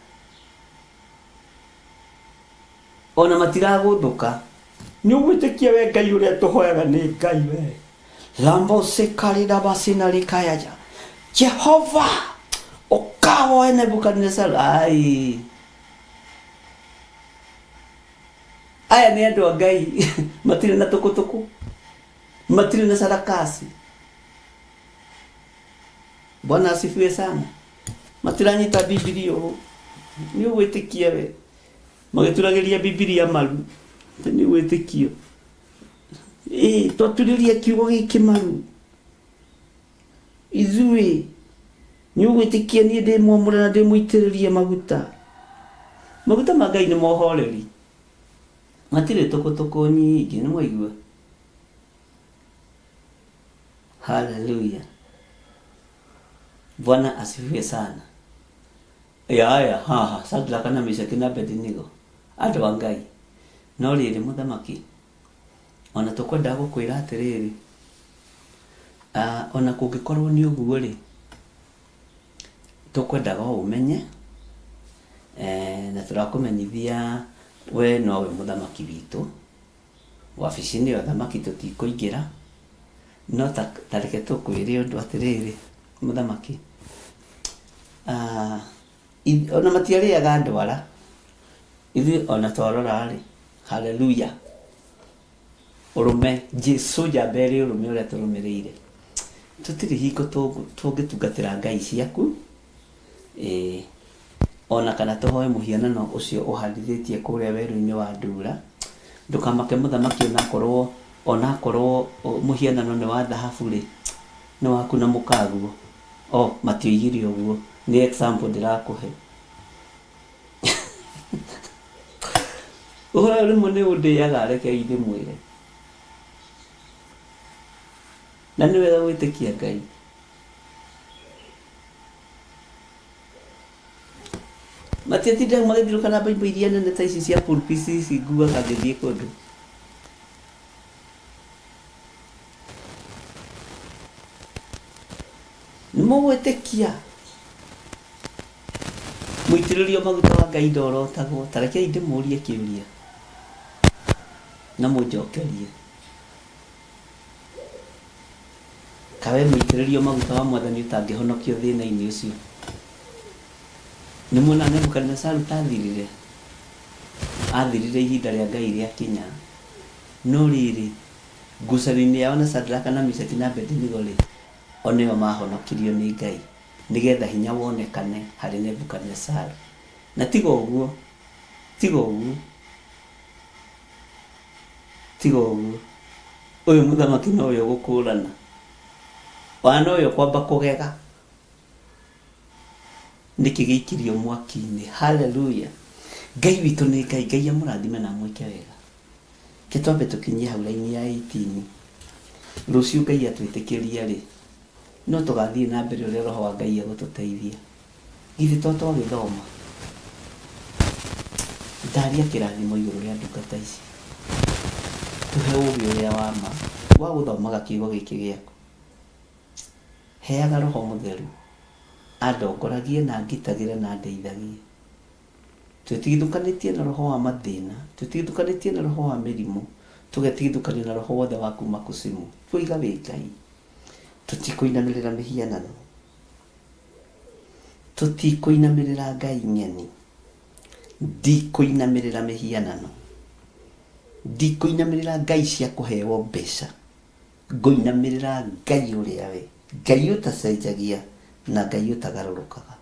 ona matiragũthũka. Nĩ ũgwĩtĩkia we Ngai ũrĩa tũhoyaga nĩ Ngai we. Lambosekalidabasinalikaya. Jehova ũkawoe Nebukadnezar. Ai. Aya nĩ andũ a Ngai matirĩ na tũkũtũkũ, matirĩ na sarakasi. Bwana asifiwe sana. Matiranyita Bibilia ũũ. Nĩ ũgwĩtĩkia we. Magĩturagĩria Bibilia maru. Atĩ nĩ ũgwĩtĩkio. Ĩĩ, twaturĩria kiugo gĩkĩ maru. Ithuĩ nĩ ũgwĩtĩkia niĩ ndĩ mwamũre na ndĩ mũitĩrĩrie maguta. Maguta ma Ngai nĩ mohoreri. Matirĩ tũkũtũkũ nyingĩ, nĩ mwaigua? Haleluya. Bwana asifiwe sana. Yaya, haha, Shadraka na Meshaki na Abednego, andũ a Ngai. No rĩrĩ, mũthamaki, ona tũkwendaga gũkwĩra atĩrĩrĩ, ah, ona kũngĩkorwo nĩ ũguo-rĩ, tũkwendaga o ũmenye, eh, na tũrakũmenyithia we nowe mũthamaki witũ, wabici-inĩ ya ũthamaki tũtikũingĩra, no ta, ta reke tũkwĩre ũndũ atĩrĩrĩ, mũthamaki, ah, ona matiarĩaga ndwara, ithuĩ ona twarora-rĩ, haleluya, ũrũme, Jesu njamba ĩrĩ ũrũme ũrĩa tũrũmĩrĩire, tũtirĩ hingo tũngĩtungatĩra ngai ciaku, ĩĩ, ona kana tũhoe mũhianano ũcio ũhandithĩtie kũrĩa werũ-inĩ wa Dura. Ndũkamake mũthamaki onakorwo Onakorwo mũhianano nĩ wa thahabu rĩ, nĩ waku na mũkaguo. O matioigire ũguo, nĩ example ndĩrakũhe. Ũhoro ũyũ rĩmwe nĩ ũndĩaga, rekei ndĩmwĩre. Na nĩ wega gwĩtĩkia Ngai. Matiatindaga magĩthiũrũrũka na Bible iria nene ta ici cia pulpit ici nguaga ngĩthiĩ kũndũ. Nĩ mũgwĩtĩkia mũitĩrĩrio maguta wa Ngai ndorotagwo. Ta rekei ndĩmũrie kĩũria na mũnjokerie. Kawe mũitĩrĩrio maguta wa Mwathani ũtangĩhonokio thĩna-inĩ ũcio. Nĩ muona Nebukadinezaru tathirire? Athirire ihinda rĩa Ngai rĩakinya. No rĩrĩ, ngucanio-inĩ yao na Shadraka na Meshaki na Abedinego-rĩ, o nĩo mahonokirio nĩ Ngai, nĩgetha hinya wonekane harĩ Nebukadinezaru. Na tiga ũguo, tiga ũguo, tiga ũguo, ũyũ mũthamaki nowe ũgũkũrana, ona nowe ũkwamba kũgega. Nĩkĩ gĩikirio mwaki-inĩ? Haleluya! Ngai witũ nĩ Ngai. Ngai amũrathime na amwĩke wega. Ke twambe tũkinyie hau raini ya 18. Rũciũ Ngai atwĩtĩkĩria rĩ, no tũgathiĩ na mbere ũrĩa Roho wa Ngai egũtũteithia. Githĩ to twagĩthoma? Ndaria kĩrathimo igũrũ rĩa ndungata ici. Tũhe ũgĩ ũrĩa wa ma wa gũthomaga kiugo gĩkĩ gĩaku. Heaga Roho Mũtheru andongoragie na angitagĩre na andeithagie. Twĩtigithũkanĩtie na roho wa mathĩna, twĩtigithũkanĩtie na roho wa mĩrimũ, tũgetigithũkania na roho wothe wa kuma kucimu. Twoiga wĩ Ngai. Tũtikũinamĩrĩra mĩhianano. Tũtikũinamĩrĩra ngai ng'eni. Ndikũinamĩrĩra mĩhianano. Ndikũinamĩrĩra ngai cia kũheo mbeca. Ngũinamĩrĩra Ngai ũrĩa we, Ngai ũtacenjagia na Ngai ũtagarũrũkaga.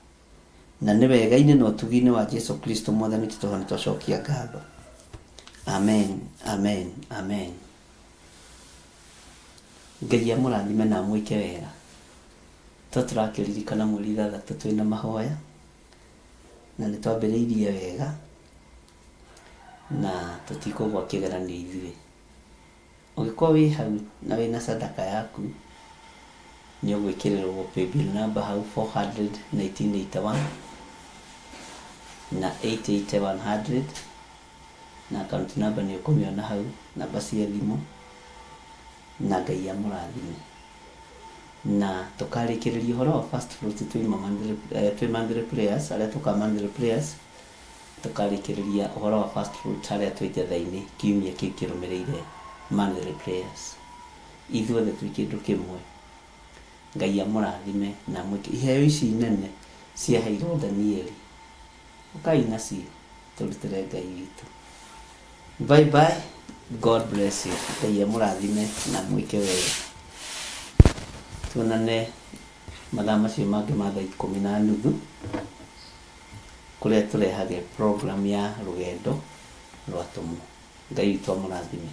Na nĩ wega-inĩ na ũtugi-inĩ wa Jesu Kristo Mwathani witũ tũhoya na twacokia ngatho. Amen, amen, amen. Ngai amũrathime na amwĩke wega. To tũrakĩririkana mweri ithathatũ twĩna mahoya na nĩ twambĩrĩirie wega na tũtikũgwa kĩgeranio ithuĩ. Ũngĩkorwo wĩ hau na wĩna sadaka yaku, nĩ ũgwĩkĩrĩrwo paybill number hau 400 1981 na 880 100 na account number nĩ ũkũmĩona hau, namba cia thimũ, na Ngai amũrathime. Na tũkarĩkĩrĩria ũhoro wa first fruit twĩ monthly prayers, arĩa tũkaga monthly prayers. Tũkarĩkĩrĩria ũhoro wa first fruit harĩa twĩ njetha-inĩ kiumia kĩu kĩrũmĩrĩire monthly prayers. Ithuothe twĩ kĩndũ kĩmwe. Ngai amũrathime na amwĩke. Iheo ici nene ciaheirwo Danieli, ũkai nacio tũrutĩre Ngai witũ. Bye bye, God bless you. Ngai amũrathime na amwĩke wega. Tuonane mathaa macio mangĩ ma thaa ikũmi na nuthu. Kũrĩa tũrehage program ya rũgendo rwa atũmwo. Ngai witũ amũrathime.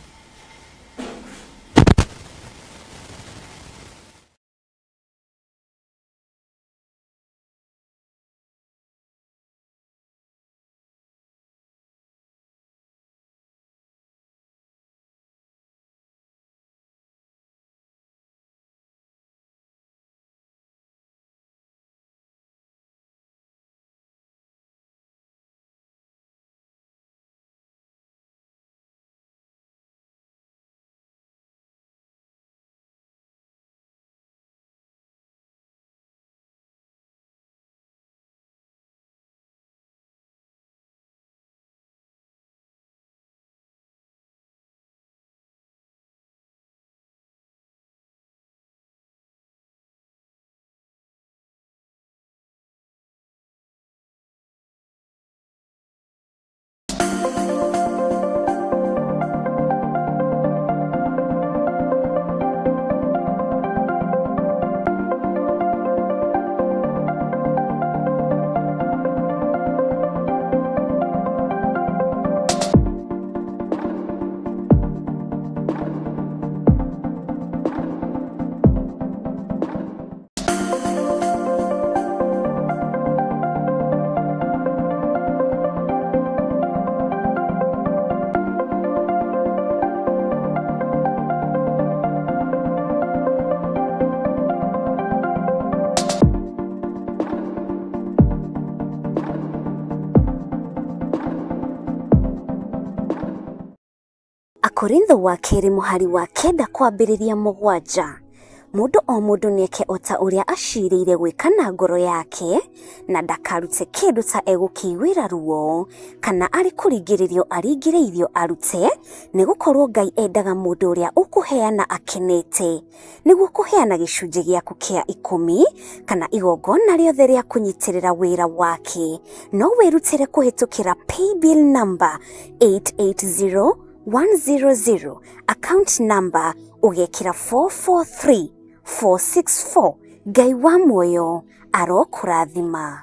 Akorintho wa kerĩ mũhari wa kenda kwambĩrĩria 7. Mũndũ o mũndũ nĩeke o ta ũrĩa acirĩire gwĩka na ngoro yake, na ndakarute kĩndũ ta egũkĩiguĩra ruo, kana arĩ kũringĩrĩrio aringĩrĩirio arute, nĩgũkorwo Ngai endaga mũndũ ũrĩa ũkũheana akenete. Nĩguo kũheana gĩcunjĩ gĩaku kĩa 10 kana igongona rĩothe rĩa kũnyitĩrĩra wĩra wake, no wĩrutĩre kũhĩtũkĩra paybill number 880100, account number ũgekĩra 443464. Ngai wa muoyo arokũrathima.